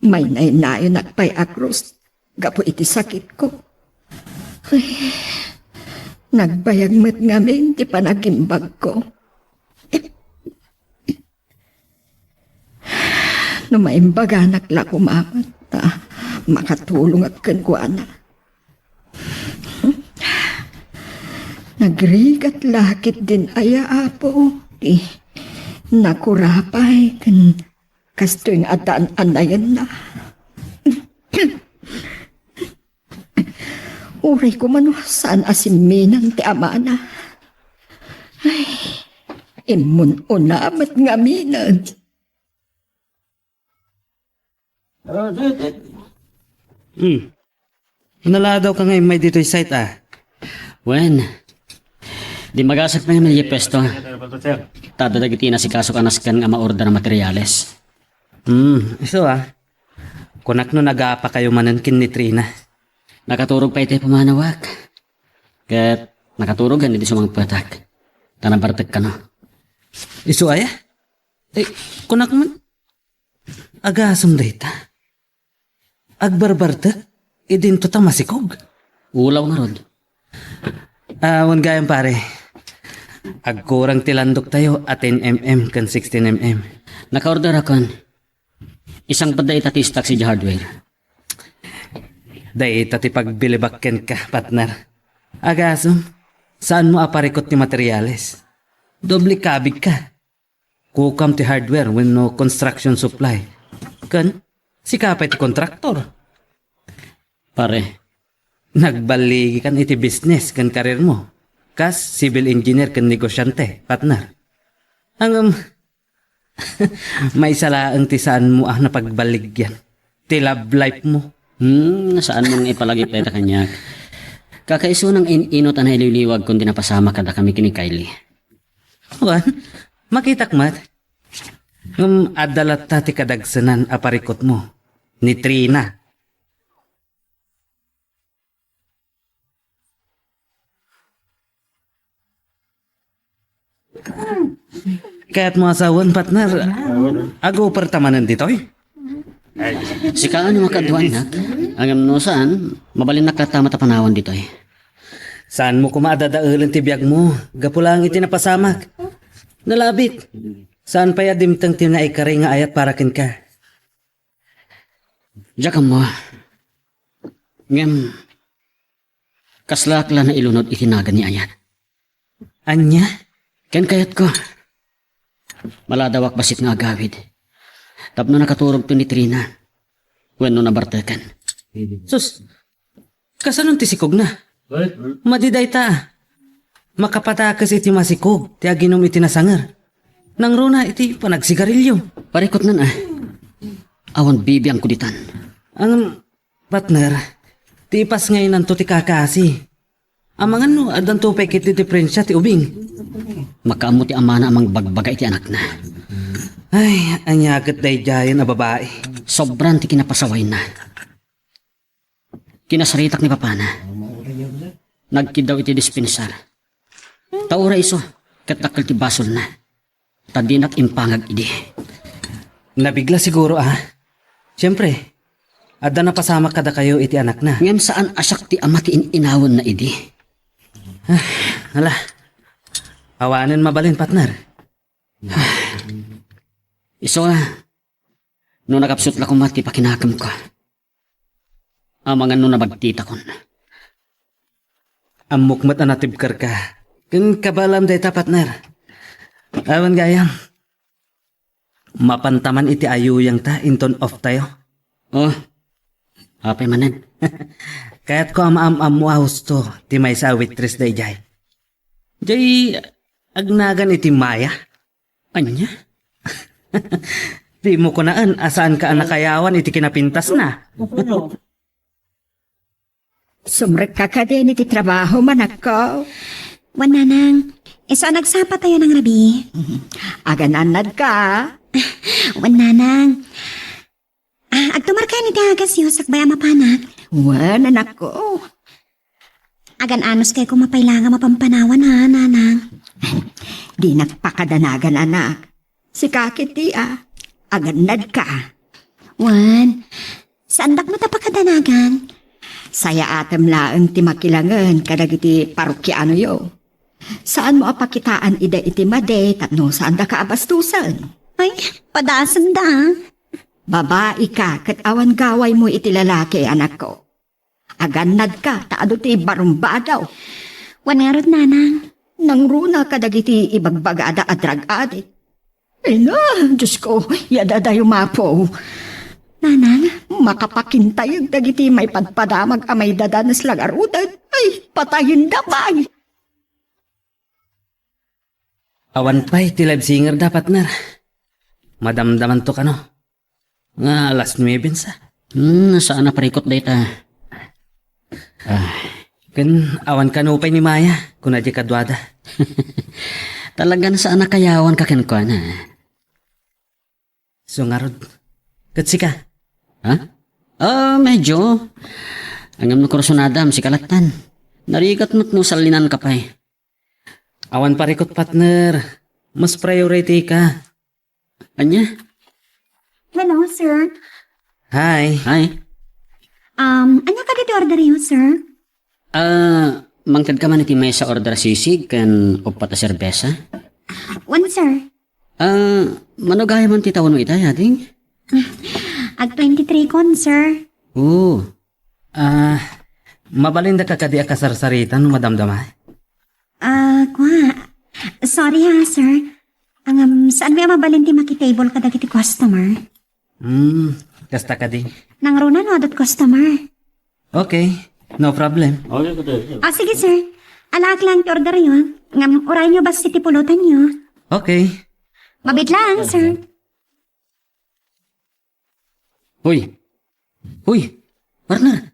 maynaynayonak pay a krus gapu iti sakitko. Ay, nagbayag met ngamin ti panagimbagko. No maimbaganak la koma met ta makatulongak kenkuana. Nagrigat la ketdin aya, Apo, ti nakurapay ken kastoy nga adda an-annayenna. Uray koma no saan a simminang ti amana. Ay, immun-una met ngamin. Hmm. Naladaw ka nga immay ditoy site, ah. Wen, di magasat na nga manifesto. Tada dagiti nasikaso ka nasken nga ma-order a materials. Hmm, isu, ah. Kunak no nagapa kayo manen ken ni Trina. Nakaturog pay ti pamanawak. Ket nakaturog nga di sumangpetak. Ta nabartek kano. Isu aya? Eh, kunak man. Agasem dayta. Agbarbartek, idinto ta masikog. Ulaw ngarud. Ah, wen gayam, pare. Agkurang ti landok tayo a ten M M ken sixteen M M. Naka-order akon. Isang pada ita ti stock si hardware. Dayta ti pagbilibak kenka, partner. Agasem, saan mo a parikot ti materials? Doble kabig ka. Kukam ti hardware wenno construction supply. Ken, sika pay ti kontraktor. Pare, nagballigikan iti business ken career mo. Kas civil engineer ken negosyante, partner. Ngem, maysa laeng ti saan mo a napagballigian. Ti love life mo. Hmm, saan mo nga ipalagip dayta kaniak. Kakaisuna nga in-inut a nailiwliwagkon ti napasamak kadakami ken ni Kylie. Wen, makitak met. Ngem adda latta ti kadagsenan a parikot mo. Ni Trina. Kayat mo a sawen, partner? Aguperta manen ditoy? Sika ni makaaduan, nak. Ngem no saan, mabalinnak latta met a panawan ditoy. Saan mo koma a dadaelen ti biag mo, gapu laeng iti napasamak. Nalabit. Saan pay a dimteng ti naikari nga ayat para kenka. Diak ammo. Ngem, kaslaak la nailunod iti nagan ni Ayan. Ania? Ken kayatko. Maladawak bassit nga agawid. Tapno nakaturogto ni Trina. Wenno nabarteken. Sus, kasanon ti sikogna? Madi dayta. Makapatakes iti masikog ti aginum iti nasanger. Nangruna iti panagsigarilyo. Parikutnan, ah. Awan bibiangko ditan. Ang partner, ti ipasngaynanto ti kakasi. Amangan no, addanto pay ket ti diferensia ti ubing. Makaammo ti amana a mangbagbaga iti anakna. Ay, ania ket daydiayen a babai. Sobran ti kinapasawayna. Kinasaritak ni papana. Nagkiddaw iti dispensar. Ta uray isu, ket dakkel ti basolna. Ta dinak impangag idi. Nabigla siguro, ah. Siempre, adda napasamak kadakayo iti anakna. Ngem saan a siak ti ama ti in-inawenna idi. Ah, ala. Awanen mabalin, partner. Isu, ah, no nakapsut la koma ti pakinakemko. Amangan no nabagtitakon. Ammok met a natibkerka. Ken kabaelam dayta, partner. Awan gayam. Mapanta man iti ayuyangta inton off tayo. Oh, apay manen? Kayatko a maam-ammo a husto ti maysa a waitress daydiay. Jay agnagan iti Maya. Ania? Dimo kunaen a saanka a nakayawan iti kinapintasna. Sumrekka kadin iti trabaho, manakko? Wen, nanang. Isu a nagsapa tayo nang rabii. Agan-annadka? Wen, nanang. Ah, agtumarkayan iti agasyo sakbay a mapanak. Wen, anakko. Agan-anuskay koma pay la nga mapampanawan, ha, nanang? Dinak pakadanagan, anak. Sika ketdi, a. Agannadka. Wen, saandak met a pakadanagan. Sayaatem laeng ti makilangen kadagiti parokianoyo. Saanmo a pakitaan ida iti madi tapno saandaka a bastusen. Ay, padasenda. Babaika ket awan gawaymo iti lalaki, anakko. Agannadka ta adu ti barumbadaw. Wen ngarud, nanang. Nangruna kadagiti ibagbagaada a drug addict. Ay na, Diyos ko, yadadayo mapo. Nanang, Makapakintayeg dagiti maipadpadamag a maidadanes la ngaruden. Ay, patayen da pay! Awan pay ti live singer da, partner. Madamdamanto kano. Nga alas nuebe sa. Hmm, saan a parikut dayta? Ah, ken awan kano pay ni Maya, kuna di kaduada. Talagan saan a kayawan ka kenkuana. So ngarud, ket sika? Ha? Ah, medyo. Ngem no kursunadam, sika lattan. Narigat met no sallinanka pay. Awan parikut, partner. Mas priority ka. Ania? Hello, sir. Hi. Hi. Um, ania kadi ti orderyo, sir? Ah, mangted ka man iti maysa order a sisig ken uppat a serbesa? Wen, sir. Ah, mano gayam ti tawenmo ita, ading? Ag twenty-three kon, sir. Oo. Ah, mabalin daka kadi a kasarsarita no madamdama? Ah, kua. Sorry ha, sir. Ngem, saanmi a mabalin ti makitable kadagiti customer? Hmm, kasta kadi. Nangruna no adat customer. Okay, no problem. Ah, sige, sir. Alaak lang ti orderyo. Ngem, urayonyo basta ti pulotanyo. Okay. Mabiit lang, sir. Hoy! Hoy! Partner!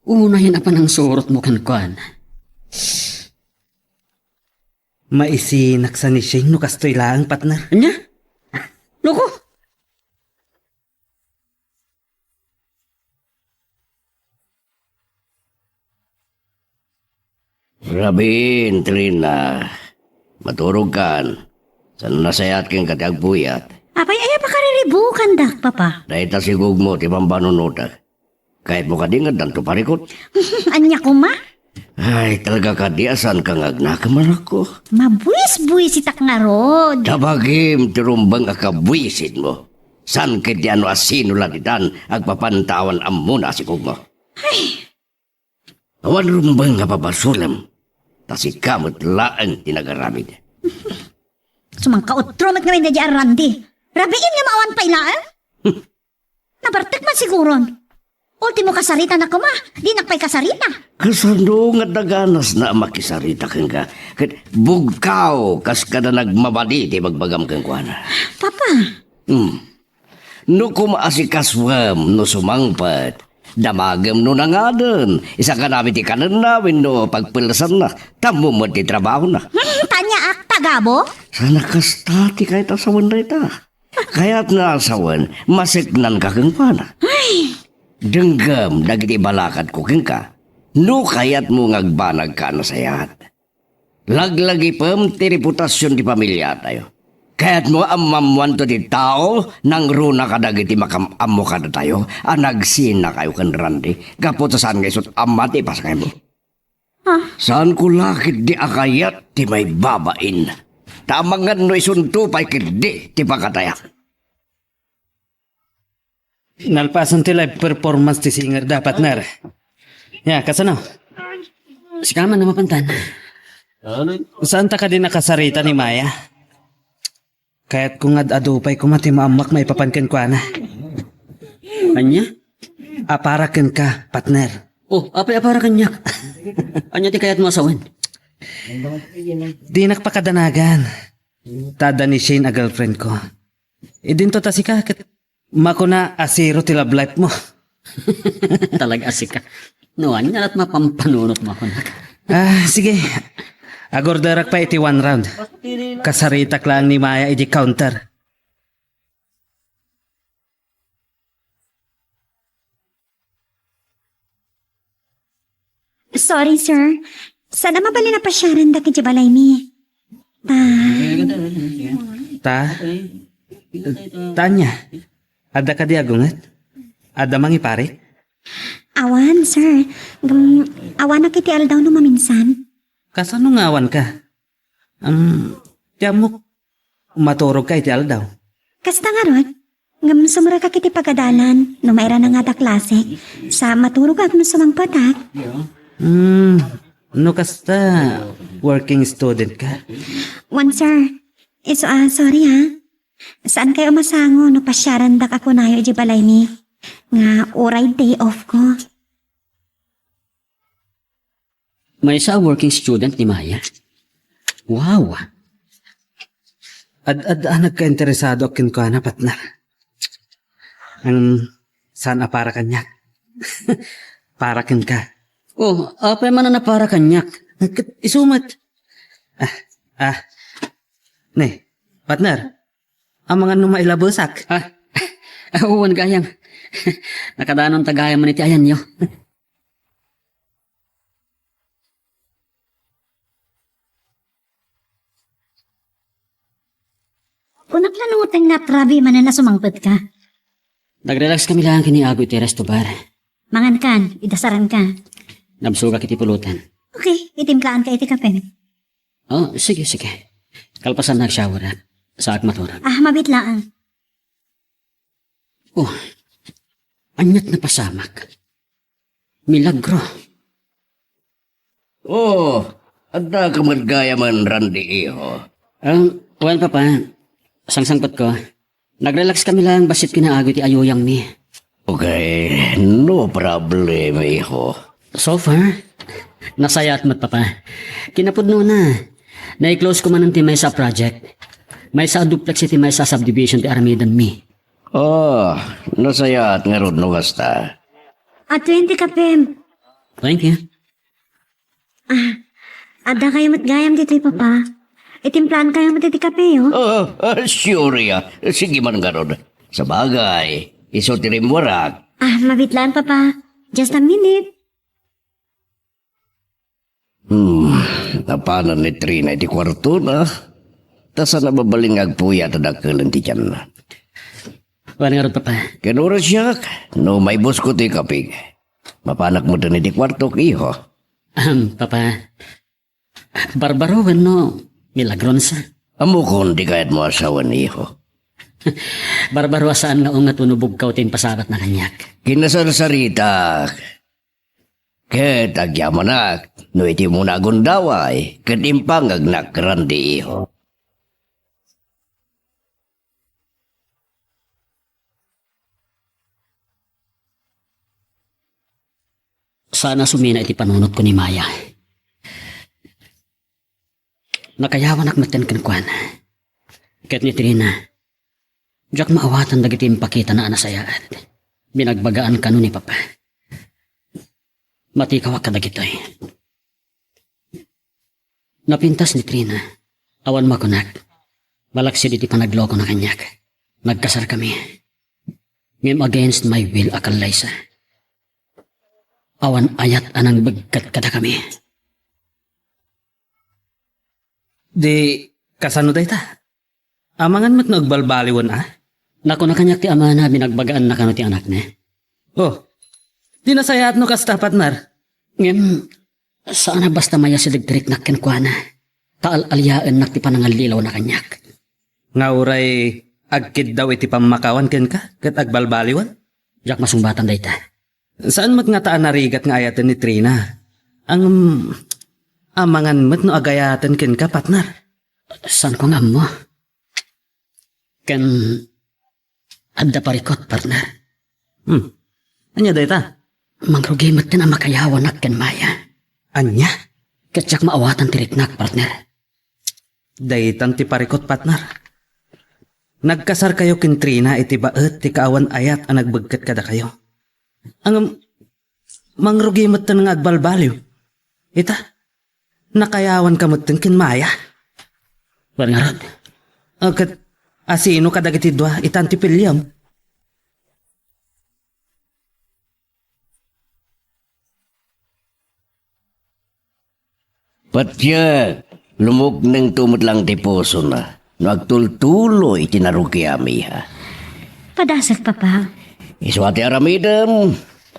Unayen a panangsurotmo kenkuana. Maisinak sa ni Shane no kastoy laeng, partner. Ania? Loko! Rabiin, Trina. Maturogkan. Saan nasayaat kenka ti agpuyat? Apay, aya pakariribukandak, Papa? Dayta sigugmo ti pampanunotek. Kayatmo kadi nga addanto parikut? Ania koma? Ay, talaga kadi a saanka nga agnakem, anakko? Mabuisbuisitak ngarud. Tabagim ti rumbeng a kabuisenmo. Saan ketdi a no asino la ditan agpapanta awan ammona a sigugmo? Ay, Awan rumbeng nga pabasolem, ta sika met laeng ti nagaramid. Sumangkautro met ngamin daydiay a Randy. Rabiin nga maawan pay laeng? Nabartek man siguron. Ultimo kasarita na koma, dinak pay kasarita. Kasano nga daganasna a makisarita kenka? Ket bugkaw kas kada nagmamadi ti bagbagam kenkuana. Papa. Hmm. No kumaasikasoem no sumangpet, damagem no nangaden, isaganaem iti kanenna wenno pagpelsanna, tammo met ti trabahona. Hmm, taniaak, tagabo? Sana kasta ti kayat a sawen dayta. Kayatna a sawen, maseknanka kenkuana. Ay! Denggem dagiti balakadko kenka. No kayatmo nga agbanagka a nasayaat. Laglagipem ti reputasion ti pamiliatayo. Kayatmo a maammoanto ti tao nangruna kadagiti makam-ammo kadatayo a nagsinakayo ken Randy gapu ta saan nga isut' a mati pasangaymo? Ah. Saanko la ketdi a kayat ti maibabain. Ta amangan no isunto pay ketdi ti pagkatayak. Nalpasen ti live performance ti singer da, partner. Ya, kasano? Sika man a mapantan. Saanta kadi nakasarita ni Maya? Kayatko nga ad-adu pay koma ti maammoak maipapan kenkuana. Ania? Apara kenka, partner. Oh, apay apara kaniak? Ania ti kayatmo a sawen? Dinak pakadanagan. Ta adda ni Shane a girlfriend ko. Idinto ta sika ket makuna a zero ti love life mo. Talaga sika. No, ania lat mapampanunot mo kunak? Ah, sige. Agorderak pay iti one round. Kasaritak laeng ni Maya iti counter. Sorry, sir. Saan a mabalin a pasiaren dagiti balaymi? Ta. Ta? Tanya? Adda kadi agunget? Adda mangiparit? Awan, sir. Ngem, awanak iti aldaw no maminsan. Kasano nga awanka? Am, ti ammok, maturogka iti aldaw. Kasta ngarud, ngem sumrekak iti pagadalan no mairana nga adda klase. Sa maturogak no sumangpetak. Hmm, no kasta, working student ka? Wen, sir. Isu a, sorry, ha. Saan kayo masango no pasiarandak a kunayo idiay balaymi nga uray day off ko? Maysa a working student ni Maya. Wow! Ad-adda a nagkainteresado kenkuana, partner. Ang saan a para kaniak? Para kenka. Oh, apay man a para kaniak? Ket isu met. Ah, ah. Ne, partner. Amangan no mailabesak. Ah, awan gayam. Nakadanon ta gayam man iti ayanyo. Kunak la no ten nga agrabi manen a sumangpetka. Nag-relax kami laeng ken ni Agoy iti resto bar. Mangankan, idasaranka. Nabsogak iti pulutan. Okay, itimplaan ka iti kape. Oh, sige, sige. Kalpasan na ag-shower, ah. Saak maturog. Ah, mabit laeng. Oh, aniat napasamak? Milagro. Oh, adda ka met gayam, Randy, iho? Ah, wen, Papa. Sangsangpetko. Nag-relax kami laeng bassit ken ni Agoy ti ayuyangmi. Okay, no problem, iho. So far, nasayaat met, Papa. Kinapudnona, nai-close ko manen ti maysa a project. Maysa a duplex iti maysa a subdivision ti aramidenmi. Oh, nasayaat ngarud no kasta. Adtoyen ti kapem. Thank you. Ah, adda kayo met gayam ditoy, Papa. Itimplaan kayo met iti kape, oh. Oh, ah, sure, ah. Sige man ngarud. Sabagay, isu ti rimmuarak. Ah, mabit laeng, Papa. Just a minute. Hmm, napanan ni Trina iti kuartona. Ta saan a mabalin nga agpuyat a dakkel ti tianna. Wen ngarud, Papa. Ken oras siak, no maibusko ti kapig. Mapanak metten iti kuartok, iho. Ahem, Papa. Barbaro wenno milagronsa? Ammokon ti kayatmo a sawen, iho. Barbaro a saan nga unget wenno bugkaw ti impasabatna kaniak. Kinasarsaritak. Ket agyamanak no iti umuna a gundaway ket impangagnak, Randy, iho. Saan a sumina iti panunotko ni Maya. Nakayawanak metten kenkuana. Ket ni Trina, diak maawatan dagiti impakitana a nasayaat. Binagbagaan kano ni Papa. Matikawak kadagitoy. Napintas ni Trina. Awan makunak. Malaksid iti panaglokona kaniak. Nagkasarkami. Ngem against my will a kallaysa. Awan ayat a nangbegket kadakami. Di, kasano dayta? Amangan met no agbalbaliwen a? Nakuna kaniak ti amana a binagbagaanna kano ti anakna. Oh, di nasayaat no kasta, partner. Ngem, saan a basta mayasideg ti riknak kenkuana. Ta al-aliaennak ti panangallilawna kaniak. Nga uray agkiddaw iti pammakawan kenka ket agbalbaliwen? Diak masungbatan dayta. Saan met ngata a narigat nga ayaten ni Trina? Ngem, amangan met no agayaten kenka, partner. Saanko nga ammo. Ken adda parikut, partner. Hmm. Ania dayta? Mangrugi metten a makayawanak ken Maya. Ania? Ket diak maawatan ti riknak, partner. Daytan ti parikut, partner. Nagkasarkayo ken Trina iti baet ti kaawan ayat a nagbegket kadakayo. Ngem, mangrugi metten nga agbalbaliw. Ita, nakayawanka metten ken Maya. Wen ngarud. A, ket asino kadagiti dua itan ti piliem? Patiek, lumuknengto met lang ti pusona no agtultuloy ti narugiam, iha. Padasek, Papa. Isu a ti aramidem,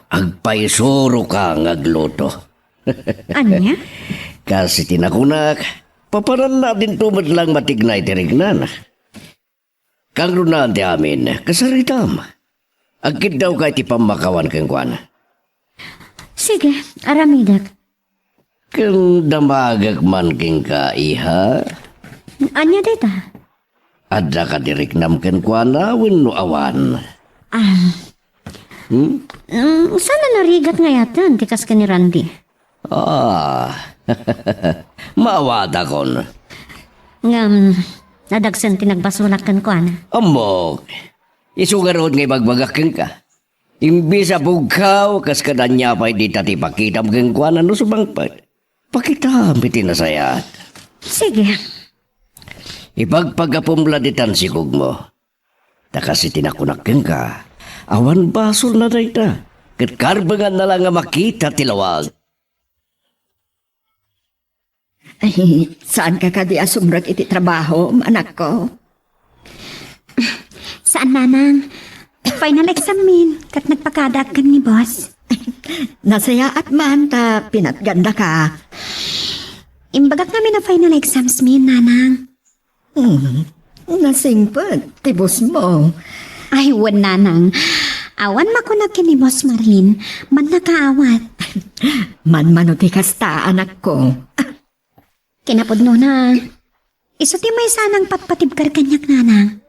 agpaisuroka nga agluto. Ania? Kas iti nakunak, papananna dinto met lang matigna iti riknana. Kangrunaan ti amin, kasaritam. Agkiddawka iti pammakawan kenkuana. Sige, aramidek. Ken damagek man kenka, iha. Ania dayta? Adda kadi riknam kenkuana wenno awan? Ah. Hmm? Mm, saan a narigat nga ayaten ti kas ken ni Randy? Ah. Maawatakon. Ngem, nadagsen ti nagbasolak kenkuana. Ammok. Isu ngarud nga ibagbagak kenka. Imbes a pugkaw, kas kada ania pay dita ti ipakitam kenkuana no sumangpet. Pakitam iti nasayaat. Sige. Ipagpagapum la ditan sikogmo. Ta kas iti nakunak kenka, awan basolna dayta. Ket karbenganna la nga makita ti lawag. Ay, saanka kadi a sumrek iti trabahom, anakko? Saan, nanang. Final exam min, ket nagpakadaak ken ni boss. Nasayaat man ta pinatgandaka. Imbagak ngamin a final exams min, nanang. Hmm, nasingpet ti boss mo. Ay, wen, nanang. Awan makunak ken ni Boss Marlin, mannakaawat. Manmano ti kasta, anakko. Kinapudnona, isu ti maysa a nangpatpatibker kaniak, nanang.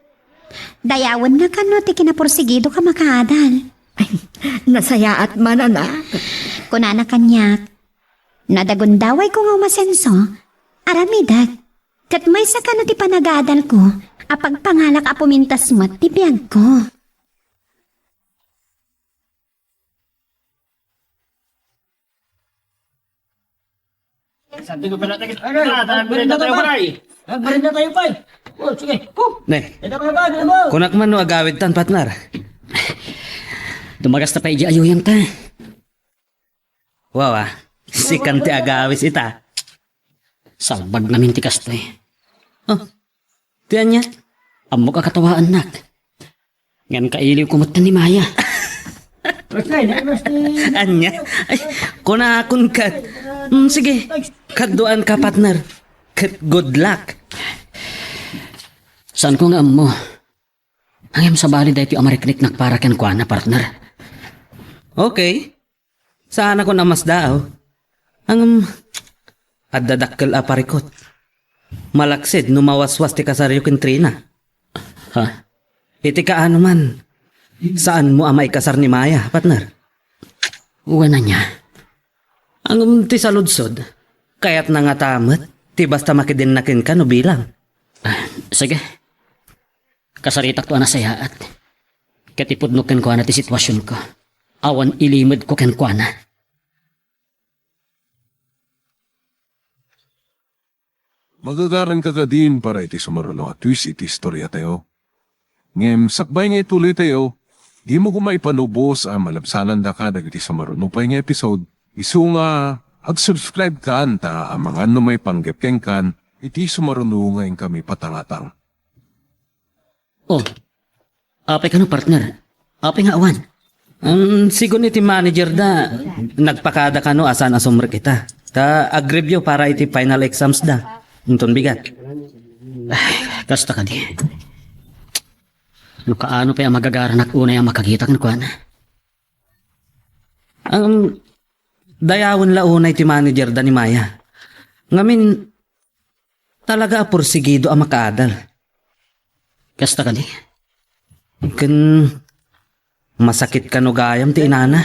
Dayawenna kano ti kinapursigidoka makaadal. Nasayaat man, anak. Kunana kaniak, nadagundawayko nga umasenso, aramidek. Ket maysa kano ti panagadalko a pagpangalak a pumintas met ti biagko. Agbarenda tayo, pay. Agbarenda tayo, pay. Oh, sige. Oh. Ne. Ito kayo ba? Ano mo? Kunak man no agawid tan, partner. Dumagas ta pay idiay ayuyang ta. Wow, ah. Sikan ti agawis ita. Salbag namin ti kastoy. Oh, ti ania? Ammok a katawaannak. Ngem kailiwko met ni Maya. Ania? Ay, kunakon ket. Mm, sige. Kaduan ka, partner. Ket good luck. Saanko nga ammo. Ngem sabali daytoy a marikneknak para kenkuana, partner. Okay. Saanakon a masdaaw. Ngem, adda dakkel a parikut. Malaksid no mawaswas ti kasaryo ken Trina. Ha? Iti kaano man, saanmo a maikasar ni Maya, partner? Wen ania? Ngem ti saludsod, kayatna ngata met ti basta makidenna kenka no bilang. Ah, sige. Kasaritakto a nasayaat. Ket ipudno kenkuana ti situasionko. Awan ilimedko kenkuana. Magagaranka kadin para iti sumaruno a twist iti istoriatayo. Ngem sakbay nga ituloytayo, dimo koma ipalubos a malabsanandaka dagiti sumaruno pay nga episode. Isu nga ag-subscribekan ta amangan no maipanggep kenkan iti sumaruno nga inkami patangatang. Oh, apay kano, partner? Apay nga awan? Um, sigun iti manager da, nagpakada kano a saan a sumrek ita. Ta ag-review para iti final exams da. Inton bigat. Ay, kasta kadi. No kaano pay a magagaranak unay a makakitak kenkuana? Um, dayawen la unay ti manager da ni Maya. Ngamin, talaga a pursigido a makaadal. Kasta kadi? Ken masakit kano gayam ti inana.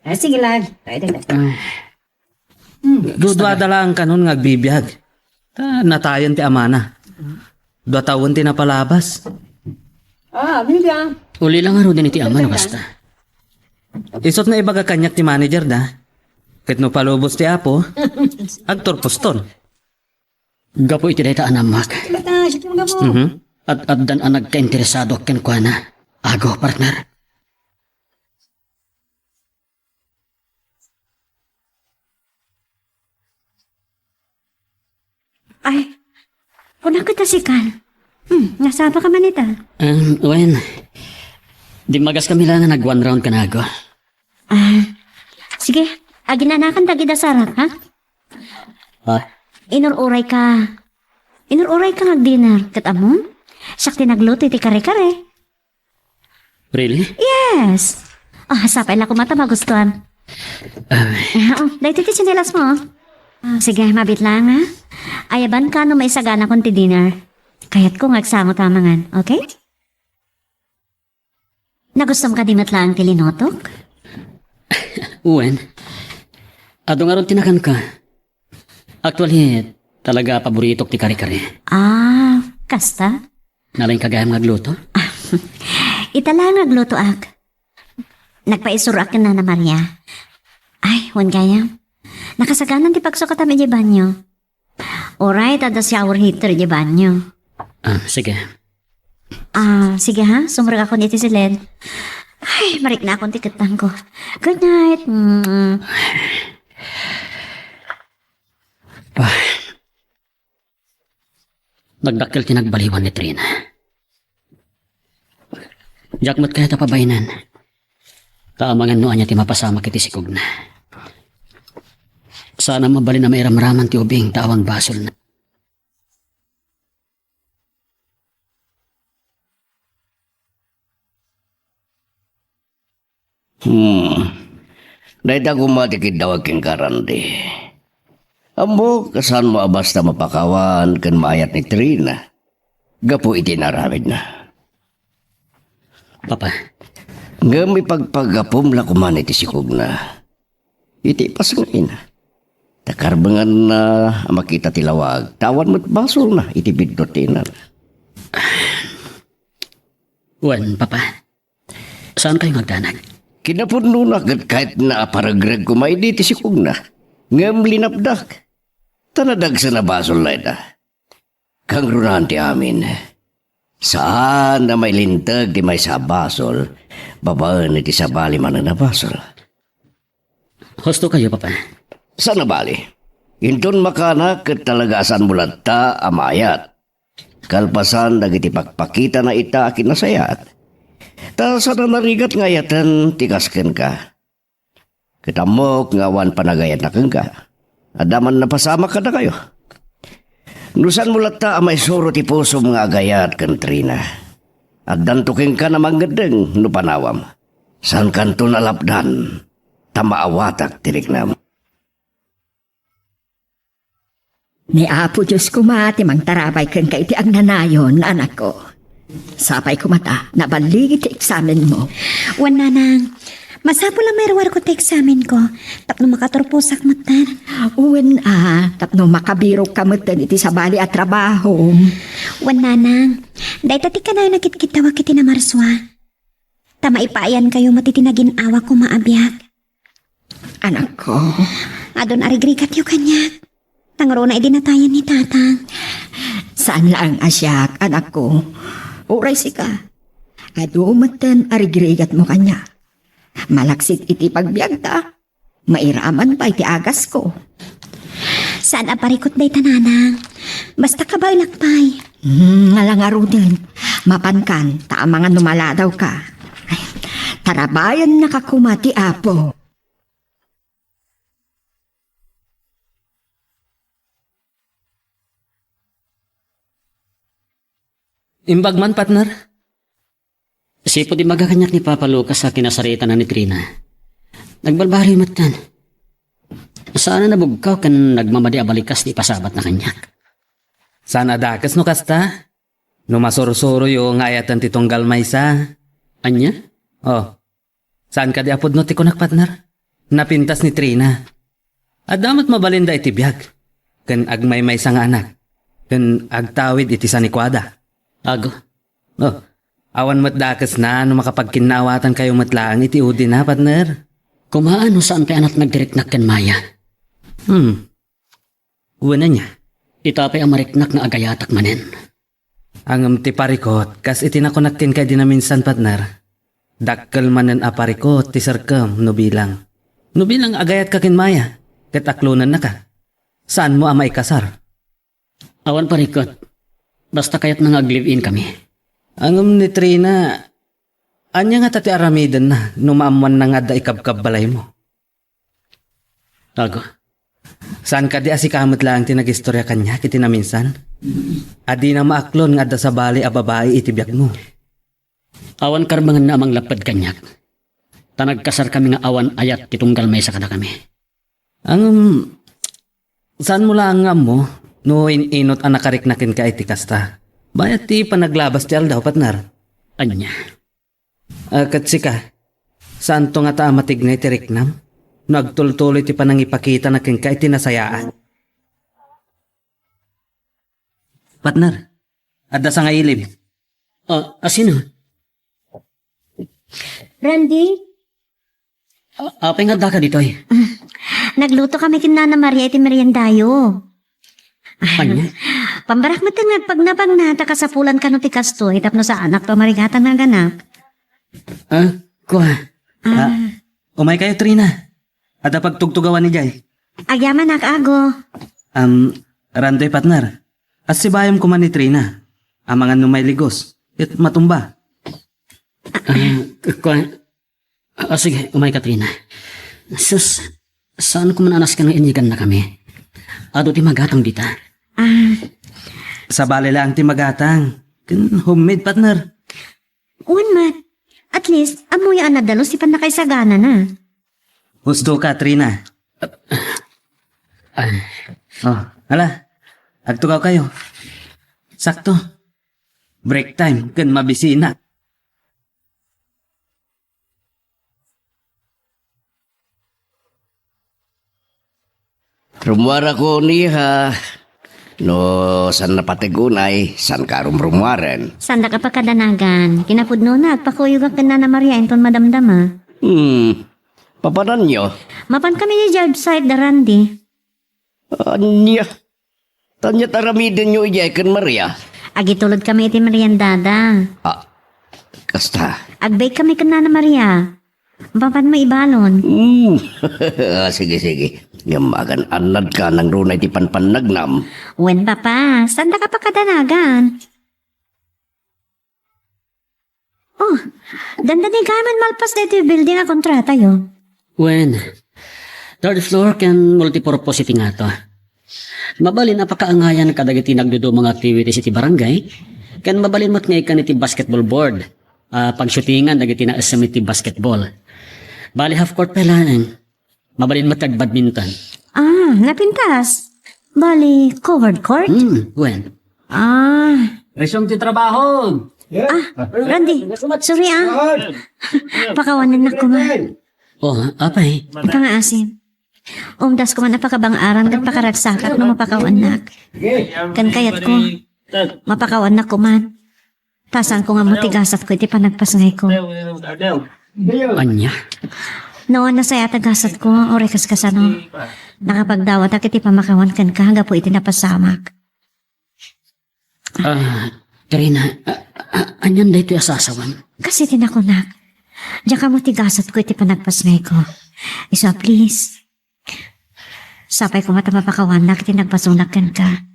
Ah, sige lang. Ay, dali. Ay. Hmm, duduada lang kanon nga agbibiag. Ta natayen ti amana. Dua tawen ti napalabas. Ah, amiga. Uli lang ngaruden iti ama no kasta. Isut naibaga kaniak ti manager da. Ket no palubos ti Apo, agturposton. Gapu iti dayta a nammak. Bata, siya mo gapu. Mhm. At addan a nagkainteresado kenkuana. Ago, partner. Ay, kuna ka ta sikan. Hmm, nasapa ka man ita? Um, wen, dimmagas kami lang nga nag one round kanago. Ah, sige, aginanakan dagida sarak, ha? Ha? Inur-uray ka. Inur-uray ka nga agdinner, ket ammom? Siak ti nagluto iti kare-kare. Really? Yes. Ah, sapay la koma ta magustuhan. Ah. Ah, oh, daytoy ti tsinelas mo, oh. Ah, sige, mabit lang, ha? Ayabanka no maisaganakon ti dinner. Kayatko nga agsango ta amangan, okay? Nagustom kadi met laeng ti linutok? Wen, adu ngarud ti nakanka. Actually, talaga paboritok ti kare-kare. Ah, kasta? Nalaingka gayam nga agluto? Ita laeng nga aglutoak. Nagpaisuroak ken Nana Maria. Ay, wen gayam. Nakasaganan ti pagsukatam idiay banio. Uray, adda shower heater idiay banio. Ah, sige. Ah, sige ha, sumrekakon iti siled. Ay, mariknakon ti kettangko. Good night. Mm. Ah. Nagdakkel ti nagbaliwan ni Trina. Diak met kayat a pabainen. Ta amangan no ania ti mapasamak iti sikogna. Saan a mabalin a mairamraman ti ubing ta awan basolna. Hmm. Dayta koma ti kiddawag kenka, Randy. Ammok a saanmo a basta mapakawan ken maayat ni Trina gapu iti inaramidna. Papa. Ngem ipagpagapum la koman iti sikogna. Iti ipasngayna. Ta karbenganna a makita ti lawag, ta awan met basolna iti biddut ti inana. Wen, Papa. Saankayo nga agdanag? Kinapudnona ket kayatna a paregreg koma idi ti sikogna. Ngem linapdak. Ta nadagsen a basol dayta. Kangrunaan ti amin. Saan a mailinteg ti maysa a basol babaen iti sabali manen a basol. Husto kayo, Papa. Saan a bali. Inton makanak ket talaga a saanmo latta a maayat. Kalpasan dagiti pakpakitana ita a kinasayaat. Ta saan a narigat nga ayaten ti kas kenka. Ket ammok nga awan panagayatna kenka. Adda man napasamak kadakayo. No saanmo latta a maisuro ti pusom nga agayat ken Trina, addanto kenka a mangeddeng no panawam. Saankanto a lapdan, ta maawatak ti riknam. Ni Apo Dios koma ti mangtarabay kenka iti agnanayon, anakko. Sapay koma ta naballigi ti eksamenmo. Wen, Nanang, masapul a mairuarko ti eksamenko tapno makaturposak metten. Wen a, tapno makabirokka metten iti sabali a trabahom. Wen, Nanang, dayta ti kanayon a kitkiddawak iti namarsua. Ta maipaayankayo met iti nagin-awa koma a biag. Anakko. Adun a rigrigatyo kaniak. Nangruna idi natayen ni Tatang. Saan laeng a siak, anakko. Uray sika. Adu metten a rigrigatmo kaniak. Malaksid iti pagbiagta, mairaman pay ti agasko. Saan a parikut dayta, Nanang. Basta kabaelak pay. Hmm, nga la ngaruden. Mapankan, ta amangan no maladawka. Ay, tarabayennaka koma ti Apo. Imbag man, partner. Sipud imbaga kaniak ni Papa Lucas a kinasaritan ni Trina. Nagbalbaliw metten. Saan a nabugkaw ken nagmamadi a balikas ti ipasabatna kaniak. Saan a dakes no kasta? No masursuroyo nga ayaten ti tunggal maysa. Ania? Oh. Saan kadi a pudno ti kunak, partner? Napintas ni Trina. Adda met mabalinda iti biag. Ken agmaymaysa nga anak. Ken agtawid iti sanikuada. Ago. Oh, awan met dakesna no makapagkinnaawatankayo met laeng iti udina, partner. Kumaan no saan pay a natnag ti riknak ken Maya. Hmm. Wen ania? Ita pay a mariknak nga agayatak manen. Ngem ti parikut, kas iti nakunak kenka idi naminsan, partner. Dakkel manen a parikut ti serkem no bilang. No bilang agayatka ken Maya, ket aklonennaka. Saanmo a maikasar. Awan parikut. Basta kayatna nga ag-live-in kami. Ngem ni Trina, ania ngata ti aramidenna no maammoanna nga adda ikabkabbalaymo? Ago. Saan kadi a sika met laeng ti nagistoria kaniak iti naminsan? A dina maaklon nga adda sabali a babai iti biagmo. Awan karbengenna a manglapped kaniak. Ta nagkasarkami nga awan ayat ti tunggal maysa kadakami. Ngem, saanmo laeng nga ammo no in-inot a nakarikna kenka iti kasta? Bayat ti panaglabas ti aldaw, partner. Ania? Ah, ket sika, saanto ngata a matigna iti riknam no agtultuloy ti panangipakitana kenka iti nasayaat? Partner, adda sangailib. Ah, a sino? Randy? A-, apay nga addaka ditoy? Nagluto kami ken Nana Maria iti meriendayo. Ania? Pambarak met nga agpagnapagna ta kasapulan kano ti kastoy tapno saanakto a marigatan nga aganak. Ah, kua. Ah. Ah, umaykayo, Trina. Adda pagtugtugawan idiay. Agyamanak, Ago. Am, Randy, partner. Assibayem koma ni Trina. Amangan no mailigos. Ket matumba. Ah, kua. Ah, sige, umayka, Trina. Sus, saan ko man a nasken nga inyegannakami. Adu ti magatang dita. Ah. Sabali laeng ti magatang. Ken homemade, partner. Wen met. At least, ammoyo a nadalus ti pannakaisaganana. Husto ka, Trina. Ah. Oh, hala. Agtugaw kayo. Sakto. Break time ken mabisina. Rummuarako, Niha. No saan napateg unay, saanka a rumrummuaren? Saandak a pakadanagan. Kinapudnona, agpakuyogak ken Nana Maria inton madamdama. Hmm. Papananyo? Mapan kami idiay job site da Randy. Ania? Ania ti aramidenyo idiay ken Maria? Agitulod kami iti meriendada. Ah, kasta. Ag-bake kami ken Nana Maria. Mapanmo ibalon. Hmm. Sige, sige. Ngem agan-annadka nangruna iti panpannagnam. Wen, Papa, saandak a pakadanagan. Oh, dandani kayo man malpas daytoy building a kontratayo. Wen, third floor ken multipurpose iti ngato. Mabalin a pakaangayan kadagiti nagduduma nga activities iti barangay, ken mabalin met nga ikkan iti basketball board, a pagshootingan dagiti naisem iti basketball. Bali, half court pay laeng. Mabalin met ti badminton. Ah, napintas. Bali, covered court? Hmm, wen. Ah. Resume ti trabaho. Ah, Randy, sorry ah. Pakawanennak koma. Oh, apay? Ipangaasim. Umdas koma a pakabang-aran ket pakaragsakat no mapakawannak. Ken kayatko, mapakawannak koma. Ta saanko nga matigasatko iti panagpasngayko. Ania? No, nasayaat a gasatko, uray kas kasano. Nakapagdawatak iti pammakawan kenka gapu iti napasamak. Ah, Karina, a-, a-, anian daytoy a sasawem? Kas iti nakunak, diak ammo ti gasatko iti panagpasngayko. Isu a, please. Sapay koma ta mapakawannak iti nagbasolak kenka.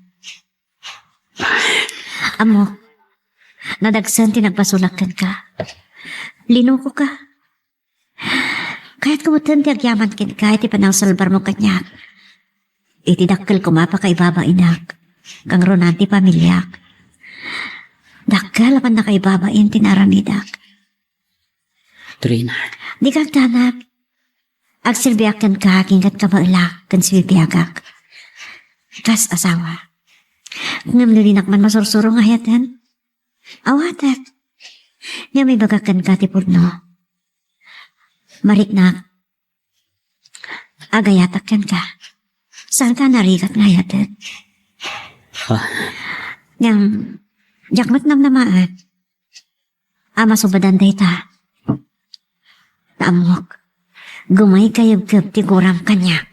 Ammok, nadagsen ti nagbasolak kenka. Linukoka. Kayatko metten ti agyaman kenka iti panangsalbarmo kaniak. Iti dakkel koma a pakaibabainak, kangrunan ti familiak. Dakkel a pannakaibabain ti naaramidak. Trina. Dika agdanag. Agserbiak kenka agingga ti kabaelak ken sibibiagak. Kas asawa. Ngem nalinak man masursuro nga ayaten. Awatek. Ngem ibagak kenka ti pudno. Mariknak. Agayatak kenka. Saanka a narigat nga ayaten. Ha? Ngem, diak met namnamaen a masubadan dayta. Ta ammok, gumaygayebgeb ti guram kaniak.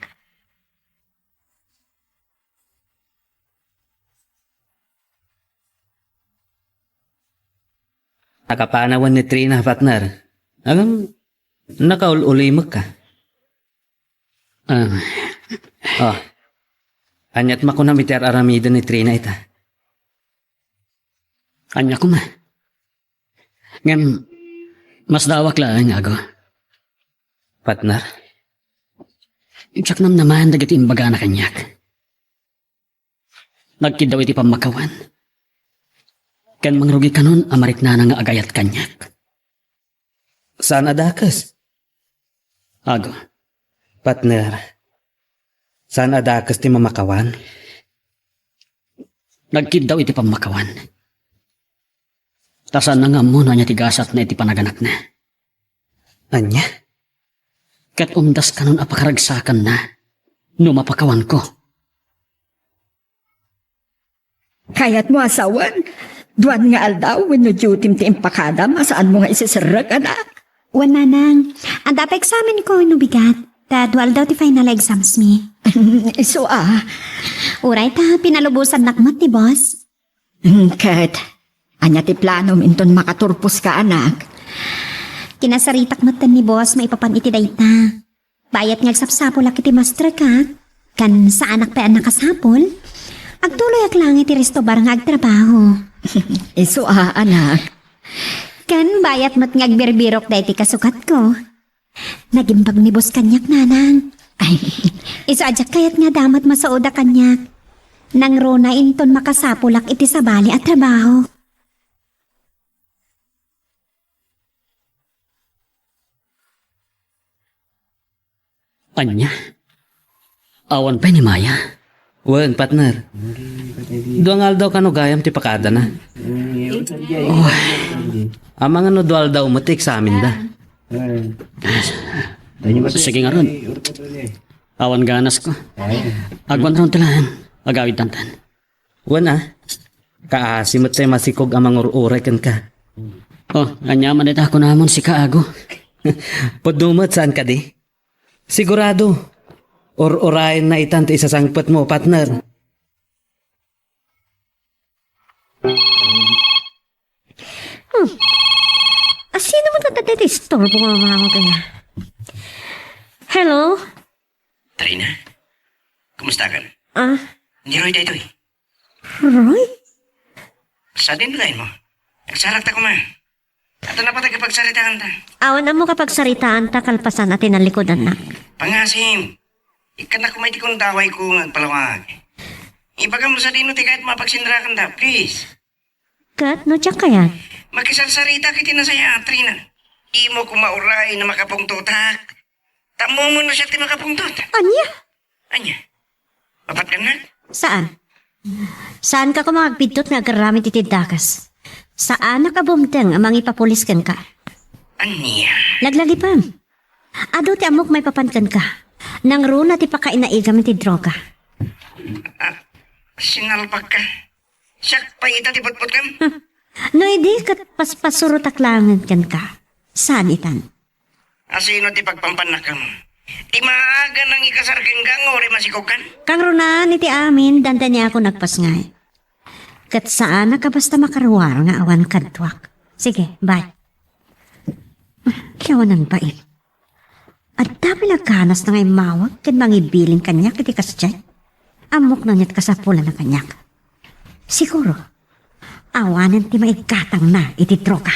Nakapanawen ni Trina, partner. Ngem, nakaul-ulimekka. Ah. Oh. Aniat makunam iti ar-aramiden ni Trina ita? Ania koma? Ngem, masdawak laeng, Ago. Partner? Diak namnamaen dagiti imbagana kaniak. Nagkiddaw iti pammakawan. Ken mangrugi kanon a mariknana nga agayat kaniak. Saan a dakes? Ago. Partner, saan a dakes ti mamakawan? Nagkiddaw iti pammakawan. Ta saanna nga ammo no ania ti gasatna iti panaganakna. Ania? Ket umdas kanon a pakaragsakanna no mapakawanko. Kayatmo a sawen? Duan nga aldaw wenno dutim ti impakadam a saanmo nga isiserrek, anak? Wen, nanang. Adda pay examen ko wenno bigat. Ta dua aldaw ti final exams mi. Isu a. Uray ta pinalubosannak met ni boss. Hmm, ket, ania ti planom inton makaturposka, anak? Kinasaritak metten ni boss maipapan iti dayta. Bayat nga agsapsapulak iti masterka, ken saanak pay a nakasapul, agtuloyak laeng iti resto bar nga agtrabaho. Isu a, anak. Ken bayat met nga agbirbirok daytoy kasukatko. Nagimbag ni boss kaniak, nanang. Ay, isu a diak kayat nga adda met masuoda kaniak. Nangruna inton makasapulak iti sabali a trabaho. Ania? Awan pay ni Maya? Wen, partner. Dua nga aldaw kano gayam ti pakadana. Oy. Amangan no dua aldaw met ti eksamenda. Sige ngarud. Awan ganasko. Agwan ron ti laeng. Agawid tantan. Wen a, kaasi met tay masikog a mangur-uray kenka. Oh, ania man dayta kunamon sika, Ago? Pudno met, saan kadi? Sigurado, ur-urayenna itan ti isasangpetmo, partner. Hmm. Asino man tatta ti istorbo nga mamaw kaya? Hello? Trina, kumusta kan? Ah? Ni Roy daytoy. Roy? Sadin lain mo. Agsarakta koma. At napatag kapagsaritaanta. Awan ammo kapagsaritaanta kalpasan a tinalikudanna. Pangasim, ikkanak koma iti kundaway ko nga agpalawag. Ibagam no sadino ti kayat mapagsinrakanda, please. Ket no diak kayat? Makisarsaritak iti nasayaat, Trina. Imo koma uray na makapungtotak. Tammo no siak ti makapungtot. Ania? Ania? Mapat kannak? Saan? Saanka koma agpidtot nga agaramid iti dakes. Saanak a bumteng a mangipapulis kenka. Ania? Laglagipem. Adu ti ammok maipapan kenka. Nangruna ti pakainaigam iti droga. Ah, sinalbagka. Siak pay ita ti putputkam? Hmm. No idi ket paspasurotak laengen kenka. Saan itan? Asino ti pagpampannakam? Ti maaga nangikasar kenka nga uray masikogkan? Kangrunaan iti amin, dandaniakon agpasngay. Ket saanak a basta makaruar nga awan kaduak. Sige, bye. Kiyawanan bain. Adda pay nagkanas na nga immawag ken mangibilin kaniak iti kasdiay. Ammok no aniat kasapulanna kaniak. Siguro, awanen ti maiggatangna iti droga.